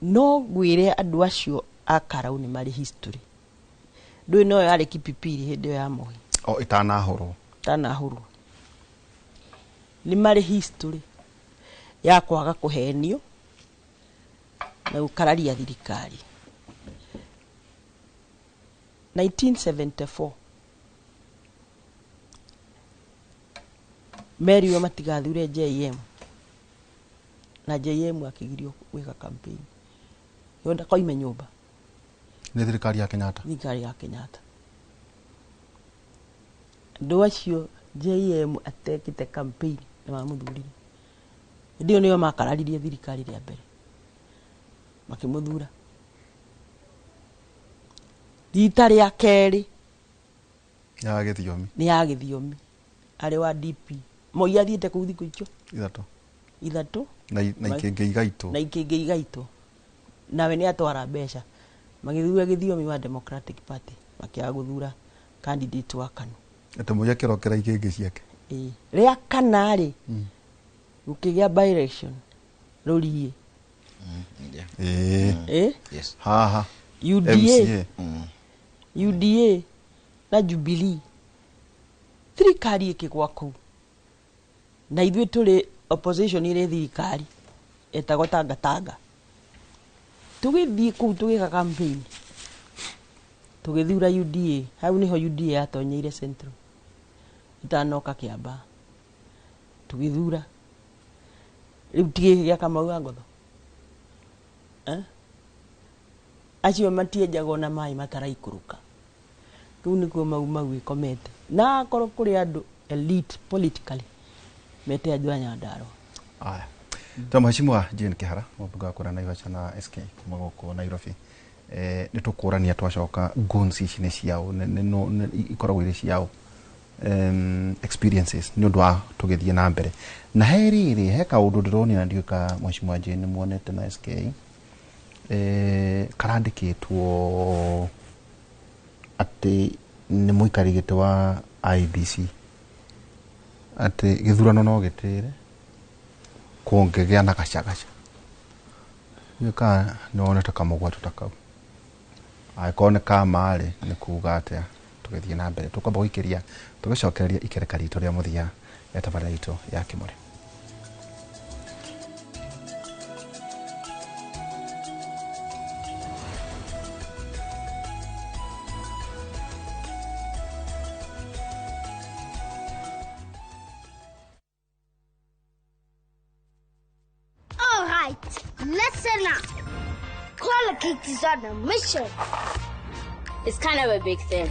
No ngwĩre andũ acio a Karau nĩ marĩ history. Ndũĩ no yarĩ Kipipiri hĩndĩ ĩyo ya Moi. O ĩtanahũrwo. Ĩtanahũrwo. Nĩ marĩ history ya kwaga kũhenio na gũkararia thirikari. 1974 merirwo matigathure JM na JM akĩgirio gwĩka campaign. Yo ndakoime nyũmba. Nĩ thirikari ya Kenyatta. Thirikari ya Kenyatta. Andũ acio JM atekĩte campaign nĩ mamũthurire. Hĩndĩ ĩyo nĩo makararirie thirikari rĩa mbere. Makĩmũthura. Rita rĩa kerĩ Ya gĩthiomi. Nĩ ya gĩthiomi. Arĩ wa DP. Moi athiĩte kũu thikũ icio? 3. 3. Na ikĩngĩ igaitwo. Na ikĩngĩ igaitwo. Nawe nĩ atwara mbeca. Magĩthura gĩthiomi wa Democratic Party. Makĩaga gũthura candidate wa KANU. Atĩ Moi akĩrokera ikĩngĩ ciake. Ĩĩ. Rĩa kana rĩ, gũkĩgĩa by election Rũriĩ. Ĩĩ. Ĩĩ? Yes. Haha. UDA. MCA. UDA na Jubilee. Thirikari ĩkĩgwa kũu. Na ithuĩ tũrĩ opposition ĩrĩ thirikari etagwo Tangatanga. Tũgĩthiĩ kũu tũgĩka campaign. Tũgĩthura UDA. Hau nĩho UDA yatonyeire Central. Ĩtanoka Kĩambaa. Tũgĩthura. Rĩu ti gĩkĩ gĩa Kamau wa Ngotho. Acio matienjagwo na maĩ mataraikũrũka. Kũu nĩkuo Mau Mau ĩkomete. Na akorwo kũrĩ andũ elite politically mete andũ a Nyandarua. Aya. Ta mheshimiwa Jane Kihara, mũmbunge wa kũrĩa Naivasha na SK kuma gũkũ Nairobi. Nĩ tũkũrania twacoka goons ici nĩ ciao, ikoragwo irĩ ciao. Experiences nĩ ũndũ wa tũgĩthiĩ na mbere na he rĩrĩ he kaũndũ ndĩronire na ndiũĩ ka Mheshimiwa Jane muonete na SK karandĩkĩtwo atĩ nĩ mũikari gĩtĩ wa IEBC atĩ gĩthurano no gĩtĩre kũngĩgĩa na gacagaca. Ndiũĩ kana nĩ wonete kamũgwato ta kau, angĩkorwo nĩ kama rĩ nĩ kuga atĩa tũgĩthiĩ na mbere tũkwamba gũikĩria tũgĩcokereria ikereka ritũ rĩa mũthia rĩa tabarĩra itũ ya Kĩmũrĩ. All right, listen up. Colgate is on a mission. It's kind of a big thing.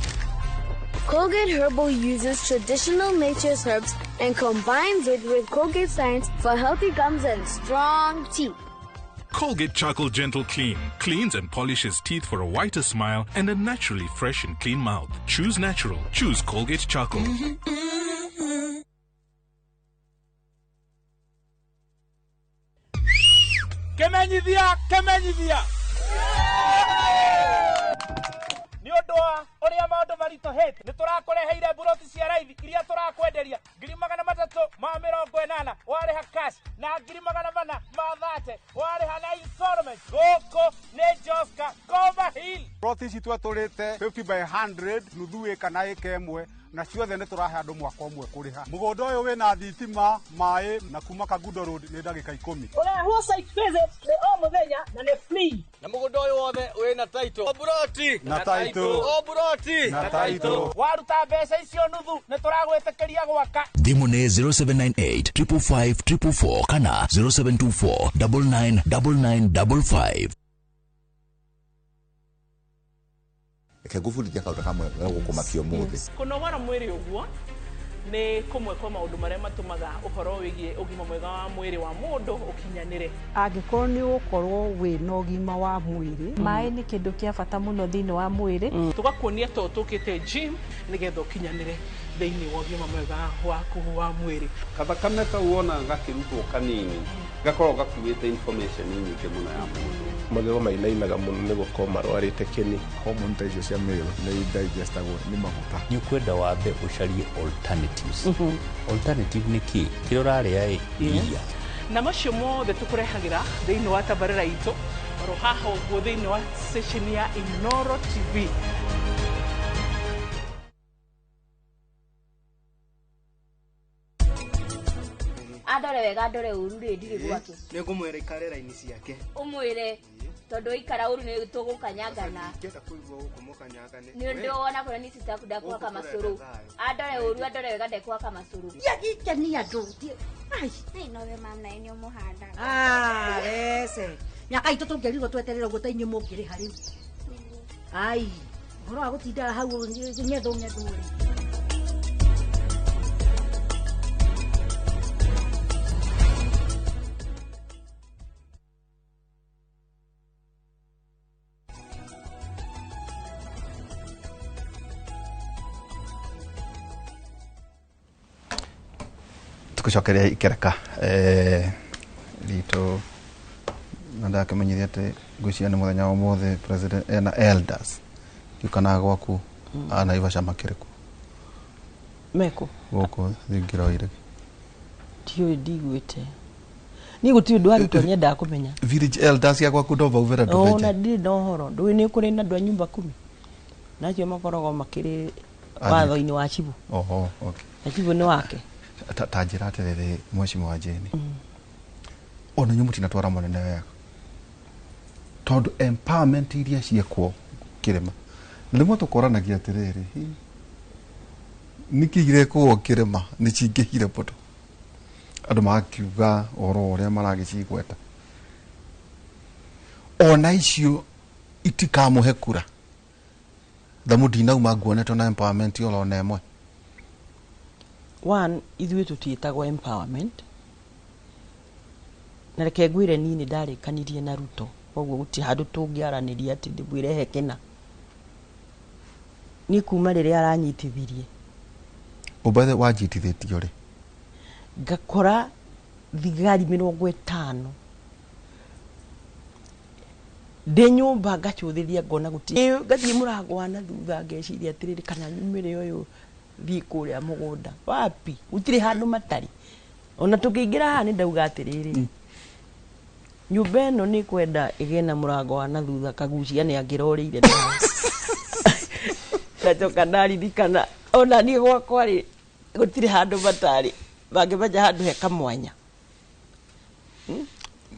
Colgate Herbal uses traditional nature's herbs and combines it with Colgate science for healthy gums and strong teeth. Colgate Charcoal Gentle Clean cleans and polishes teeth for a whiter smile and a naturally fresh and clean mouth. Choose natural. Choose Colgate Charcoal. Kemenyithia, kemenyithia nĩ ũndũ wa ũrĩa maũndũ maritũhĩte nĩ tũrakũreheire mburoti cia raithi iria tũrakwenderia 380,000 warĩha cash na 430,000 warĩha na installment. Gũkũ nĩ Joska Goma Hill. Ploti ici twatũrĩte 50 by 100, nuthu ĩka na ĩka ĩmwe, na ciothe nĩ tũrahe andũ mwaka ũmwe kũrĩha. Mũgũnda ũyũ wĩna thitima, maĩ, na kuma Kangundo Road nĩ ndagĩka 10. Ũrehwo site visit nĩ o mũthenya na nĩ free. Na mũgũnda ũyũ wothe wĩna title. O buroti na title. O buroti na title. Waruta mbeca icio nuthu nĩ tũragwĩtĩkĩria gwaka. Thimũ nĩ 0798 555 444 kana 0724 999955. Reke ngũbundithia kaũndũ kamwe gegũkũmakia ũmũthĩ. Kũnogora mwĩrĩ ũguo nĩ kũmwe kwa maũndũ marĩa matũmaga ũhoro wĩgiĩ ũgima mwega wa mwĩrĩ wa mũndũ ũkinyanĩre. Angĩkorwo nĩ ũgũkorwo wĩna ũgima wa mwĩrĩ. Maĩ nĩ kĩndũ kĩa bata mũno thĩinĩ wa mwĩrĩ. Tũgakuonia to tũkĩte gym nĩgetha ũkinyanĩre thĩinĩ wa ũgima mwega waku wa mwĩrĩ. Kathakame kau wonaga gakĩrutwo kanini gakoragwo gakuĩte information nyingĩ mũno ya mũndũ. Magego mainainaga mũno nĩ gũkorwo marwarĩte kĩni. Hormone ta icio cia male nĩ digestagwo nĩ maguta. Nĩ ũkwenda wambe ũcarie alternatives. Alternative nĩ kĩ? Kĩrĩa ũrarĩa ĩ iria. Na macio mothe tũkũrehagĩra thĩinĩ wa tabarĩra itũ oro haha ũguo thĩinĩ wa session ya Inooro TV. Andore wega andore ũru rĩ ndirĩ gwake. Nĩ ngũmwĩra ikare raini ciake. Ũmwĩre tondũ ikara ũru nĩ tũgũkanyangana. Ndingĩenda kũigua gũkũ mũkanyangane. Nĩ ũndũ wona korwo nĩ sister yaku ndakũhaka macũrũ. Andore ũru andore wega ndekũhaka macũrũ. Ndiagĩkenia andũ. Ai, nĩ nowe mama nawe nĩ ũmũhandaga. Ah, rece. Mĩaka itũ tũngĩarirwo tweterere ũguo ta inyuĩ mũngĩrĩha rĩu. Ai, ũhoro wa gũtinda hau ng'ethũ ng'ethũ rĩ. Tukucokeria ikereka ritũ na ndakĩmenyithia atĩ ngwĩciria nĩ mũthenya wa ũmũthĩ president ena elders ndiũkanaga gwaku a Naivasha makĩrĩ kũ Mekũ gũkũ thingira wa iregi. Ndiũĩ, ndiguĩte niĩ gũtirĩ ũndũ arutwo nyendaga kũmenya. Village elders ya gwaku ndovauvera ona ndũvenje ndirĩ na ũhoro ndũĩ nĩ kũrĩ na andũ a nyumba kumi na acio makoragwo makĩrĩ watho-inĩ wa cibũ. Oho, okay. Na cibũ nĩ wake. Ta njĩra atĩrĩrĩ Mheshimiwa Jane, ona inyuĩ mũtinatwara mũnene wega tondũ empowerment iria ciekwo kĩrĩma na rĩmwe tũkoranagia atĩrĩrĩ, hi, nĩkĩ irekwo kĩrĩma nĩ cingĩhire mũno andũ magakiuga ũhoro wa ũrĩa maragĩcigweta ona icio itikamũhe kura thamu ndinauma nguonetwo na empowerment oro ona ĩmwe. One, ithuĩ tũtiĩtagwo empowerment na reke ngwĩre niĩ nĩ ndarĩkanirie na Ruto koguo gũtirĩ handũ tũngĩaranĩria atĩ ndĩmwĩre he kĩna. Niĩ kuma rĩrĩa aranyitithirie Ũmbathe wanjitithĩtio rĩ? Ngakora thigari 50 ndĩ nyũmba, ngacũthĩria ngona gũtirĩ, ngathiĩ mũrango wa na thutha, ngeciria atĩrĩrĩ, kana nyumĩre ũyũ thiĩ kũrĩa mũgũnda wapi, gũtirĩ handũ matarĩ. Ona tũkĩingĩra haha nĩ ndauga atĩrĩrĩ, nyũmba ĩno nĩ kwenda ĩgĩe na mũrango wa na thutha, kagucia nĩ angĩrorĩire. Ngacoka ndaririkana ona niĩ gwakwa rĩ, gũtirĩ handũ matarĩ mangĩmenya handũ he kamwanya.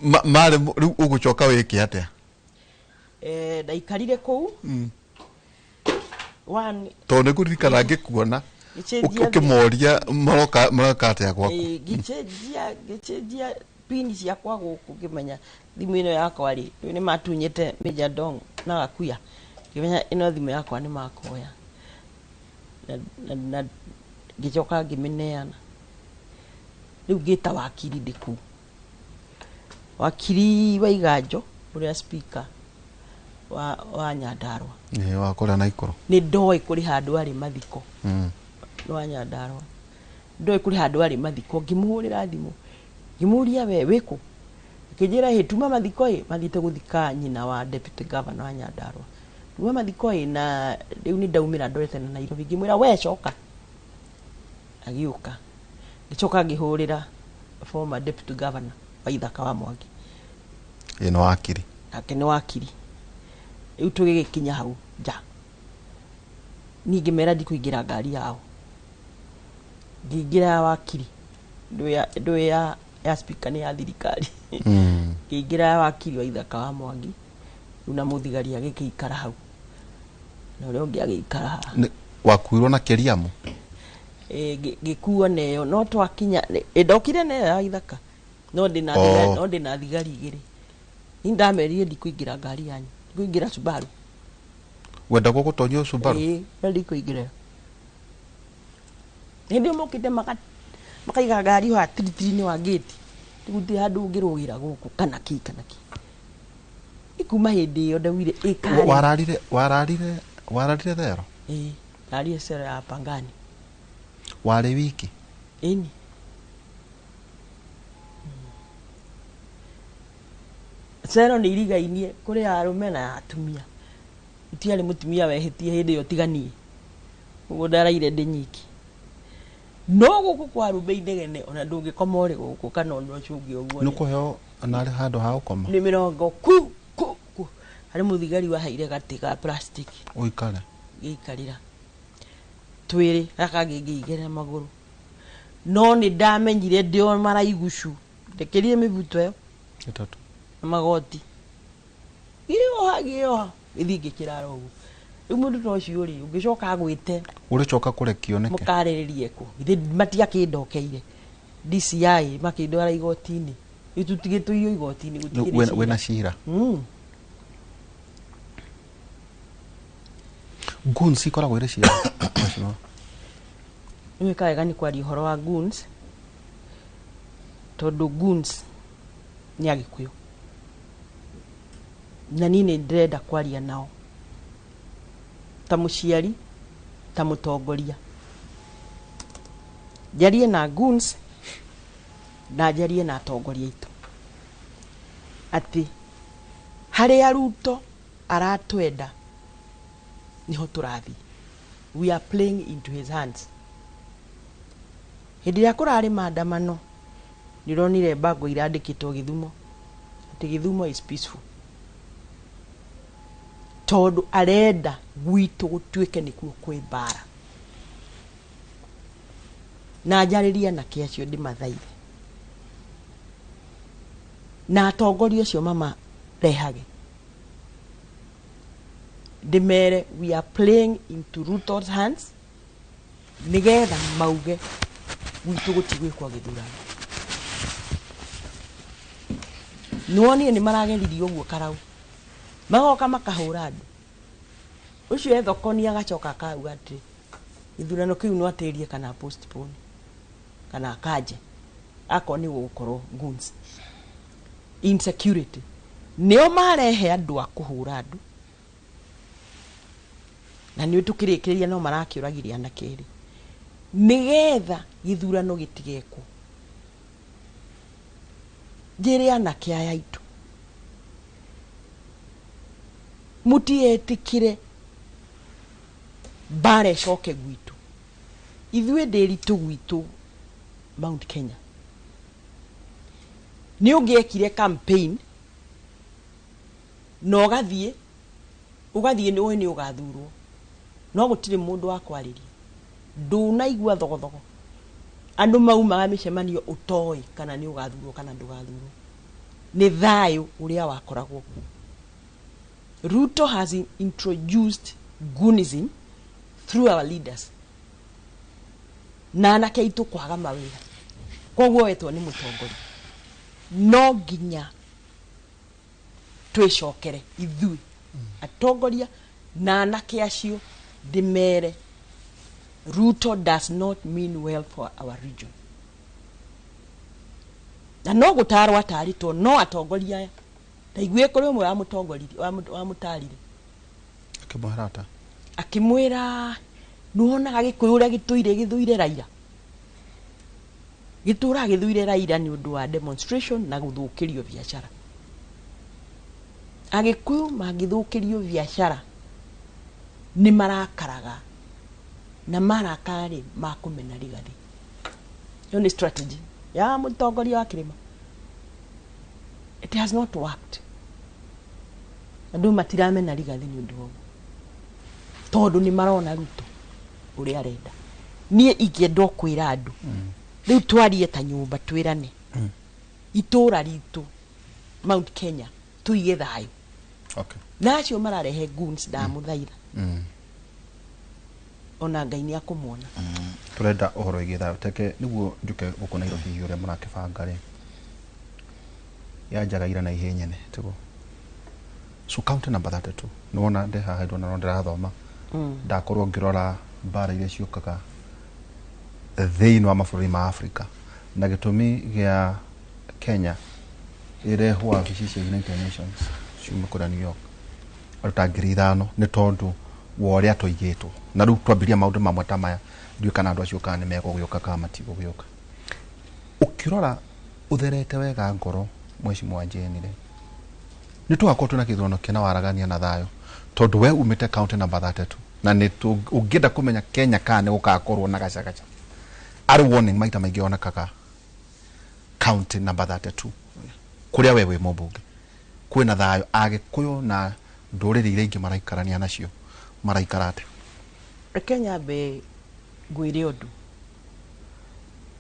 Marĩ rĩu ũgũcoka wĩke atĩa? Ndaikarire kũu one. Tondũ nĩ ngũririkana ngĩkuona Ngĩcenjia ũkĩmoria maroka maroka atĩa gwaku. Ngĩcenjia pini ciakwa gũkũ, ngĩmenya thimũ ĩno yakwa rĩ, rĩu nĩ matunyĩte Major Dong na Gakuya, ngĩmenya ĩno thimũ yakwa nĩ makoya na ngĩcoka ngĩmĩneana. Rĩu ngĩta wakiri ndĩ kũu, wakiri wa Iganjo ũrĩa speaker wa Nyandarua. Ĩ, wa kũrĩa na ikũrũ. Nĩ ndoĩ kũrĩ handũ arĩ mathiko. Wa Nyandarua, ndoĩ kũrĩ handũ arĩ mathiko. Ngĩmũhũrĩra thimũ, ngĩmũria, "We wĩkũ?" Akĩnjĩra, "Ĩ, tuma mathiko ĩ mathiĩte gũthika nyina wa deputy governor wa Nyandarua, tuma mathiko ĩ na rĩu nĩ ndaumĩra ndorete na Nairobi." Ngĩmwĩra, "We coka." Agĩũka. Ngĩcoka ngĩhũrĩra former deputy governor wa Ithaka wa Mwangi. Ĩ, nĩ wakiri. Nake nĩ wakiri. Rĩu tũgĩgĩkinya hau nja, niĩ ngĩmera ndikũingĩra ngari yao, ngĩingĩra ya wakiri. Ndũĩ ya speaker nĩ ya thirikari. Ngĩingĩra ya wakiri wa Ithaka wa Mwangi. Rĩu na mũthigari agĩkĩikara hau na ũrĩa ũngĩ agĩikara haha. Wakuirwo na kĩriamu? Ĩ, ngĩkuo neyo, no twakinya ndokire neyo ya Ithaka, no ndĩna thigari, no ndĩna thigari igĩrĩ. Ni ndamerire ndikũingĩra ngari yanyu, ndikũingĩra Subaru. Wendagwo gũtonyio Subaru? Ĩĩ, no ndikũingĩra. Hĩndĩ ĩyo mokĩte makaiga ngari haha tiritiri-inĩ wa gate, gũtirĩ handũ ũngĩrũgĩra gũkũ kana kĩ kana kĩ. Ikuma hĩndĩ ĩyo ndaugire ĩkarĩ. Wararire thero? Ĩĩ, ndarire cero ya Pangani. Warĩ wiki? Ĩni. Cero nĩ irigainie, kũrĩ ya arũme na ya atumia. Gũtiarĩ mũtumia wehĩtie hĩndĩ ĩyo tiga niĩ, ũguo ndaraire ndĩ nyiki. No gũkũ kwa arũme inegene, ona ndũngĩkoma ũrĩ gũkũ kana ona ũcio ũngĩ ũguo. Nĩ kũheo narĩ handũ ha gũkoma? Nĩ mĩrongo ku ku ku. Harĩ mũthigari waheire gatĩ ga plastic. Ũikare. Ngĩikarĩra twĩrĩ, gaka kangĩ ngĩigĩrĩra magũrũ. No nĩ ndamenyire ndĩ o maraigucu, ndekĩrire mĩbuto ĩyo ĩtatũ na magoti, ngĩoha ngĩoha, gĩthiĩ ngĩkĩrara ũguo. Rĩu mũndũ ta ũcio rĩ, ũngĩcoka agwĩte ũrĩcoka kũrekio nĩkĩ? Mũkarĩrĩrie kũ? Githĩ matiakĩndokeire DCI makĩndwara igoti-inĩ? Rĩu tũtigĩtũiyo igoti-inĩ, gũtikĩrĩ cira. Wĩna cira. Goons ikoragwo irĩ cia mheshimiwa? Nĩ wĩka wega nĩ kwaria ũhoro wa goons, tondũ goons nĩ Agĩkũyũ, na niĩ nĩ ndĩrenda kwaria nao ta mũciari, ta mũtongoria. Njarie na goons na njarie na atongoria aitũ atĩ harĩa Ruto aratwenda niho tũrathiĩ. We are playing into his hands. Hĩndĩ ĩrĩa kũrarĩ maandamano, nĩ ũronire bango irandĩkĩtwo Gĩthumo atĩ Gĩthumo is peaceful, tondũ arenda gwitũ gũtuĩke nĩkuo kwĩ mbara. Na njarĩrie anake acio, ndĩmathaithe na atongoria acio mamarehage, ndĩmere we are playing into Ruto's hands, nĩgetha mauge gwitũ gũtigwĩkwo gĩthurano. Nĩwonire nĩ marageririe ũguo karau, magoka makahũra andũ ũcio ethokoni, agacoka akauga atĩ gĩthurano kĩu no atĩrie kana postpone kana akanje akorwo nĩ gũgũkorwo goons. Insecurity nĩo marehe andũ a kũhũra andũ, na nĩ tũkĩrĩkĩrĩria no marakĩũragire anake erĩ. Nĩgetha gĩthurano gĩtigekwo. Njĩre anake aya aitũ, mũtigetĩkĩre mbara ĩcoke gwitũ. Ithuĩ ndĩritũ gwitũ Mount Kenya. Nĩ ũngĩekire campaign na ũgathiĩ ũgathiĩ nĩ ũĩ nĩ ũgathurwo, no gũtirĩ mũndũ wa kwarĩria. Ndũnaigua thogothogo. Andũ maumaga mĩcemanio ũtoĩ kana nĩ ũgathurwo kana ndũgathurwo. Nĩ thayũ ũrĩa wakoragwo kuo. Ruto has introduced goonism through our leaders. Na anake aitũ kwaga mawĩra. Koguo wetwo nĩ mũtongoria. No nginya twĩcokere ithuĩ atongoria na anake acio ndĩmere Ruto does not mean well for our region. Na no gũtarwo atarĩtwo no atongoria aya ndaiguire kũrĩ ũmwe wamũtongoririe wamũtarire Akĩmwĩra ata? Akĩmwĩra nĩwonaga Gĩkũyũ ũrĩa gĩtũire gĩthũire Raila, gĩtũraga gĩthũire Raila nĩ ũndũ wa demonstration na gũthũkĩrio biacara. Agĩkũyũ mangĩthũkĩrio biacara nĩ marakaraga, na marakara rĩ makũmena Rigathi. Ĩyo nĩ strategy ya mũtongoria wa kĩrĩma. It has not worked. Andũ matiramena Rigathi nĩ ũndũ wa ũguo, tondũ nĩ marona Ruto ũrĩa arenda. Niĩ ingĩenda o kwĩra andũ rĩu twarie ta nyũmba, twĩrane itũra ritũ Mount Kenya tũige thayũ. Na acio mararehe goons ndamũthaitha, ona Ngai nĩ akũmona. Tũrenda ũhoro wĩgiĩ thayũ teke nĩguo njũke gũkũ Nairobi. Hihi ũrĩa mũrakĩbanga rĩ yanjaga ira na ihĩ nyene tiguo? So county number 32 nĩwona ndĩ haha ndona no ndĩrathoma, ndakorwo ngĩrora mbara iria ciũkaga thĩinĩ wa mabũrũri ma Africa na gĩtũmi gĩa Kenya ĩrehwo wabici cia United Nations ciume kũrĩa New York andũ ta 5,000 nĩ tondũ wa ũrĩa tũigĩtwo, na rĩu twambĩrĩria maũndũ mamwe ta maya ndiũĩ kana andũ acio kana nĩ megũgĩũka kana matigũgĩũka. Ũkĩrora ũtherete wega ngoro, Mheshimiwa Jane rĩ, nĩ tũgakorwo twĩna gĩthurano kĩna waragania na thayũ, tondũ we umĩte county number 32 na nĩ ũngĩenda kũmenya Kenya kana nĩ gũgakorwo na gacagaca arĩ warning maita maingĩ yonekaga county number 32 kũrĩa we wĩ mũmbunge. Kwĩna thayũ? Agĩkũyũ na ndũrĩrĩ iria ingĩ maraikarania nacio maraikara atĩa? Reke nyambe ngwĩre ũndũ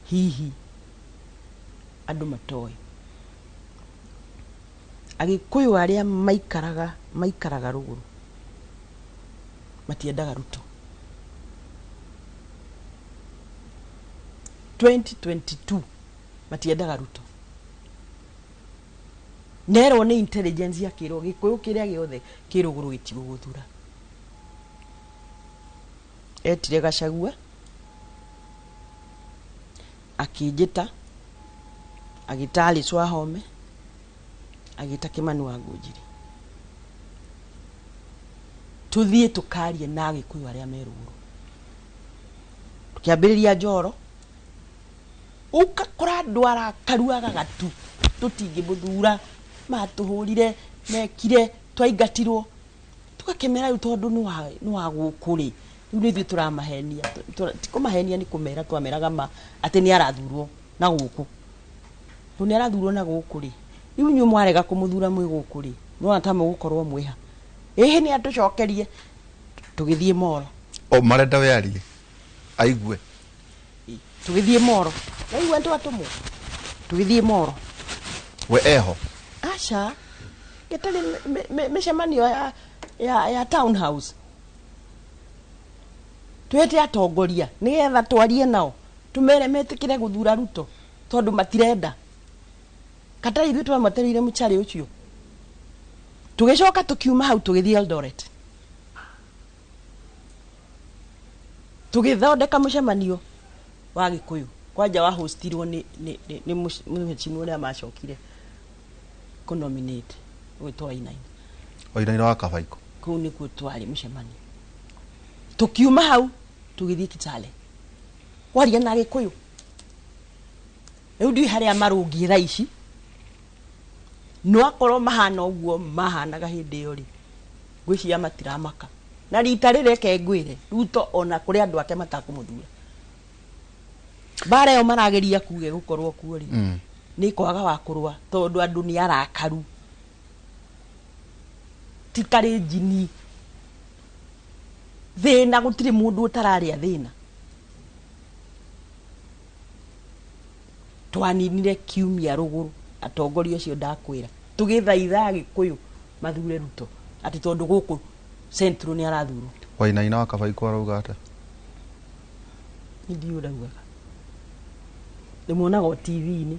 hihi andũ matoĩ. Agĩkũyũ arĩa maikaraga rũgũrũ matiendaga Ruto. 2022 matiendaga Ruto. Nerwo nĩ intelligence akĩrwo Gĩkũyũ kĩrĩa gĩothe kĩ rũgũrũ gĩtigũgũthura. Etire Gachagua akĩnjĩta, agĩta Alice Wahome, agĩta Kimani wa Ngũnjiri, tũthiĩ tũkarie na Agĩkũyũ arĩa me rũgũrũ. Tũkĩambĩrĩria njoro, ũgakora andũ arakaru agagatu, tũtingĩmũthura, matũhũrire, mekire, twaingatirwo. Tũgakĩmera rĩu tondũ nĩ wa gũkũ rĩ, rĩu nĩ ithuĩ tũramahenia. Ti kũmahenia, nĩ kũmera twameraga ma atĩ nĩ arathurwo na gũkũ, tondũ nĩ arathurwo na gũkũ rĩ, rĩu inyuĩ mwarega kũmũthura mwĩ gũkũ rĩ, nĩwona ta mũgũkorwo mwĩha ĩhĩ nĩ atũcokerie. Tũgĩthiĩ moro. O marenda we arie aigue. Tũgĩthiĩ moro, naigua nĩ twatũmwo, tũgĩthiĩ moro. We eho? Aca, gĩtarĩ mĩcemanio ya town house twĩte atongoria nĩgetha twarie nao tũmere metĩkĩre gũthura Ruto tondũ matirenda katarĩ ithuĩ twamatereire mũcarĩ ũcio. Tũgĩcoka tũkiuma hau tũgĩthiĩ Eldoret, tũgĩthondeka mũcemanio wa Gĩkũyũ kwanja wahostirwo nĩ mũhecimiwa ũrĩa macokire kũnominate gwĩtwo Wainaina. Wainaina wa Kabaiko. Kũu nĩkuo twarĩ mũcemanio. Tũkiuma hau tũgĩthiĩ Kitale. Kwaria na Gĩkũyũ. Rĩu ndiũĩ harĩa marũngiĩ thaa ici. No akorwo mahana ũguo mahanaga hĩndĩ ĩyo rĩ, ngwĩciria matiramaka. Na rita rĩrĩ reke ngwĩre, Ruto ona kũrĩ andũ ake matakũmũthura. Mbara ĩyo marageria kuga ĩgũkorwo kuo rĩ, nĩ kwaga wa kũrũa tondũ andũ nĩ arakaru. Ti Kalenjin. Thĩna gũtirĩ mũndũ ũtararĩa thĩna. Twaninire kiumia rũgũrũ atongoria acio ndakwĩra tũgĩthaitha Agĩkũyũ mathure Ruto atĩ tondũ gũkũ Central nĩ arathurwo. Wainaina wa Kabaikũ arauga atĩa? Ndiũĩ ũraugaga. Ndĩmuonaga o TV-inĩ.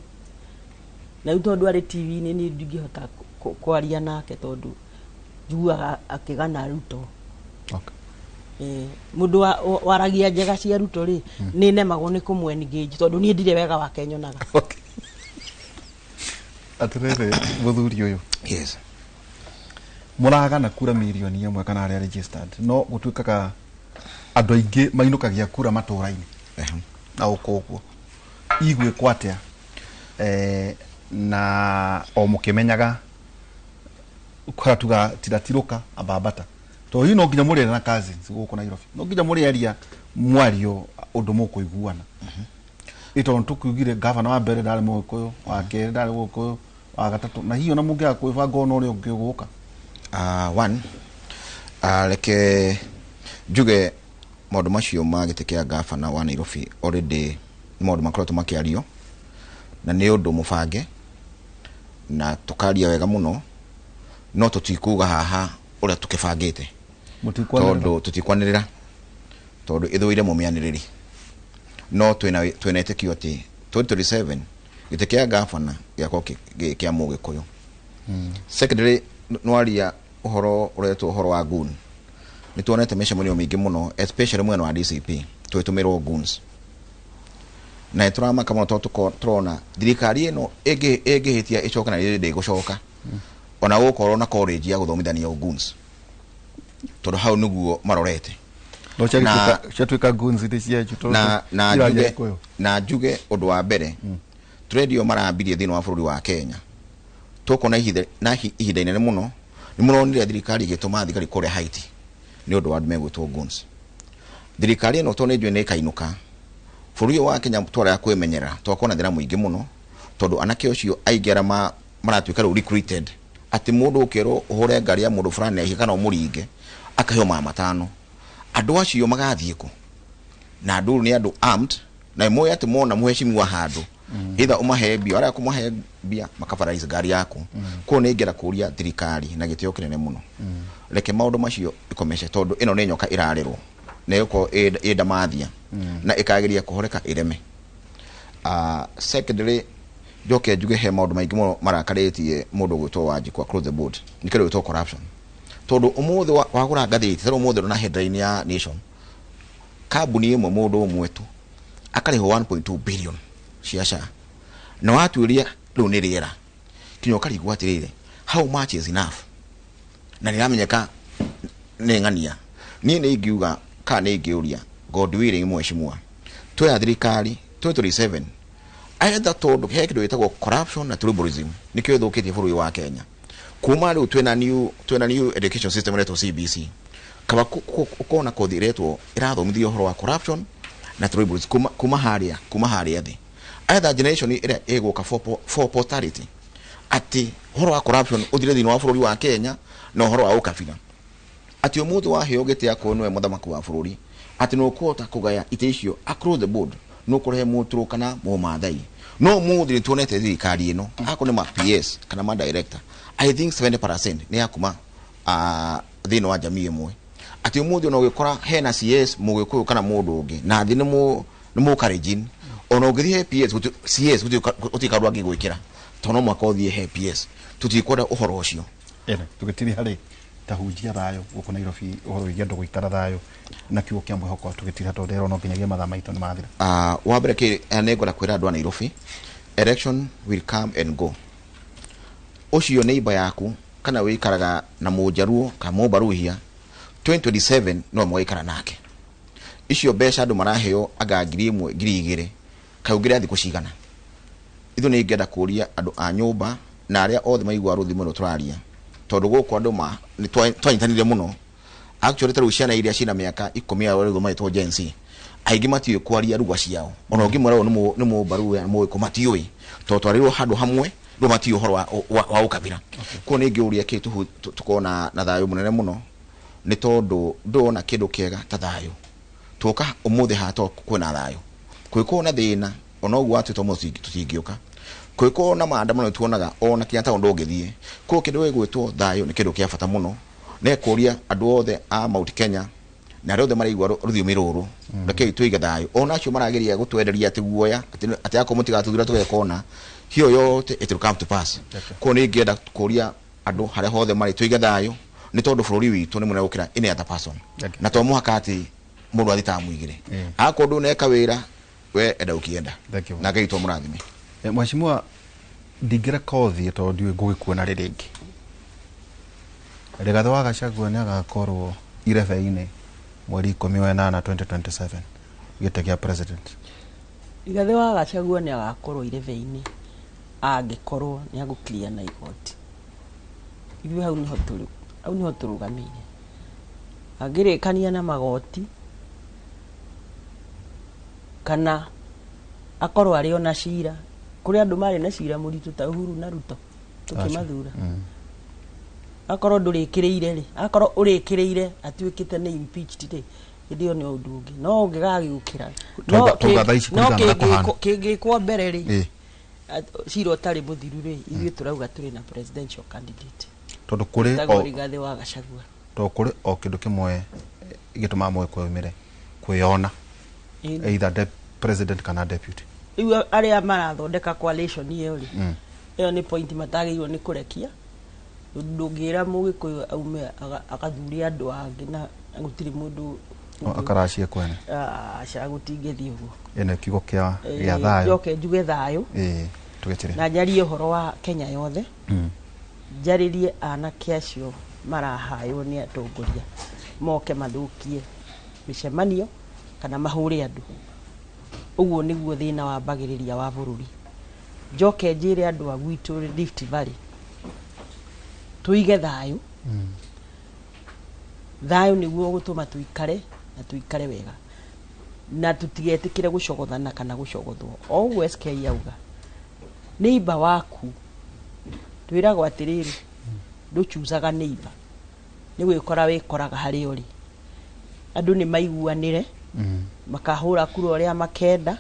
Na rĩu tondũ arĩ TV-inĩ niĩ ndingĩhota kwaria nake tondũ njiguaga akĩgana Ruto. Mũndũ waragia njega cia Ruto rĩ, nĩ nemagwo nĩ kũmũ engage tondũ niĩ ndirĩ wega wake nyonaga. Atĩrĩrĩ mũthuri ũyũ. Yes. Mũragana kura mirioni 1 kana arĩa registered no gũtuĩkaga andũ aingĩ mainũkagia kura matũra-inĩ na gũkũ ũguo igwĩkwo atĩa na o mũkĩmenyaga kũratuga tiratirũka ambambata tondũ hihi no nginya mũrĩe na cousins gũkũ Nairobi, no nginya mũrĩaria mwario ũndũ mũkũiguana. Ĩ tondũ tũkiugire gavana wa mbere ndarĩ mũgĩkũyũ, wa kerĩ ndarĩ mũgĩkũyũ, wa gatatũ, na hihi ona mũngĩaga kwĩbanga ona ũrĩa ũngĩ ũgũka. One, reke njuge maũndũ macio ma gĩtĩ kĩa gavana wa Nairobi already nĩ maũndũ makoretwo makĩario na nĩ ũndũ mũbange na tũkaria wega mũno, no tũtikuga haha ũrĩa tũkĩbangĩte. Mũtikwanĩrĩra. Tondũ tũtikwanĩrĩra tondũ ĩthũire mũmĩanĩrĩri, no twĩna ĩtĩkio atĩ 2027 gĩtĩ kĩa gavana gĩgakorwo kĩa mũgĩkũyũ. Secondary, nwaria ũhoro ũretwo ũhoro wa goon. Nĩ tuonete mĩcemanio mĩingĩ mũno especially mwena wa DCP twĩtũmĩrwo goons, na nĩ tũramaka mũno tondũ tũrona thirikari ĩno ĩngĩhĩtia ĩcoke na ndĩgũcoka ona gũkorwo na college ya gũthomithania goons tondũ hau nĩguo marorete. No ciatuĩka goons nĩ cianyu tondũ na iraria njuge, Gĩkũyũ. Na njuge ũndũ wa mbere, tũrendio marambirie thĩinĩ wa bũrũri wa Kenya tũkona ihinda na ihinda inene mũno nĩ mũronire thirikari ĩgĩtũma thigari kũrĩa Haiti nĩ ũndũ wa andũ megwĩtwo goons. Thirikari ĩno tondũ nĩ njũĩ nĩ ĩkainũka bũrũri ũyũ wa Kenya twarega kwĩmenyerera twakorwo na thĩna mũingĩ mũno tondũ anake ũcio aingĩ arĩa maratuĩka rĩu recruited atĩ mũndũ ũkerwo ũhũre ngari ya mũndũ fulani aihe kana ũmũringe akaheo 500, andũ acio magathiĩ kũ? Na andũ nĩ andũ armed na moĩ atĩ mona mũheshimiwa handũ either ũmahe mbia arĩa kũmahe mbia makabaraice ngari yaku. Koguo nĩ ingĩenda kũria thirikari na gĩtĩo kĩnene mũno reke maũndũ macio ikomece tondũ ĩno nĩ nyoka ĩrarĩrwo na ĩgũkorwo ĩ ndamathia na ĩkageria kũhoreka ĩreme. Secondly, njoke njuge he maũndũ maingĩ mũno marakarĩtie mũndũ ũgwĩtwo Wanjikũ across the board nĩ kĩndũ gĩtwo corruption tondũ ũmũthĩ wagũra ngathĩti tarĩu ũmũthĩ ndona headline ya Nation, kambuni ĩmwe mũndũ ũmwe tu akarĩhwo 1.2 billion cia SHA na watuĩria rĩu nĩ rĩera kinya ũkarigwo atĩrĩrĩ, how much is enough? Na nĩramenyeka nĩ ng'ania. Niĩ nĩ ingiuga kana nĩ ingĩũria God willing mheshimiwa twĩna thirikari 2027 either tondũ he kĩndũ gĩtagwo corruption na tribalism nĩkĩo ĩthũkĩtie bũrũri wa Kenya kuma rĩu twĩna new education system ĩretwo CBC kaba ũkona kothi ĩretwo ĩrathomithio ũhoro wa corruption na tribalism kuma harĩa thĩ either generation ĩrĩa ĩgũka for posterity atĩ ũhoro wa corruption ũthire thĩinĩ wa bũrũri wa Kenya na ũhoro wa ũkabira atĩ ũmũthĩ waheo gĩtĩ akorwo nĩwe mũthamaki wa bũrũri atĩ nĩ ũkũhota kũgaya itĩ icio across the board nĩ ũkũrehe mũtũrũ kana mũmathai. No ũmũthĩ nĩ tuonete thirikari ĩno akorwo nĩ ma PS kana ma director, I think 70% nĩ ya kuma thĩinĩ wa jamii ĩmwe atĩ ũmũthĩ ona ũgĩkora hena CS mũgĩkũyũ kana mũndũ ũngĩ na thĩ nĩ mũkarenjin ona ũngĩthiĩ he PS CS gũtirĩ kaũndũ angĩgwĩkĩra tondũ no mũhaka ũthiĩ he PS. Tũtikwenda ũhoro ũcio. Ene tũgĩtiri harĩ tahunjia thayũ gũkũ Nairobi ũhoro wĩgiĩ andũ gũikara thayũ na kiugo kĩa mwĩhoko tũgĩtira tondũ ndĩrona no nginyagia mathaa maitũ nĩ mathira. Wa mbere kĩ nĩ ngwenda kwĩra andũ a Nairobi, election will come and go. Ũcio neighbor yaku kana wĩikaraga na mũnjaruo kana mũmbaruhia 2027 no mũgaikara nake. Icio mbeca andũ maraheo anga 1000 2000 kaĩ ũngĩrĩa thikũ cigana? Ithuĩ nĩ ingĩenda kũria andũ a nyũmba na arĩa othe maiguaga rũthiomi rũrũ tũraria, tondũ gũkũ andũ ma nĩ twanyitanire mũno. Actually ta rĩu ciana iria ciĩna mĩaka 10 arĩa marĩtwo Gen Z, aingĩ matiũĩ kwaria lugha ciao. Ona ũngĩmwĩra ũyũ nĩ mũmbaru nĩ mũgĩkũ matiũĩ, tondũ twarĩrwo handũ hamwe rĩu matiũĩ ũhoro wa ũkabira. Koguo nĩ ingĩũria kĩ tũkorwo na thayũ mũnene mũno, nĩ tondũ ndũrona kĩndũ kĩega ta thayũ. Tuoka ũmũthĩ haha to kwĩna thayũ, kwĩkorwo na thĩna ona ũguo atĩ to mũthĩ tũtingĩũka, kwĩkorwo na maandamano tuonaga ona kinya taũni ndũngĩthiĩ. Koguo kĩndũ gĩgwĩtwo thayũ nĩ kĩndũ kĩa bata mũno. Nĩ kũria andũ othe a Mount Kenya na arĩa othe maraigua rũthiomi rũrũ, rekei tũige thayũ. Ona acio marageria gũtwenderia atĩ guoya atĩ akorwo mũtigatũthura tũgekona, hiyo yote it will come to pass. Koguo nĩ ingĩenda kũria andũ harĩa hothe marĩ tũige thayũ, nĩ tondũ bũrũri witũ nĩ mũnene gũkĩra any other person. Na to mũhaka atĩ mũndũ athiĩ ta mũigĩre. Akorwo ndũneka wĩra we enda ũkĩenda. Na Ngai witũ amũrathime. Mheshimiwa, ndingĩreka ũthiĩ tondũ ndiũĩ ngũgĩkuona rĩ rĩngĩ. Rigathĩ wa Gachagua nĩ agakorwo irebe-inĩ mweri 18 2027 gĩtĩ kĩa president. Rigathĩ wa Gachagua nĩ agakorwo irebe-inĩ angĩkorwo nĩ agũ-clear na igoti. Ithuĩ hau nĩho tũrĩ, hau nĩho tũrũgamĩire. Angĩrĩkania na magoti kana akorwo arĩ ona cira, kũrĩ andũ marĩ na cira mũritũ ta Uhuru na Ruto tũkĩmathura. Akorwo ndũrĩkĩrĩire rĩ, akorwo ũrĩkĩrĩire atuĩkĩte nĩ impeached rĩ, hĩndĩ ĩyo nĩ ũndũ ũngĩ. No ũngĩgagĩũkĩra, no Tauga thaa ici no kũringana na kũhana. kĩngĩkwo mbere rĩ, cira ũtarĩ mũthiru rĩ, ithuĩ tũrauga tũrĩ na presidential candidate. Tondũ kũrĩ Etagwo Rigathĩ wa Gachagua. Tondũ kũrĩ o kĩndũ kĩmwe gĩtũmaga Mũgĩkũyũ aumĩre, kwĩyona. Either president kana deputy. Rĩu arĩa marathondeka coalition ĩyo rĩ, ĩyo nĩ point matagĩrĩirwo nĩ kũrekia. Ndũngĩra Mũgĩkũyũ aume agathure andũ angĩ na gũtirĩ mũndũ Akaracie kwene. Aca, gũtingĩthiĩ ũguo. Ĩno kiugo kĩa thayũ. Njoke njuge thayũ. Tũgĩtire. Na njarie ũhoro wa Kenya yothe. Njarĩrie anake acio marahaywo nĩ atongoria moke mathũkie mĩcemanio kana mahũre andũ. Ũguo nĩguo thĩna wambagĩrĩria wa bũrũri. Njoke njĩre andũ a gwitũ Rift Valley tũige thayũ. Thayũ nĩguo ũgũtũma tũikare na tũikare wega na tũtigetĩkĩre gũcogothana kana gũcogothwo. O ũguo SK auga, neighbor waku twĩragwo atĩrĩrĩ, ndũchuzaga neighbor, nĩ gwĩkora wĩkoraga harĩa ũrĩ. Andũ nĩ maiguanĩre, makahũra kura ũrĩa makenda,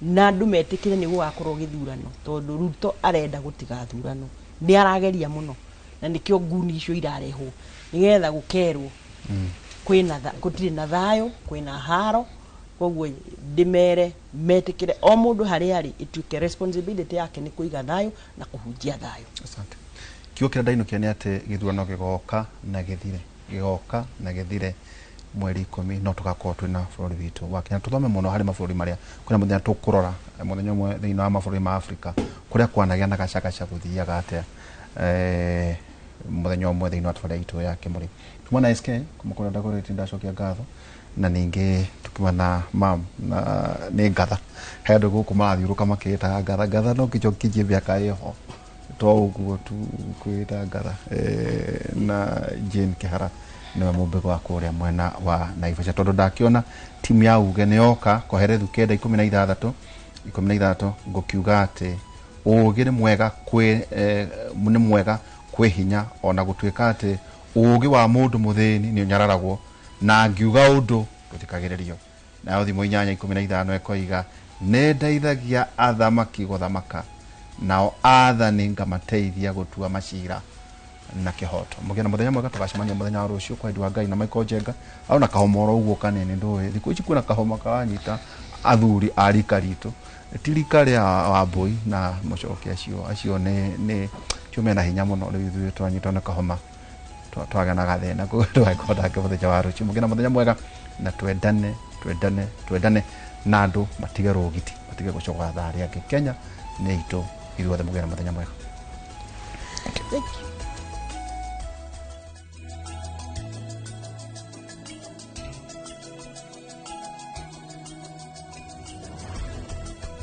na andũ metĩkĩre nĩ gũgakorwo gĩthurano, tondũ Ruto arenda gũtigathurano. Nĩ arageria mũno, na nĩkĩo nguni icio irarehwo nĩgetha gũkerwo kwĩna gũtirĩ na thayũ, kwĩna haro. Koguo ndĩmere metĩkĩre o mũndũ harĩa arĩ, ĩtuĩke responsibility yake nĩ kũiga thayũ na kũhunjia thayũ. Asante. Kiugo kĩrĩa ndainũkia nĩ atĩ gĩthurano gĩgoka na gĩthire, gĩgoka na gĩthire mweri 10, no tũgakorwo twĩna bũrũri witũ wa Kenya. Tũthome mũno harĩ mabũrũri marĩa kwĩna mũthenya tũkũrora mũthenya ũmwe thĩinĩ wa mabũrũri ma Afrika kũrĩa kwanagĩa na gacagaca gũthiaga atĩa, mũthenya ũmwe thĩinĩ wa tabarĩra itũ ya Kĩmũrĩ. Tuma na SK kuma kũrĩa Dagoretti ndacokia ngatho, na ningĩ tukiuma na mam na nĩ ngatha. He andũ gũkũ marathiũrũka makĩĩtaga ngatha, ngatha no kĩnjokinjie mĩaka ĩho to ũguo tu kwĩta ngatha. Na Jane Kĩhara nĩwe mũmbĩgo wa kũrĩa mwena wa Naivasha, tondũ ndakĩona timu ya Uge nĩ yoka koherethu 9 16 16, ngũkiuga atĩ ũũgĩ nĩ mwega kwĩ nĩ mwega kwĩ hinya, ona gũtuĩka atĩ ũũgĩ wa mũndũ mũthĩni nĩ ũnyararagwo, na angiuga ũndũ ndũthikagĩrĩrio. Nayo thimũ 8 15 ĩkoiga nĩ ndeithagia athamaki gũthamaka, nao athani ngamateithia gũtua macira na kĩhoto. Mũgĩe na mũthenya mwega, tũgacemania mũthenya wa rũciũ kwa wendi wa Ngai na Michael Njenga. Arona kahoma oro ũguo kanini, ndũĩ thikũ ici kwĩna kahoma karanyita athuri a rika ritũ, ti rika rĩa Wambui na Mũchoki, acio nĩ acio mena hinya mũno. Rĩu ithuĩ twanyitwo nĩ kahoma twagĩa na gathĩna, koguo tũgagĩkorwo nake mũthenya wa rũciũ. Mũgĩe na mũthenya mwega na twendane, twendane, twendane, na andũ matige rũgiti, matige gũcogotha arĩa angĩ. Kenya nĩ itũ ithuothe. Mũgĩe na mũthenya mwega. Thank you.